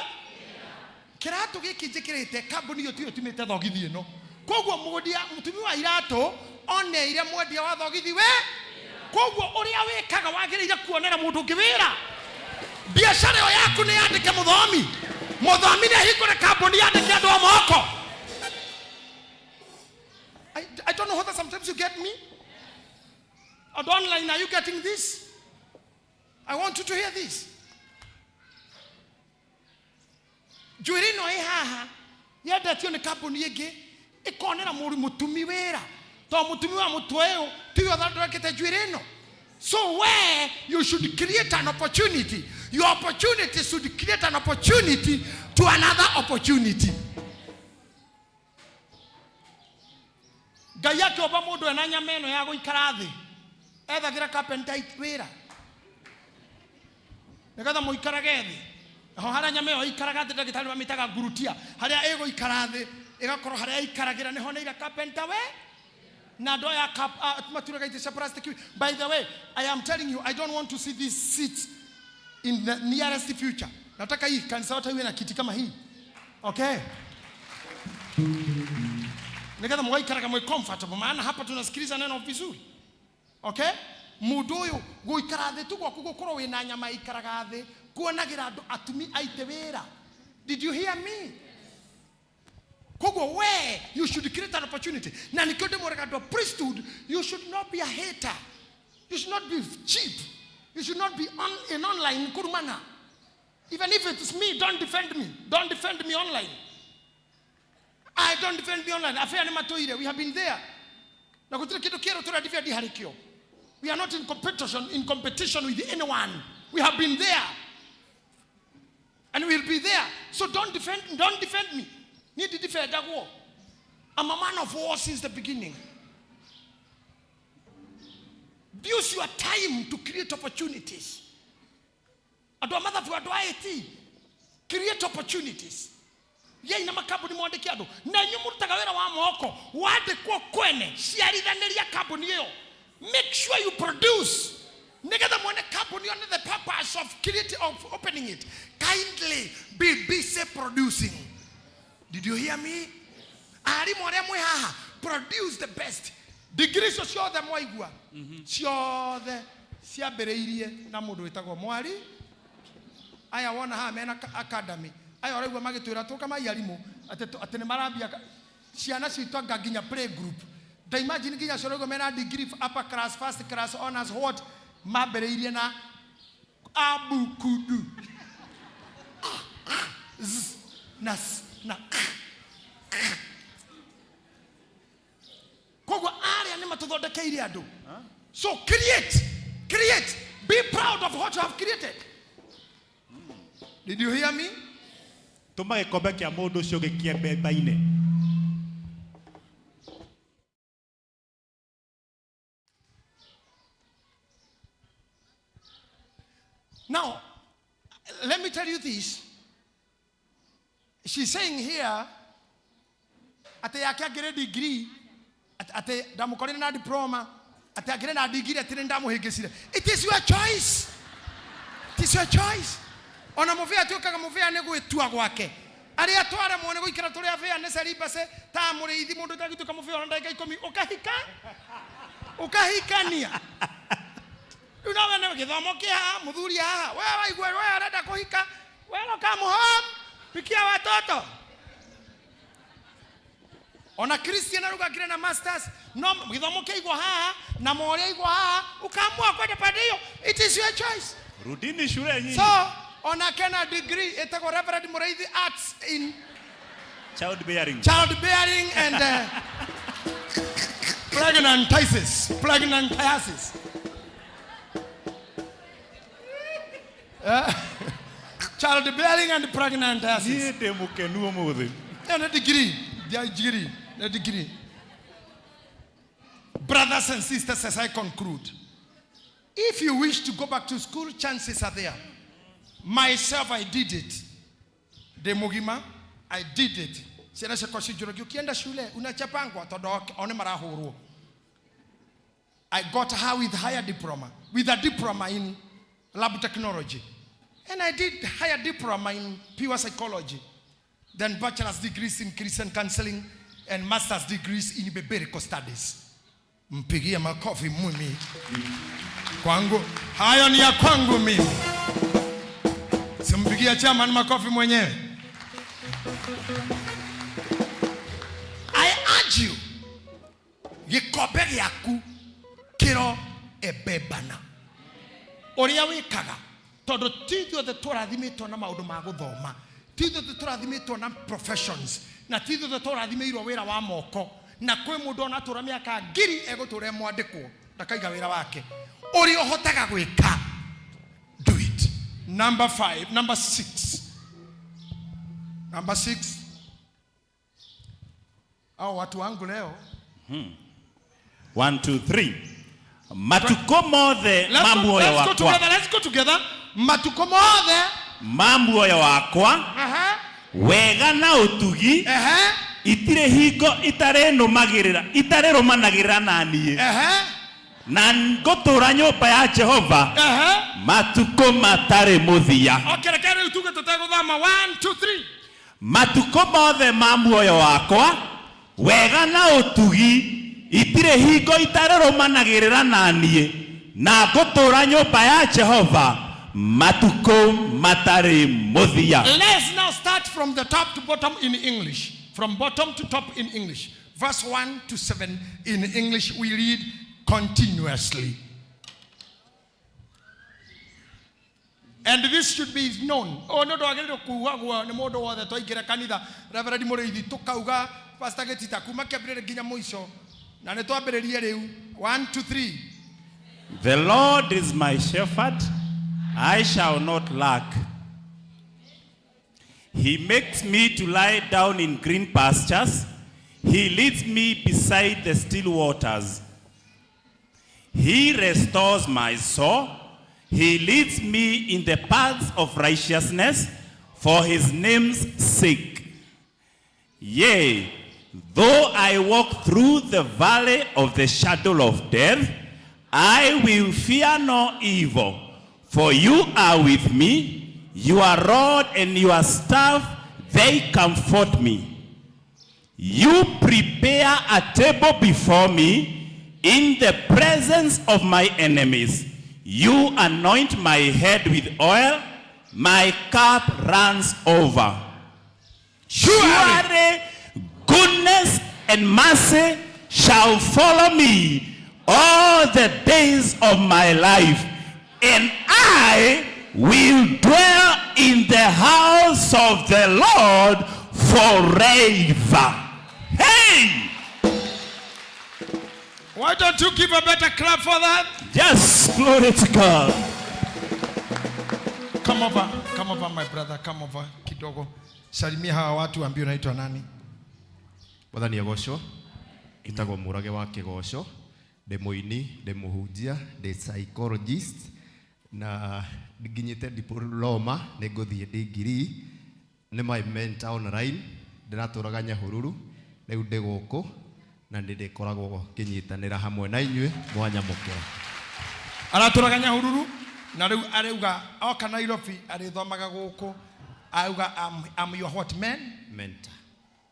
kĩratũ gĩkĩ njĩkĩrĩte, kambuni ĩyo tiyo ĩtumĩte thogithi ĩno. Koguo mwendia mũtumi wa iratũ oneire mwendia wa thogithi we. Koguo ũrĩa wĩkaga wagĩrĩire kuonera mũndũ ũngĩ wĩra. Biacara ĩyo yaku nĩ yandĩke mũthomi. Mũthomi nĩ ahingũre kambuni yandĩke andũ a moko. I don't know whether sometimes you get me. And online, are you getting this? I want you to hear this. Njuĩrĩ ĩno ĩ haha yendetio nĩ kambuni ĩngĩ ĩkonera mũri mũtumi wĩra, tondũ mũtumi wa mũtwe ũyũ tiwe ũthondekete njuĩrĩ ĩno. So where you should create an opportunity. Your opportunity should create an opportunity to another opportunity. Ngai akĩũmba mũndũ ena nyama ĩno ya gũikara thĩ, ethagĩra carpenter wĩra nĩgetha mũikarage thĩ. Naho harĩa nyama ĩyo ĩikaraga thĩ, ndagĩtarĩ mamĩtaga ngurutia, harĩa ĩgũikara thĩ ĩgakorwo harĩa ĩikaragĩra nĩho neira carpenter we na andũ aya maturaga itĩ cia plastic. By the way, I am telling you, I don't want to see these seats in the nearest future. Nataka hii kanisa yote iwe na kiti kama hii, okay, nĩgetha mũgaikaraga mwĩ comfortable, maana hapa tunasikiliza neno vizuri, okay. Mũndũ ũyũ gũikara thĩ tu gwaku gũkorwo wĩna nyama ĩikaraga thĩ kuonagĩra andũ atumi aite wĩra. Did you hear me? Koguo we, you should create an opportunity. Na nikĩo ndĩmwĩraga andũ a priesthood, you should not be a hater, you should not be cheap, you should not be on, in online kurumana. Even if it's me, don't defend me, don't defend me online. I don't defend me online. Affair nĩ matũire, we have been there, na gũtirĩ kĩndũ kĩerũ tũra defend harĩ kĩo. We are not in competition with anyone. We have been there and we'll be there. So don't defend me. Niĩ ndidefendagwo. I'm a man of war since the beginning. Use your time to create opportunities. Andũ a mathabu, andũ a IT, create opportunities. Yei na makambuni mwandĩke andũ, na inyuĩ mũrutaga wĩra wa moko, wandĩkwo kwene, ciarithanĩria kambuni ĩyo. Make sure you produce nĩgetha mwene kambuni one the purpose of creating, of opening it. Kindly be busy producing. Did you hear me? Arimũ arĩa mwĩ haha, produce the best. Degree icio ciothe mwaigua ciothe ciambĩrĩirie na mũndũ wĩtagwo mwari. Aya wona haha mena academy, aya ũraigua magĩtwĩra tũka mai arimũ atĩ nĩ marambia ciana citũ anga nginya play group. Nda imagine nginya acio ũraigua mena degree, upper class, first class honors, what, mambĩrĩirie na abukudu z na s na k. Koguo arĩa nĩ matũthondekeire andũ. So create, create, be proud of what you have created. Did you hear me? Tũma gĩkombe kĩa mũndũ ũcio gĩkie mbemba-inĩ. Now, let me tell you this. She's saying here, atĩ yake angĩrĩ degree, atĩ ndamũkorire na diploma, atĩ angĩrĩ na degree, atĩ nĩ ndamũhĩngĩcire. It is your choice. It is your choice. Ona mũbĩa atuĩkaga mũbĩa nĩ gwĩtua gwake. Arĩa twaremwo nĩ gũikara tũrĩ abĩa nĩ celibacy, ta mũrĩithi, mũndũ ũtangĩtuĩka mũbĩa ona ndagĩka 10, ũkahika ũkahikania. Rĩu nawe nĩ gĩthomo kĩ haha, mũthuri haha, we waigua we arenda kũhika, welcome home, pikia watoto. Ona Christian aruga akĩrĩ na masters, no gĩthomo kĩaigwo haha na morĩa aigwo haha, ukaamua kwenda pande hiyo. It is your choice. Rudini shule nyinyi. So ona kena degree ĩtagwo Reverend Mũrĩithi Arts in Child bearing. Child bearing and pregnantitis, pregnantiasis. Child bearing and pregnantiasis. Niĩ ndĩ mũkenu ũmũthĩ. Yeah, na degree, degree, na degree. Brothers and sisters, as I conclude, if you wish to go back to school, chances are there. Myself, I did it. Ndĩ mũgima, I did it. Ciana ciakwa cinjũragia, ukienda shule unachapangwa, tondũ o nĩ marahũrwo. I got her with higher diploma, with a diploma in lab technology. And I did higher diploma in pure psychology. Then bachelor's degrees in Christian counseling and master's degrees in biblical studies. Mpigie makofi mimi. Kwangu, hayo ni ya kwangu mimi. Simpigie chairman makofi mwenyewe. I urge you, gĩkombe gĩaku kĩro ebebana ũrĩa wĩkaga, tondũ ti ithuothe tũrathimĩtwo na maũndũ ma gũthoma, ti ithuothe tũrathimĩtwo na professions, na ti ithuothe tũrathimĩirwo wĩra wa moko. Na kwĩ mũndũ ona atũra mĩaka 1000 egũtũra mwandĩkwo ndakaiga wĩra wake. Ũrĩa ũhotaga gwĩka, do it. Number 5, number 6. Number 6. Hao watu wangu leo. 1 2 3. Matukũ mothe Let's ma go, muoyo let's go wakwa. together, let's go together. Matukũ mothe. Ma muoyo wakwa. Aha. Wega na ũtugi. Aha. Itirĩ hingo itarĩnũmagĩrĩra, itarĩrũmanagĩrĩra na niĩ. Aha. Na ngũtũũra nyũmba ya Jehova. Aha. Matukũ matarĩ mũthia. Okay, reke rĩu tuge tũtegũthama. 1 2 3. Matukũ mothe ma muoyo wakwa, wega na ũtugi itirĩ hingo itarĩrũmanagĩrĩra na niĩ, na ngũtũũra nyũmba ya Jehova matukũ matarĩ mũthia. Let's now start from the top to bottom in English. From bottom to top in English. Verse 1 to 7 in English we read continuously. And this should be known. Oh, no, ndwagĩrĩirwo kuugagwo nĩ mũndũ wothe twaingĩra kanitha. Reverend Mũrĩithi tũkauga Pastor Gĩtita kuma kĩambĩrĩria nginya mũico. Na nĩ twambĩrĩrie rĩu. 1 2 3. The Lord is my shepherd, I shall not lack. He makes me to lie down in green pastures. He leads me beside the still waters. He restores my soul. He leads me in the paths of righteousness for his name's sake. Yea, though I walk through the valley of the shadow of death, I will fear no evil, for you are with me. Your rod and your staff, they comfort me. You prepare a table before me in the presence of my enemies. You anoint my head with oil, my cup runs over. Surely goodness and mercy shall follow me all the days of my life, and I will dwell in the house of the Lord forever. Hey! Why don't you give a better clap for that? Yes, glory to God. Come over, come over my brother, come over kidogo. Salimia hawa watu, ambie unaitwa nani? Mwathani agocwo. Njĩtagwo Mũrage wa Kĩgoco, ndĩ mũini, ndĩ mũhunjia, ndĩ psychologist na nginyĩte diploma, nĩ ngũthiĩ degree, nĩ my mentor online, ndĩratũraga Nyahururu, rĩu ndĩ gũkũ na nĩ ndĩkoragwo ngĩnyitanĩra hamwe na inyuĩ mwanyamũkĩra. Aratũraga Nyahururu na rĩu arauga oka Nairobi arĩthomaga gũkũ, auga I'm your what man? Mentor.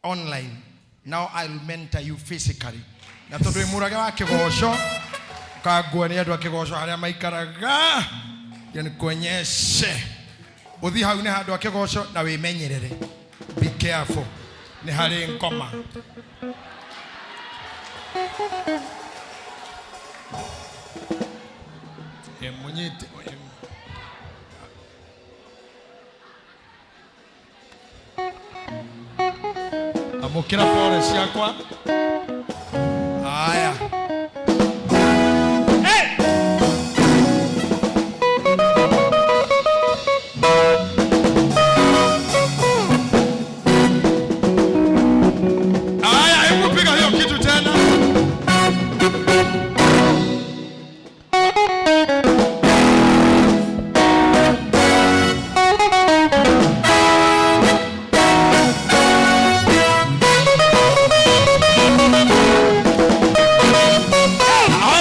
Online. Now I'll mentor you physically. Na tondũ wĩ Mũrage wa Kĩgoco, ũkangua nĩ andũ a Kĩgoco harĩa maikaraga, ndio nikuonyeshe. Ũthiĩ hau nĩ handũ a Kĩgoco na wĩmenyerere. Be careful. Nĩ harĩ ngoma. Mũnyite. Amũkĩra pole ciakwa. Haya. Hey! Haya, hebu piga hiyo kitu tena.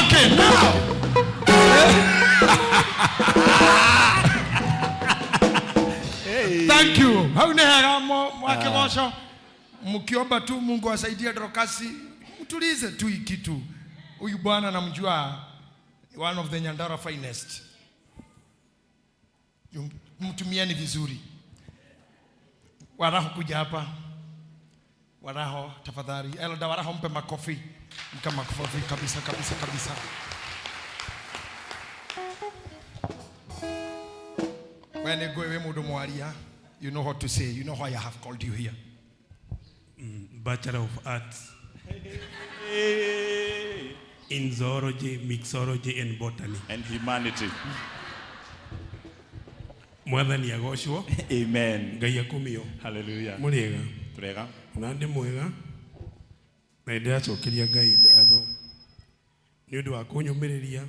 Okay, now. Thank you. Hau nĩ hega mwakĩgoco. Mkiomba tu Mungu asaidie Dorokasi, mtulize tu hii kitu. Huyu bwana namjua, one of the Nyandarua finest. Mtumieni vizuri. Waraho kuja hapa. Waraho tafadhali. Elda Waraho mpe makofi. Mpe makofi kabisa kabisa kabisa. When you go away mundu mwaria, you know what to say. You know why I have called you here. Bachelor of Arts in Zoology, Mixology, and Botany. And Humanity. Mwathani agocwo. Amen. Ngai akumio. Hallelujah. Mũrĩega. Tũrega. Na ndĩ mwega. Na nĩndĩracokeria Ngai ngatho nĩ ũndũ wa kũnyũmĩrĩria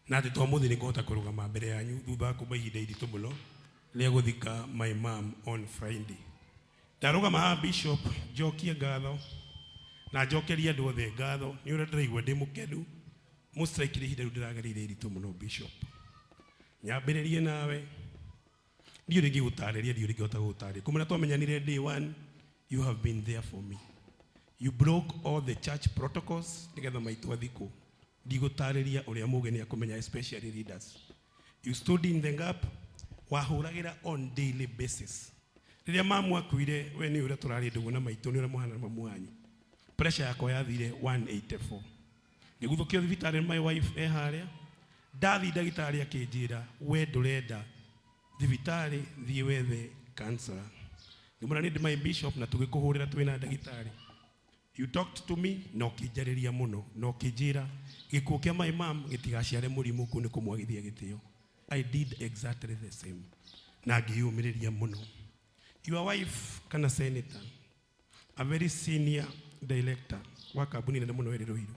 na atĩ to mũthĩ nĩ ngũhota kũrũgama mbere yanyu thutha wa kuma ihinda iritũ mũno rĩa gũthika my mom on Friday. Ndarũgama haha Bishop, njokie ngatho na njokerie andũ othe ngatho nĩ ũrĩa ndĩraigua ndĩ mũkenu. Most likely ihinda rĩu ndĩragereire iritũ mũno Bishop. Nyambĩrĩrie nawe, ndiũ rĩngĩ gũtarĩria, ndiũ rĩngĩ gũtarĩria. Kumana twamenyanire day one, you have been there for me. You broke all the church protocols nĩgetha maitũ athikwo. Ndigũtarĩria ũrĩa mũgĩ nĩ akũmenya, especially leaders. You stood in the gap, wahũragĩra on daily basis. Rĩrĩa mamu akuire, we nĩ ũrĩa tũrarĩ ndũgũ na maitũ, nĩ ũrĩa mũhana na mamu wanyu. Pressure yakwa yathire 184. Ngĩguthũkio thibitarĩ my wife e harĩa. Ndathi ndagĩtarĩ akĩnjĩra, we ndũrenda thibitarĩ, thiĩ wethe counselor. Ngĩmwĩra nĩ ndĩ my bishop na tũgĩkũhũrĩra twĩna ndagĩtarĩ. You talked to me na ũkĩnjarĩria mũno na ũkĩnjĩra gĩkuũ kĩa my mom gĩtigaciare mũrimũ kũu nĩ kũmwagithia gĩtĩo. I did exactly the same na ngĩyũmĩrĩria mũno. Your wife kana senator, a very senior director wa kambuni nene mũno ĩrĩ Ruiru,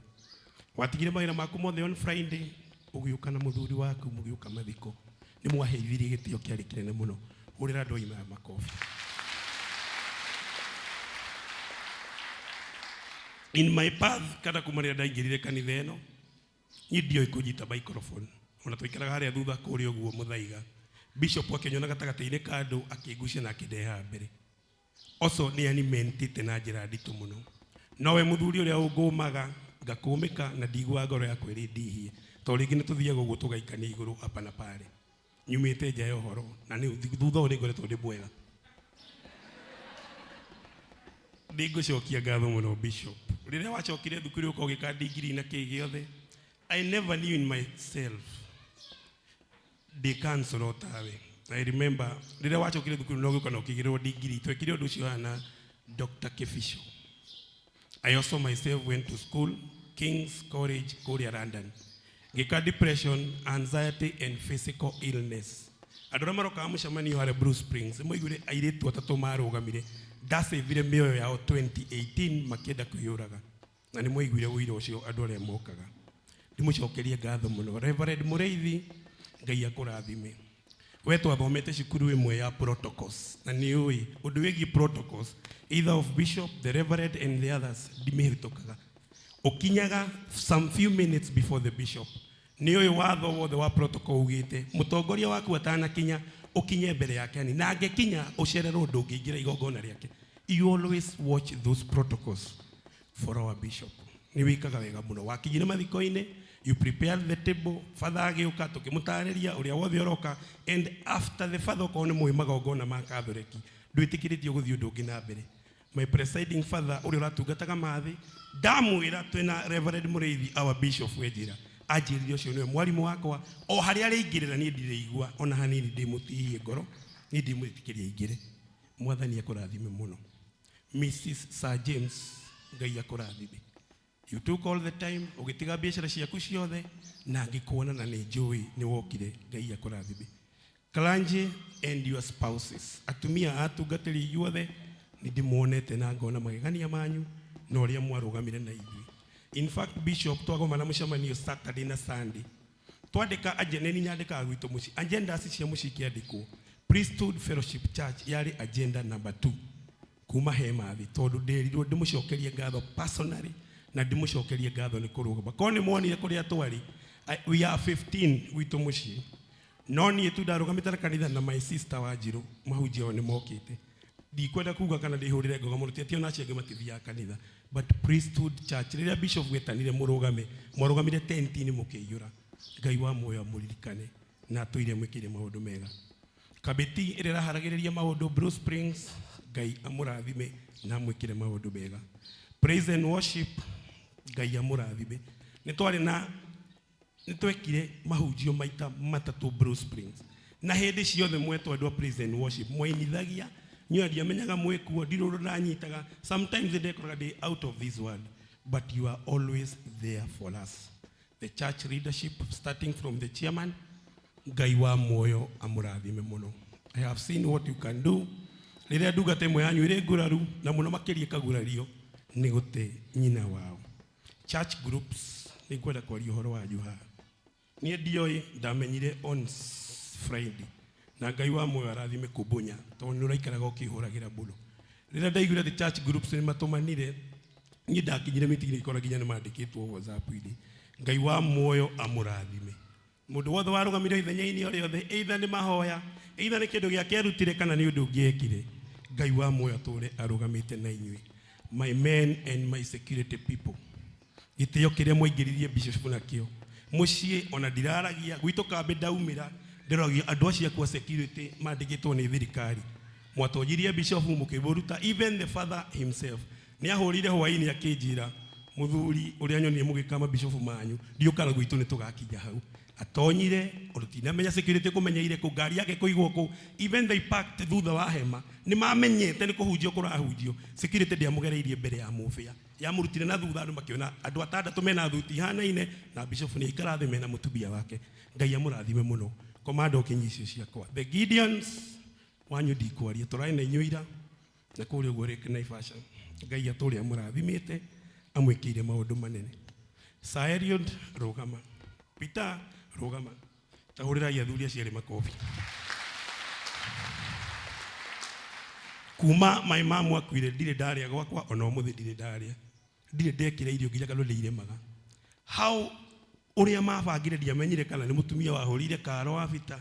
watigire mawĩra maku mothe on Friday ũgĩũka na mũthuri waku mũgĩũka mathiko, nĩ mwaheithirie gĩtĩo kĩarĩ kĩnene mũno. Hũrĩra andũ aima makobi. In my path kana kuma rĩrĩa ndaingĩrire kanitha ĩno, niĩ ndioĩ kũnyita microphone, ona twaikaraga harĩa thutha kũrĩa ũguo mũthaiga. Bishop akĩnyona gatagatĩ-inĩ ka andũ akĩngucia na akĩndeha mbere. Also nĩ animentĩte na njĩra nditũ mũno. Nowe mũthuri ũrĩa ũngũmaga ngakũmĩka na ndiguaga ngoro yakwa ĩrĩ ndihie, tondũ rĩngĩ nĩ tũthiaga ũguo tũgaikania igũrũ hapa na pale. Nyumĩte nja ya ũhoro na nĩ thutha ũyũ nĩngoretwo ndĩ mwega. Ndingũcokia ngatho mũno Bishop. Rĩrĩa wacokire thukuru ũka ũgĩka degree na kĩĩ gĩothe, I never knew in myself ndĩ counselor tawe. I remember rĩrĩa wacokire thukuru na ũgĩũka na ũkĩigĩrĩrwo degree, twekire ũndũ ũcio hana Dr. Kefisho. I also myself went to school, King's College kũrĩa London. Ngĩka depression, anxiety and physical illness. Andũ arĩa marokaga mũcemanio harĩa Blue Springs, maiguire airĩtu atatũ marũgamire, ndacĩvire mĩoyo yao 2018 makĩenda kwĩyũraga. Na nĩ mwaiguire ũira ũcio andũ arĩa mokaga. Ndimũcokerie ngatho mũno. Reverend Mũrĩithi, Ngai akũrathime. We twathomete cukuru ĩmwe ya protocols, na nĩ ũĩ ũndũ wĩgiĩ protocols, either of bishop, the reverend and the others, ndimĩhĩtũkaga. Ũkinyaga some few minutes before the bishop. Nĩ ũyũ watho wothe wa protocol ugĩte, mũtongoria waku atanakinya, ũkinye mbere yake ani, na angĩkinya ũcererwo ndũngĩingĩra igongona rĩake. You always watch those protocols for our bishop. Nĩ wĩkaga wega mũno. Wakinyire mathiko-inĩ, you prepared the table, father agĩũka tũkĩmũtarĩria ũrĩa wothe ũroka, and after the father okorwo nĩ mũĩ magongona ma Catholic, ndwĩtĩkĩrĩtio gũthiĩ ũndũ ũngĩ na mbere. My presiding father ũrĩa ũratungataga mathĩ, ndamwĩra twĩna Reverend Mũrĩithi our bishop wenjĩra, anjĩrire ũcio nĩwe mwarimũ wakwa, o harĩa arĩingĩrĩra niĩ ndirĩigua ona hanini ndĩmũtihie ngoro, niĩ ndimwĩtĩkĩria aingĩre. Mwathani akũrathime mũno. Mrs. Sir James, Ngai akũrathime. You took all the time, ũgĩtiga biacara ciaku ciothe, na ngĩkuona na nĩ njũĩ nĩ wokire, Ngai akũrathime. Clergy and your spouses, atumia a atungatĩri inyuothe, nĩ ndĩmuonete na ngona magegania manyu na ũrĩa mwarũgamire na ithuĩ. In fact, Bishop, twagomana mũcemanio Saturday na Sunday. Twandĩka agenda, nĩ nyandĩkaga gwitũ mũciĩ. Agendas cia mũciĩ ikĩandĩkwo. Priesthood Fellowship Church yarĩ agenda number 2 kuma he mathi, tondũ ndĩrirwo ndĩmũcokerie ngatho personally na ndĩmũcokerie ngatho nĩ kũrũgama. Korwo nĩ muonire kũrĩa twarĩ, we are 15 gwitũ mũciĩ. No niĩ tu ndarũgamĩte na kanitha na my sister Wanjirũ, mahunjia ao nĩ mokĩte. Ndikwenda kuga kana ndĩhũrĩre ngoga mũno, ti atĩ ona acio angĩ matithiaga kanitha, but Priesthood Church rĩrĩa bishop wetanire mũrũgame, mwarũgamire tent-inĩ mũkĩiyũra. Ngai wa muoyo amũririkane na atũire mwĩkĩire maũndũ mega. Kamĩtĩ ĩrĩa ĩraharagĩrĩria maũndũ Blue Springs, Ngai amũrathime na amwĩkĩre maũndũ mega. Praise and worship, Ngai amũrathime. Nĩ twarĩ na nĩ twekire mahunjio maita matatũ Blue Springs, na hĩndĩ ciothe mwetwo andũ a praise and worship mwainithagia, niĩ ndiamenyaga mwĩkuo, ndirĩ ũndũ ndanyitaga. Sometimes ndekoraga ndĩ out of this world, but you are always there for us. The church leadership, starting from the chairman, Ngai wa muoyo amũrathime mũno. I have seen what you can do. Rĩrĩa ndungata ĩmwe yanyu ĩrĩ nguraru na mũno makĩria ĩkagurario nĩ gũte nyina wao. Church groups nĩ ngwenda kwaria ũhoro wanyu haha. Niĩ ndioĩ, ndamenyire on Friday na Ngai wa muoyo arathime Kumbunya tondũ nĩ ũraikaraga ũkĩhũragĩra mũno. Rĩrĩa ndaiguire atĩ church groups nĩ matũmanire, niĩ ndakinyire meeting ngĩkora nginya nĩ mandĩkĩtwo WhatsApp-inĩ. Ngai wa muoyo amũrathime. Mũndũ wothe warũgamire ithenya-inĩ o rĩothe, either nĩ mahoya, either nĩ kĩndũ gĩake arutire kana nĩ ũndũ ũngĩ ekire, Ngai wa muoyo atũre arũgamĩte na inyuĩ. My men and my security people, gĩtĩo kĩrĩa mwaingĩririe bishop nakĩo mũciĩ, ona ndiraragia gwitũ kambĩ ndaumĩra ndĩroragia andũ acio akwa security mandĩkĩtwo nĩ thirikari. Mwatonyirie bishop mũkĩmũruta, even the father himself nĩ ahũrire hwainĩ akĩnjĩra, mũthuri ũrĩa nyonire mũgĩka mabishofu manyu ndiũkana gwitũ nĩ tũgakinya hau. Atonyire ũndũ tinamenya security kũmenyeire kũ, ngari yake kũigwo kũ, even they parked thutha wa hema, nĩ mamenyete nĩ kũhunjio kũrahunjio. Security ndĩamũgereirie mbere ya mũbĩa, yamũrutire na thutha, andũ makĩona andũ atandatũ mena thuti ihanaine na bishop nĩ aikara thĩ mena mũtumia wake. Ngai amũrathime mũno. Komanda ũkĩnyi icio ciakwa, the Gideons wanyu ndikwaria, tũrarĩ na inyuĩ ira na kũrĩa ũguo Lake Naivasha. Ngai atũrĩa amũrathimĩte, amwĩkĩire maũndũ manene. Sir Eliud rũgama, Peter rũgama, tahũrĩrai athuri acio erĩ makobi. Kuma my mom akuire ndirĩ ndarĩa gwakwa, ona ũmũthĩ ndirĩ ndarĩa, ndirĩ ndekĩra irio nginya kana ndĩirĩmaga. How ũrĩa mabangire ndiamenyire, kana nĩ mũtumia wahũrire karo wa bita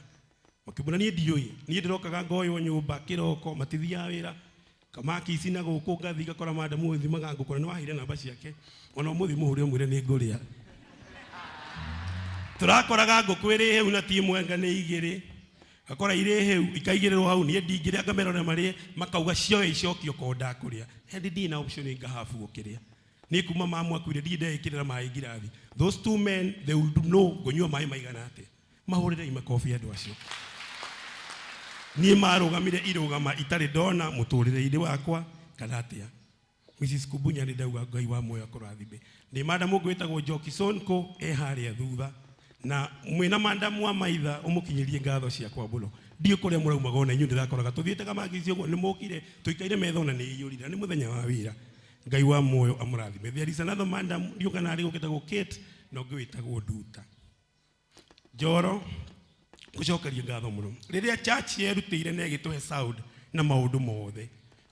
makĩmbũra, niĩ ndiũĩ. Niĩ ndĩrokaga ngoywo nyũmba kĩroko, matithiaga wĩra kamaki ici na gũkũ, ngathi ngakora madamu ũyũ thimaga ngũkũ na nĩwaheire namba ciake. Ona ũmũthĩ mũhũre ũmwĩre nĩ ngũrĩa. Tũrakoraga ngũkũ ĩrĩ hĩu na ti ĩmwe anga nĩ igĩrĩ, ngakora irĩ hĩu ikaigĩrĩrwo hau, niĩ ndingĩrĩa, ngamera ũrĩa marĩe, makauga cioe icokio korwo ndakũrĩa. Hĩndĩ ndirĩ na option, ngahabu gũkĩrĩa. Niĩ kuma mamu akuire ndirĩ ndeĩkĩrĩra maĩ ngirathi. Those two men, they will know ngũnyua maĩ maigana atĩa. Mahũrĩrei makobi andũ acio. Niĩ marũgamire irũgama itarĩ ndona mũtũrĩre-inĩ wakwa kana atĩa. Mrs Kumbunya, nĩ ndauga Ngai wa muoyo akũrathime. Nĩ madamu ũngĩ wĩtagwo Njoki Sonko e harĩa thutha na mwĩna madamu wa maitha, ũmũkinyĩrie ngatho ciakwa mũno. Ndiũ kũrĩa mũraumaga, ona inyuĩ ndĩrakoraga tũthiĩte kamaki ũguo nĩ mũkire tũikaire metha ona nĩ iyũrire na nĩ mũthenya wa wĩra. Ngai wa muoyo amũrathime. There is another madam, ndiũ kana arĩ gũkĩtagwo Kate na ũngĩ wĩtagwo Nduta Njoro. Gũcokeria ngatho mũno rĩrĩa church yerutĩire na ĩgĩtũhe sound na maũndũ mothe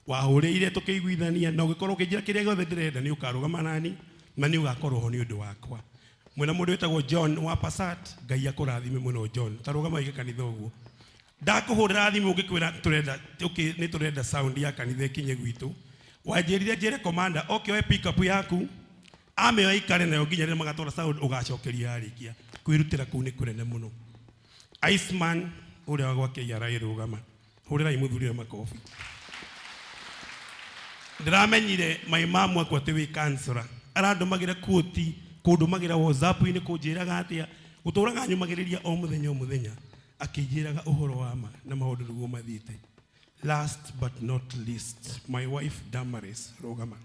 wahũrĩire tũkĩiguithania na ũgĩkorwo ũkĩnjĩra kĩrĩa gĩothe ndĩrenda nĩ ũkarũgama nani na nĩ ũgakorwo ho nĩ ũndũ wakwa. Mwena mũndũ wĩtagwo John wa Passat, Ngai akũrathime mũno. John, ta rũgama wĩke kanitha ũguo. Ndakũhũrĩra thimũ ngĩkwĩra tũrenda okay, nĩ tũrenda sound ya kanitha ĩkinye gwitũ, wanjĩrire njĩre commander oke oe pick up yaku, amĩoya ikare nayo nginya rĩrĩa magatwara sound, ũgacokeria yarĩkia. Kwĩrutĩra kũu nĩ kũnene mũno. Iceman ũrĩa wa gwake IRA rũgama, hũrĩrai mũthuri ũyũ makobi. Ndĩramenyire my mom akwa atĩ wĩ counselor, arandũmagĩra quote, kũndũmagĩra WhatsApp-inĩ, kũnjĩraga atĩa gũtũraga nyũmagĩrĩria o mũthenya o mũthenya, akĩnjĩraga ũhoro wa ma na maũndũ nĩguo mathiĩte. Last but not least, my wife Damaris, rũgama.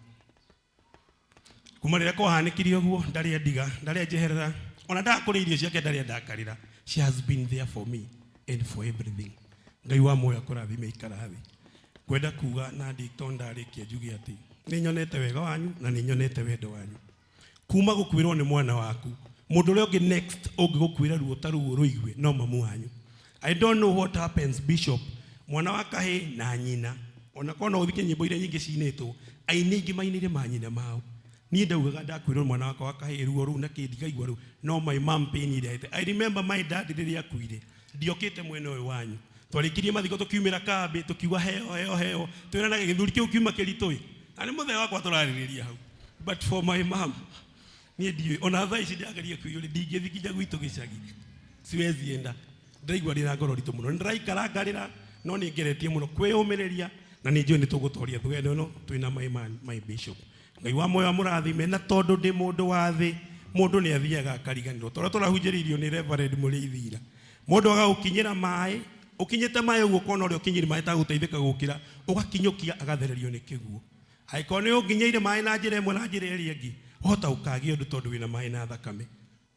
Kuma rĩrĩa kwahanĩkire ũguo ndarĩ andiga, ndarĩ anjeherera, ona ndakũrĩa irio ciake ndarĩ andakarĩra. She has been there for me and for everything. Ngai wa muoyo akũrathime. Ikara thĩ. Ngwenda kuga na ndito ndarĩkia njuge atĩ nĩ nyonete wega wanyu na nĩ nyonete wendo wanyu. Kuma gũkuĩrwo nĩ mwana waku, mũndũ ũrĩa ũngĩ next ũngĩgũkuĩra ruo ta ruo rũigue no mamu wanyu. I don't know what happens, bishop, mwana wa kahĩ na nyina, ona korwo no ũthike nyĩmbo iria nyingĩ cinĩtwo, aini aingĩ mainĩire manyina mao. Niĩ ndaugaga ndakwĩrwo mwana wakwa wa kahĩ, ruo rũu na kĩ ndikaigua rũu, no my mom pain ĩrĩa I remember my dad rĩrĩa akuire, ndiokĩte mwena ũyũ wanyu. Twarĩkirie mathiko tũkiumĩra kambĩ tũkiuga heo heo heo, twĩranaga gĩthuri kĩu kiuma kĩritũ ĩ, na nĩ mũthee wakwa tũrarĩrĩria hau. But for my mom, niĩ ndiũĩ ona thaa ici ndĩrageria kwĩyũria, ndingĩthiĩ nginya gwitũ gĩcagi, siwezi enda. Ndĩraigua ndĩna ngoro ritũ mũno, nĩndĩraikara ngarĩra, no nĩ ngeretie mũno kwĩyũmĩrĩria na nĩ njũĩ nĩ tũgũtoria thũgendo ĩno twĩna my man, my bishop. Ngai wa muoyo amũrathime. Na tondũ ndĩ mũndũ wa thĩ, mũndũ nĩ athiaga akariganĩrwo tondũ tũrahunjĩrĩirio nĩ Reverend Mũrĩithi ira, mũndũ agagũkinyĩra maĩ, ũkinyĩte maĩ ũguo, ũkona ũrĩa ũkinyĩire maĩ tagũteithĩka gũkĩra, ũgakinyũkia agathererio nĩ kĩguũ. Angĩkorwo nĩ ũnginyĩire maĩ na njĩra ĩmwe na njĩra ĩrĩa ĩngĩ, wahota ũkagĩa ũndũ tondũ wĩna maĩ na thakame.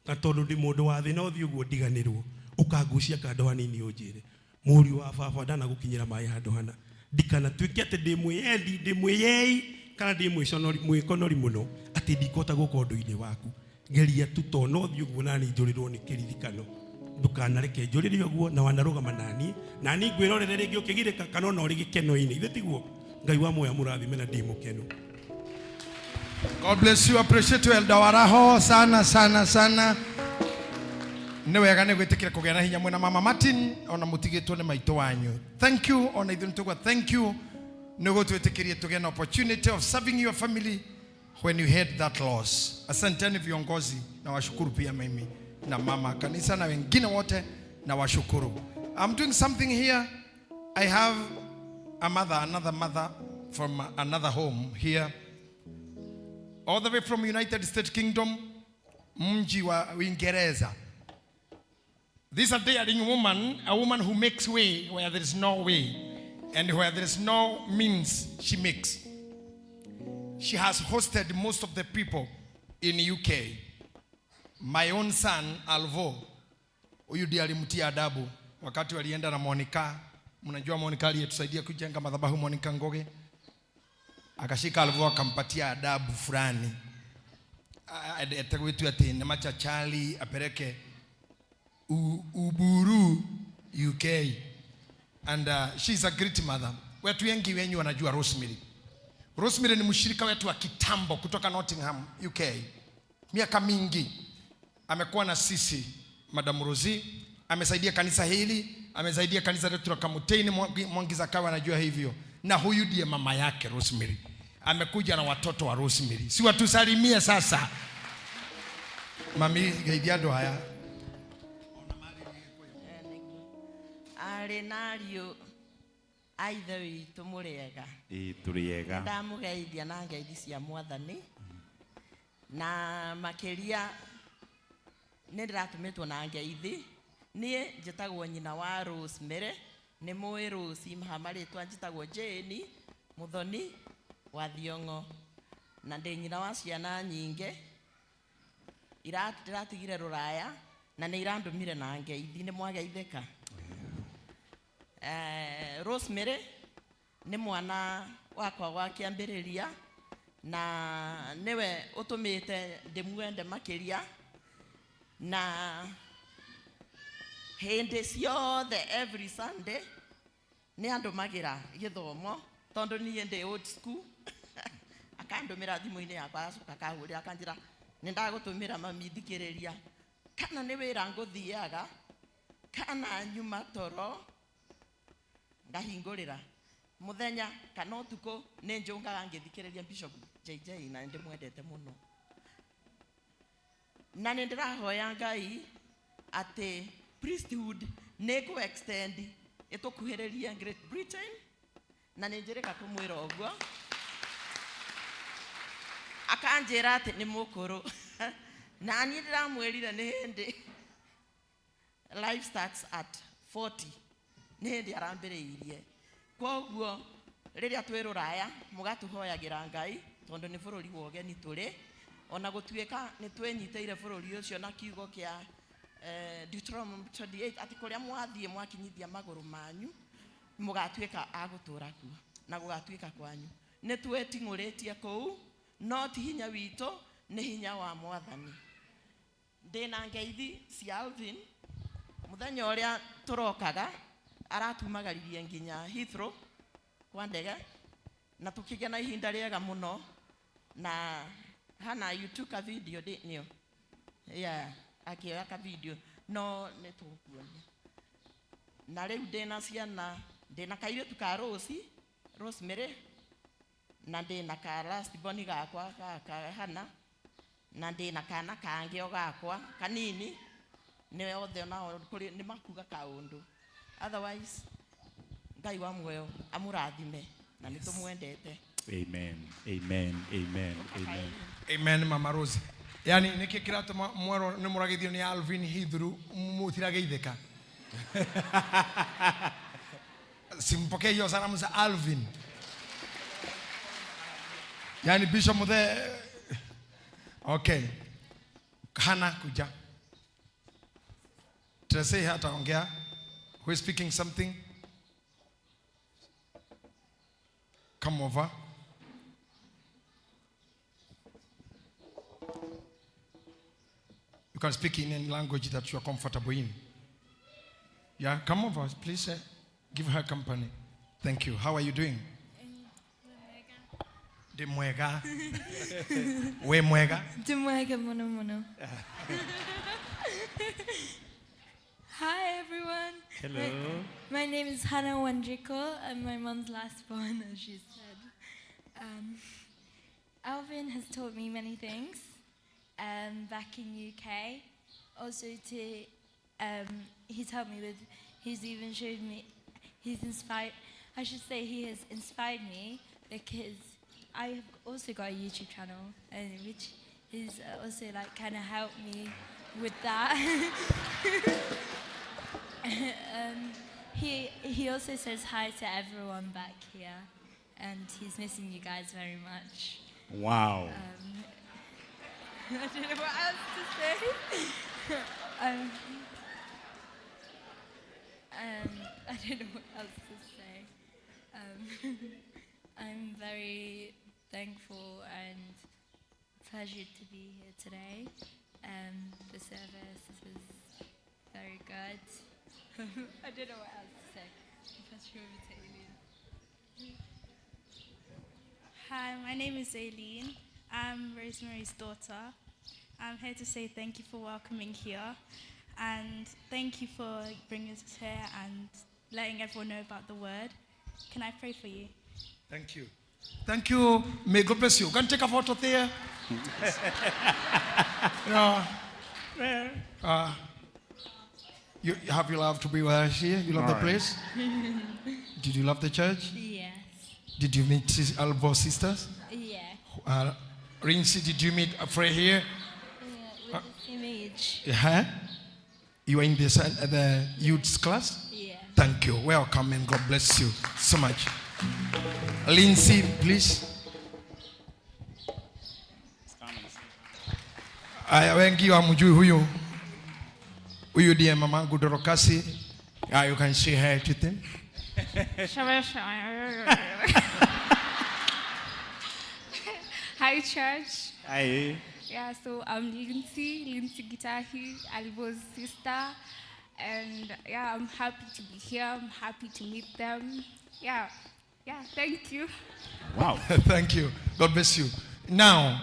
Na tondũ ndĩ mũndũ wa thĩ, no thiĩ ũguo ndiganĩrwo. Ũkangucia kando hanini ũnjĩre mũriũ wa baba ndanagũkinyĩra maĩ handũ hana, ndikanatuĩke atĩ ndĩ mwĩyendi, ndĩ mwĩyei kana ndĩ mwĩkonori mũno atĩ ndikũhota gũka ũndũ-inĩ waku. Geria tu to no thiĩ ũguo nani njũrĩrwo nĩ kĩririkano, ndukanareke njũrĩre ũguo na wanarũgama nani nani ngwĩrorere rĩngĩ ũkĩgirĩka kana ona ũrĩ gĩkeno-inĩ. Ithe tiguo? Ngai wa muoyo amũrathime na ndĩ mũkenu. God bless you. Appreciate you, Elder Waraho sana sana sana. Nĩ wega nĩ gwĩtĩkĩra kũgĩa na hinya mwena Mama Martin ona mũtigĩtwo nĩ maitũ wanyu. Thank you, ona ithuĩ nĩtũgwa thank you nĩ gũtwĩtĩkĩria tũgĩe na opportunity of serving your family when you had that loss. Asanteni viongozi, na washukuru pia mimi na mama kanisa na wengine wote na washukuru. I'm doing something here. I have a mother, another mother from another home here, all the way from United States Kingdom, mji wa Uingereza. This is a daring woman, a woman who makes way where there is no way, and where there is no means, she makes. She has hosted most of the people in UK. My own son, Alvo, huyu ndiye alimtia adabu wakati walienda na Monica. Mnajua Monica aliyetusaidia kujenga madhabahu, Monica Ngoge. Akashika Alvo akampatia adabu fulani. Etagwitu ati ni machachali apeleke Uburu UK. And she's a great mother. Watu wengi wenyu wanajua Rosemary. Rosemary ni mshirika wetu wa kitambo kutoka Nottingham, UK. Miaka mingi amekuwa na sisi. Madam Rosie amesaidia kanisa hili, amesaidia kanisa letu la Kamuteni, Mwangi Zakawa anajua hivyo. Na huyu ndiye mama yake Rosemary. Amekuja na watoto wa Rosemary. Si watusalimie sasa. Mami geithia andũ aya. Arĩ na ariũ a ithe witũ mũrĩega. Ĩĩ, tũrĩega. Ndamũgeithia na ngeithi cia Mwathani. Na makĩria nĩ ndĩratũmĩtwo na ngeithi. Niĩ njĩtagwo nyina wa Rosemary. Nĩ mũĩ Rose maha marĩtwa, njĩtagwo Jane Muthoni wa Thiong'o. Na ndĩ nyina wa ciana nyingĩ. Ndĩratigire rũraya na nĩ irandũmire na ngeithi. Nĩ mwageithĩka. Rosemary nĩ mwana wakwa wa kĩambĩrĩria na nĩwe ũtũmĩte ndĩmuende makĩria, na hĩndĩ ciothe every Sunday nĩ andũmagĩra gĩthomo tondũ niĩ ndĩ old school. Akandũmĩra thimũ-inĩ yakwa, agacoka akahũrĩra akanjĩra nĩ ndagũtũmĩra mami, thikĩrĩria, kana nĩ wĩra ngũthiaga kana nyuma toro ngahingũrĩra mũthenya kana ũtukũ nĩ njũngaga ngĩthikĩrĩria Bishop JJ na ndĩmwendete mũno. Na nĩ ndĩrahoya Ngai atĩ priesthood nĩ kũ extend ĩtũkuhĩrĩrie Great Britain, na nĩ njĩrĩga kũmwĩra ũguo. Akanjĩra atĩ nĩ mũkũrũ. Na niĩ ndĩramwĩrire nĩ hĩndĩ life starts at 40, nĩ hĩndĩ arambĩrĩirie. Kwoguo rĩrĩa twĩ rũraya mũgatũhoyagĩra Ngai tondũ nĩ bũrũri wa ũgeni tũrĩ, ona gũtuĩka nĩ twĩnyitĩire bũrũri ũcio na kiugo kĩa Deuteronomy 28 atĩ kũrĩa mwathiĩ mwakinyithia magũrũ manyu mũgatuĩka a gũtũũra kuo na gũgatuĩka kwanyu. Nĩ twĩting'ũrĩtie kũu, no ti hinya witũ, nĩ hinya wa Mwathani. Ndĩna ngeithi cia Alvin. Mũthenya ũrĩa tũrokaga aratumagaririe nginya Heathrow kwa ndege, na tũkĩgĩa na ihinda rĩega mũno. Na Hannah, you took a video, didn't you? Yeah, akĩoya ka video, no nĩ tũgũkuonia. Na rĩu ndĩna ciana, ndĩna kairĩtu ka Rose, Rosemary, na ndĩna ka last born gakwa ka Hannah, na ndĩna kana kangĩ o gakwa kanini, nĩ othe onao kũrĩ nĩ makuga kaũndũ. Otherwise, Ngai wa muoyo amũrathime na nĩ tũmwendete. Amen. Amen. Amen. Amen. Amen, Mama Rose. Yani nĩkĩ kĩratũma mwerwo nĩ mũrageithio nĩ Alvin Heathrow mũtirageithĩka? Simpokee hiyo salamu za Alvin. Yani Bishop Muthe. Okay. Hana kuja. Tracy hataongea. Who is speaking something? Come over. You can speak in any language that you are comfortable in. Yeah, come over, please. Give her company. Thank you. How are you doing? Ndĩ mwega. Wĩ mwega? Ndĩ mwega mũno mũno. Hi everyone. Hello. My name is Hannah Wanjiku. I'm my mom's last born, as she said. Alvin has taught me many things back in UK. Also to, he's helped me with, he's even showed me, he's inspired, I should say he has inspired me because I have also got a YouTube channel, and which is also like kind of helped me with that. He also says hi to everyone back here, and he's missing you guys very much. Wow. I don't know what else to say. I don't know what else to say. I'm very thankful and pleasured to be here today. The service was very good. I don't know what else to say. I'll pass you over to Aileen. Hi, my name is Aileen. I'm Rosemary's daughter. I'm here to say thank you for welcoming here, and thank you for bringing us here and letting everyone know about the word. Can I pray for you? Thank you. Thank you. May God bless you. Can you take a photo there? No. You have you love to be with us here? You love All the right. place? Did you love the church? Yes. Did you meet Albo sisters? Yeah. Rinsi, did you meet Frey here? Yeah, we're the same age. Yeah. You were in the youth's class? Yeah. Thank you. Welcome and God bless you so much. Lindsay, please. Aya, wengi wamjui huyu. Huyu ndiye mamangu Dorokasi. You can see her to them. Hi, church. Hi. Yeah, so I'm Lindsay Gitahi, Albo's sister. And yeah, I'm happy to be here. I'm happy to meet them. Yeah, thank you. Wow. Thank you. God bless you. Now,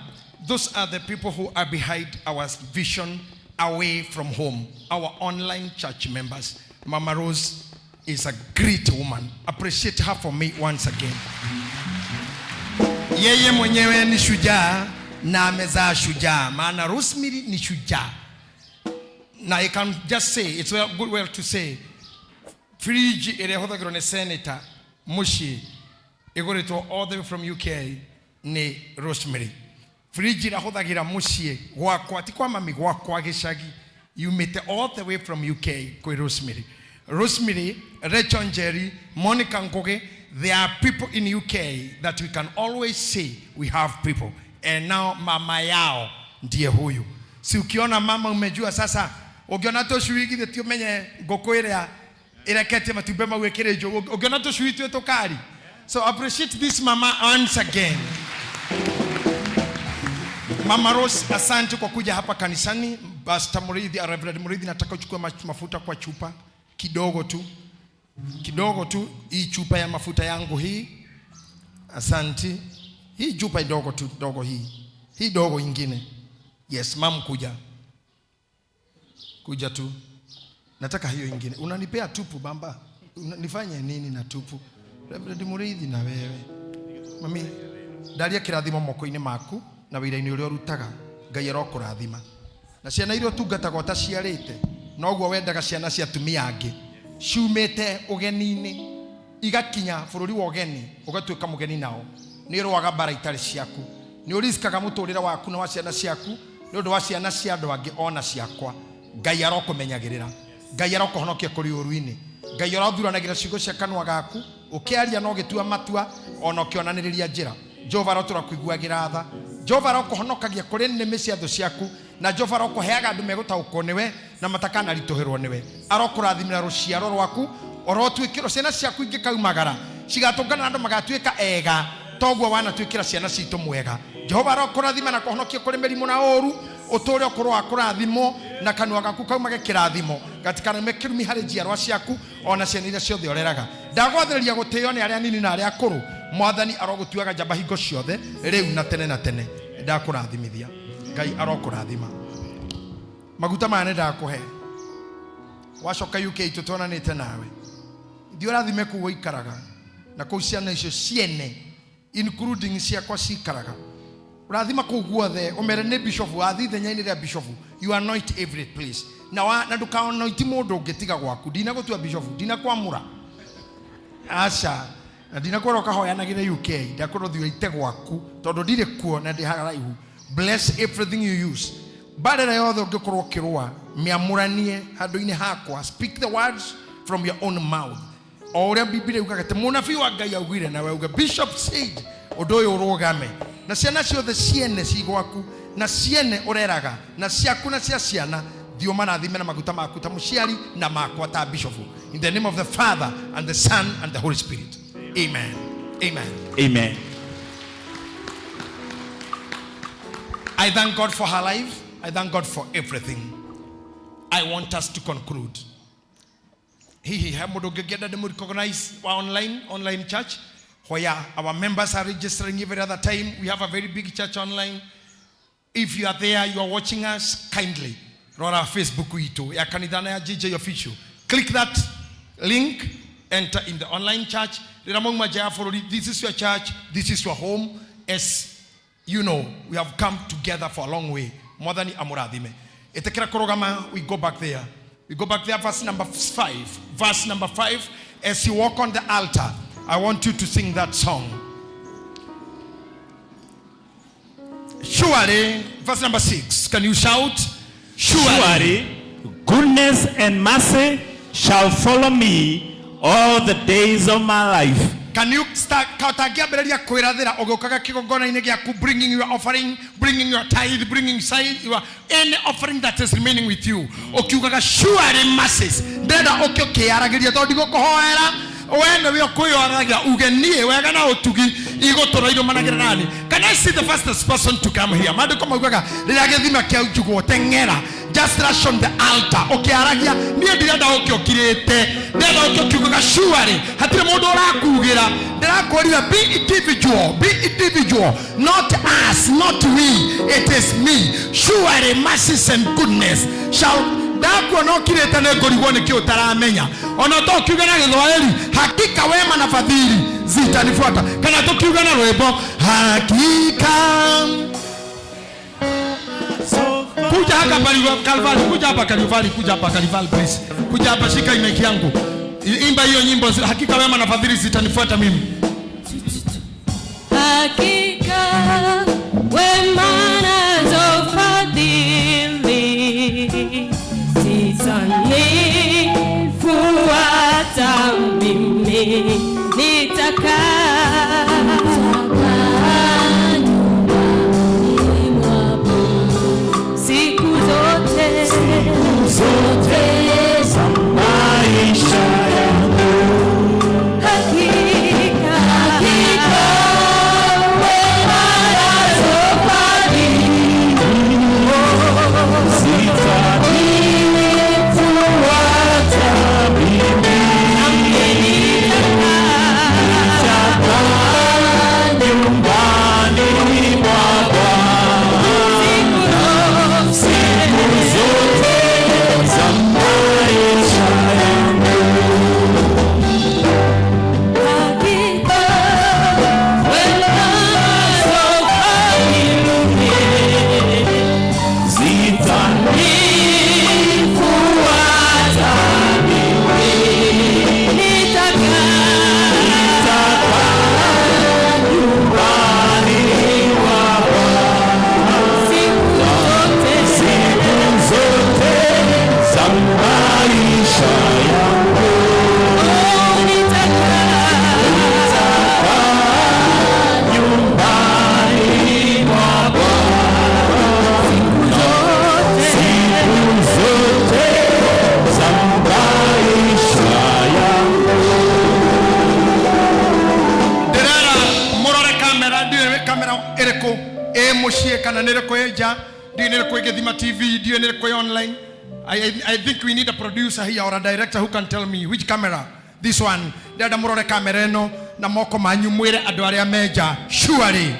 those are the people who are behind our vision away from home, our online church members. Mama Rose is a great woman. Appreciate her for me once again. Yeye mwenyewe ni shujaa na amezaa shujaa. Maana Rosemary ni shujaa. Now I can just say, it's well, good well to say, fridge ĩrĩa ĩhũthagĩrwo nĩ senator mũciĩ ĩgũrĩtwo all the way from UK nĩ Rosemary. Fridge ĩrĩa hũthagĩra mũciĩ gwakwa, ti kwa mami, gwakwa gĩcagi, yumĩte all the way from UK kwĩ Rosemary. Rosemary, Rachel Njeri, Monica Ngugi, there are people in UK that we can always say we have people. And now mama yao ndiye huyu. Si ukiona mama umejua sasa, ukiona tũcui githĩ ti ũmenye ngũkũ ĩrĩa ĩreketie matumbĩ mau ĩkĩrĩ njũgũ, ũngĩona tũcui twĩ tũkari. So appreciate this mama once again. Mama Rose, asante kwa kuja hapa kanisani. Pastor Muriithi, Reverend Muriithi, nataka uchukue mafuta kwa chupa kidogo tu. Kidogo tu, hii chupa ya mafuta yangu hii. Asante. Hii chupa ndogo tu, ndogo hii. Hii dogo ingine. Yes, mam kuja. Kuja tu. Nataka hiyo ingine. Unanipea tupu bamba. Nifanye nini na tupu? Reverend Muriithi na wewe. Mami, ndaria kirathimo moko-inĩ maku na wĩra-inĩ ũrĩa ũrutaga. Ngai arokũrathima. Na ciana iria ũtungataga ũtaciarĩte, noguo wendaga ciana cia atumia angĩ ciumĩte ũgeni-inĩ igakinya bũrũri wa ũgeni, ũgatuĩka mũgeni nao. Nĩ ũrũaga mbara itarĩ ciaku. Nĩ ũriskaga mũtũrĩre waku na wa ciana ciaku nĩ ũndũ wa ciana cia andũ angĩ ona ciakwa. Ngai arokũmenyagĩrĩra. Ngai arokũhonokia kũrĩ ũũru-inĩ. Ngai arothuranagĩra ciugo cia kanua gaku, ũkĩaria na ũgĩtua matua, ona ũkĩonanĩrĩria njĩra. Jehova arotũra kũiguagĩra tha. Jehova arokũhonokagia kũrĩ nĩmĩ cia thũ ciaku Na Jehova arokũheaga andũ megũtaũkwo nĩwe na matakanaritũhĩrwo nĩwe. Arokũrathimĩra rũciaro rwaku, orotuĩkĩrwo ciana ciaku ingĩkaumagara cigatũngana na andũ magatuĩka ega toguo wanatuĩkĩra ciana citũ mwega. Jehova arokũrathima na kũhonokia kũrĩ mĩrimũ na ũũru, ũtũũre ũkũrũ wa kũrathimwo na kanua gaku kaumage kĩrathimo gatikanaume kĩrumi harĩ njiarwa ciaku ona ciana iria ciothe ũreraga. Ndagwathĩrĩria gũtĩo nĩ arĩa anini na arĩa akũrũ. Mwathani arogũtuaga njamba hingo ciothe rĩu na tene na tene. Ndakũrathimithia. Ngai arokũrathima. Maguta maya nĩ ndakũhe. Wacoka UK tũtwananĩte nawe, thiĩ ũrathime kũu ũikaraga na kũu ciana icio ciene including ciakwa cikaraga. Ũrathima kũu guothe, ũmere nĩ bishop, wathiĩ ithenya-inĩ rĩa bishop, you anoint every place. Na wa, na ndũkaanointi mũndũ ũngĩ tiga gwaku. Ndinagũtua bishop, ndinakwamũra, aca, na ndinakwĩra ũkahoyanagĩre UK. Ndakwĩra ũthiĩ ũite gwaku tondũ ndirĩ kuo na ndĩ haraihu. Bless everything you use. Mbara ĩrĩa yothe ũngĩkorwo ũkĩrũa, mĩamũranie handũ-inĩ hakwa. Speak the words from your own mouth, o ũrĩa Biblia yugaga atĩ mũnabii wa Ngai augire, nawe uge bishop said ũndũ ũyũ ũrũgame. Na ciana ciothe ciene ci gwaku na ciene ũreraga na ciaku na cia ciana, thiĩ ũmarathime na maguta maku ta mũciari na makwa ta bishop. In the name of the Father and the Son and the Holy Spirit, amen, amen. Amen. I thank God for her life. I thank God for everything. I want us to conclude. Hihi he mũndũ ũngĩngĩenda ndĩmũ recognize wa online church where our members are registering every other time? We have a very big church online. If you are there, you are watching us, kindly rora Facebook itũ ya kanitha na ya GJ Official. Click that link, enter in the online church. Rĩrĩa mwauma nja ya bũrũri, this is your church, this is your home. As you know, we have come together for a long way. Mwathani amũrathime. Ĩtĩkĩra kũrũgama. We go back there, we go back there. Verse number 5, verse number 5. As you walk on the altar, I want you to sing that song. Surely, verse number 6. Can you shout? Surely goodness and mercy shall follow me all the days of my life. Can you start ũtangĩambĩrĩria kwĩrathĩra ũgĩũkaga kĩgongona-inĩ gĩaku, bringing your offering, bringing your tithe, bringing side, your any offering that is remaining with you, ũkiugaga surely mercies? Ndĩrenda ũke ũkĩyaragĩria tondũ ndigũkũhoera, we nĩwe ũkwĩyaragia, uge niĩ wega na ũtugi igũtũra irũmanagĩra nani. Can I see the fastest person to come here? Maandĩko maugaga rĩrĩa gĩthima kĩa njugwo teng'era. Just rush on the altar ũkĩaragia. Niĩ ndirenda ũke ũkirĩte, ndĩrenda ũke ũkiugaga surely. Hatirĩ mũndũ ũrakugĩra. Ndĩrakwĩrire, be individual, be individual, not us, not we, it is me. Surely mercies and goodness shall. Ndakuona ũkirĩte, nĩ ngũrigwo nĩkĩ ũtaramenya ona to ũkiuga na Gĩthwaĩri, hakika wema na fadhili zitanifuata, kana tũkiuga na rwĩmbo hakika. Kuja hapa Kalvari, kuja hapa Kalvari, kuja hapa Kalvari, please. Kuja hapa, shika mic yangu. Imba hiyo nyimbo, hakika wema na fadhili zitanifuata mimi. Hakika wema nazo fadhili zitanifuata mimi, nitakaa siku zote, zote za maisha yangu. Hakika, hakika wema nazo fadhili zitanifuata mimi, nitakaa Twĩ nja, ndiũĩ nĩ kwĩ Gĩthima TV, ndiũĩ nĩ kwĩ online. I think we need a producer here or a director who can tell me which camera this one. Ndĩrenda mũrore kamera ĩno na moko manyu mwĩre andũ arĩa me nja, surely.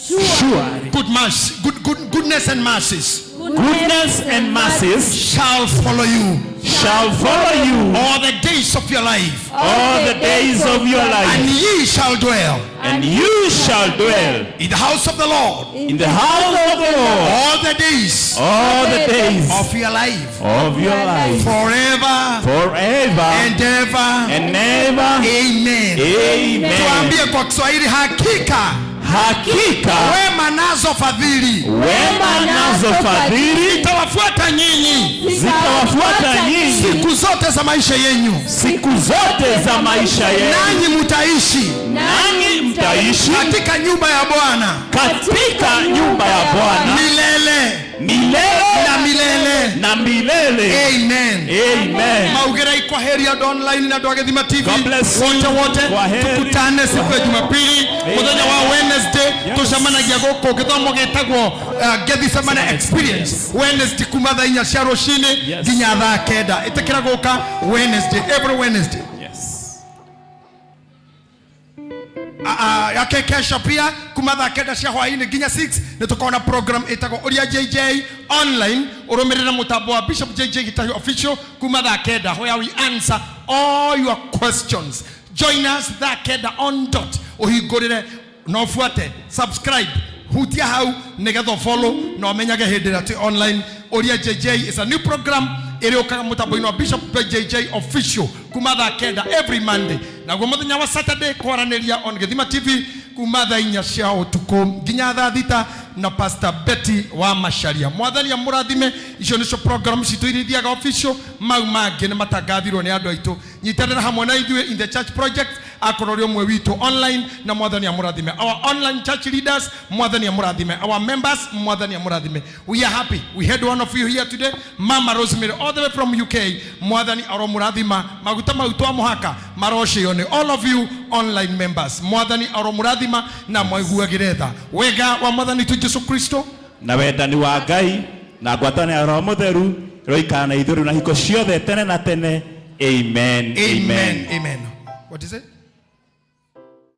Surely. Good mercy, good, good, goodness and mercies. Goodness and mercies shall follow you. Shall follow you all the days of your life. All the days of your life. And ye shall dwell. And you shall dwell in the house of the Lord. In the house of the Lord. All the days. All the days of your life. Of your life. Forever. Forever. And ever. And ever. Amen. Amen. Tuambie kwa Kiswahili, hakika. Hakika. Wema nazo fadhili. Wema nazo fadhili. Zitawafuata nyinyi. Zitawafuata nyinyi. Siku zote za maisha yenyu. Siku zote za maisha yenu. Nanyi mtaishi. Nanyi mtaishi. Katika nyumba ya Bwana. Katika nyumba ya Bwana. Milele. Milele. Na milele. Na milele. Amen. Amen. Maugerai kwa heri andũ online na andũ a Gĩthima TV. God bless you. Wote wote Kwa heri. tukutane siku ya Jumapili muthenya wa Wednesday tucemanagia gũkũ gĩthomo gĩtagwo Gethsemane Experience Wednesday kuma thaa inya cia rũcinĩ nginya thaa kenda. Ĩtĩkĩra gũka Wednesday, every Wednesday. Yes. Yake kesho pia kuma thaa kenda cia hwainĩ nginya 6 nĩ tũkorwo na program ĩtagwo Ũria JJ online ũrũmĩrĩre mũtambo wa Bishop JJ Gitahi official kuma thaa kenda, where we answer all your questions. Join us thaa kenda on dot, ũhingũrĩre na ũbuate, subscribe, hutia hau nĩgetha follow na ũmenyage hĩndĩ ĩrĩa twĩ online. Ũria JJ is a new program ĩrĩũkaga mũtambo-inĩ wa Bishop JJ official kuma thaa kenda every Monday, naguo mũthenya wa Saturday kwaranĩria on Gĩthima TV kuma thaa inya cia ũtukũ nginya thaa thita na Pastor Betty wa Macharia. Mwathani amũrathime. Icio nĩcio program citũ iria ithiaga official, mau mangĩ nĩ matangathirwo nĩ andũ aitũ. Nyitanĩra hamwe na ithuĩ in the church project akorwo ũrĩ ũmwe witũ online, na Mwathani amũrathime. Our online church leaders, Mwathani amũrathime. Our members, Mwathani amũrathime. We are happy we had one of you here today, Mama Rosemary all the way from UK. Mwathani aromũrathima. Maguta mau twamũhaka marocio nĩ all of you online members. Mwathani aromũrathima na mwaiguagĩre tha. Wega wa Mwathani tu Jesu Kristo na wendani wa Ngai na ngwatanĩro ya Roho Mũtheru ĩroikara na ithuĩ rĩu na hingo ciothe tene na tene. Amen. Amen. Amen. What is it?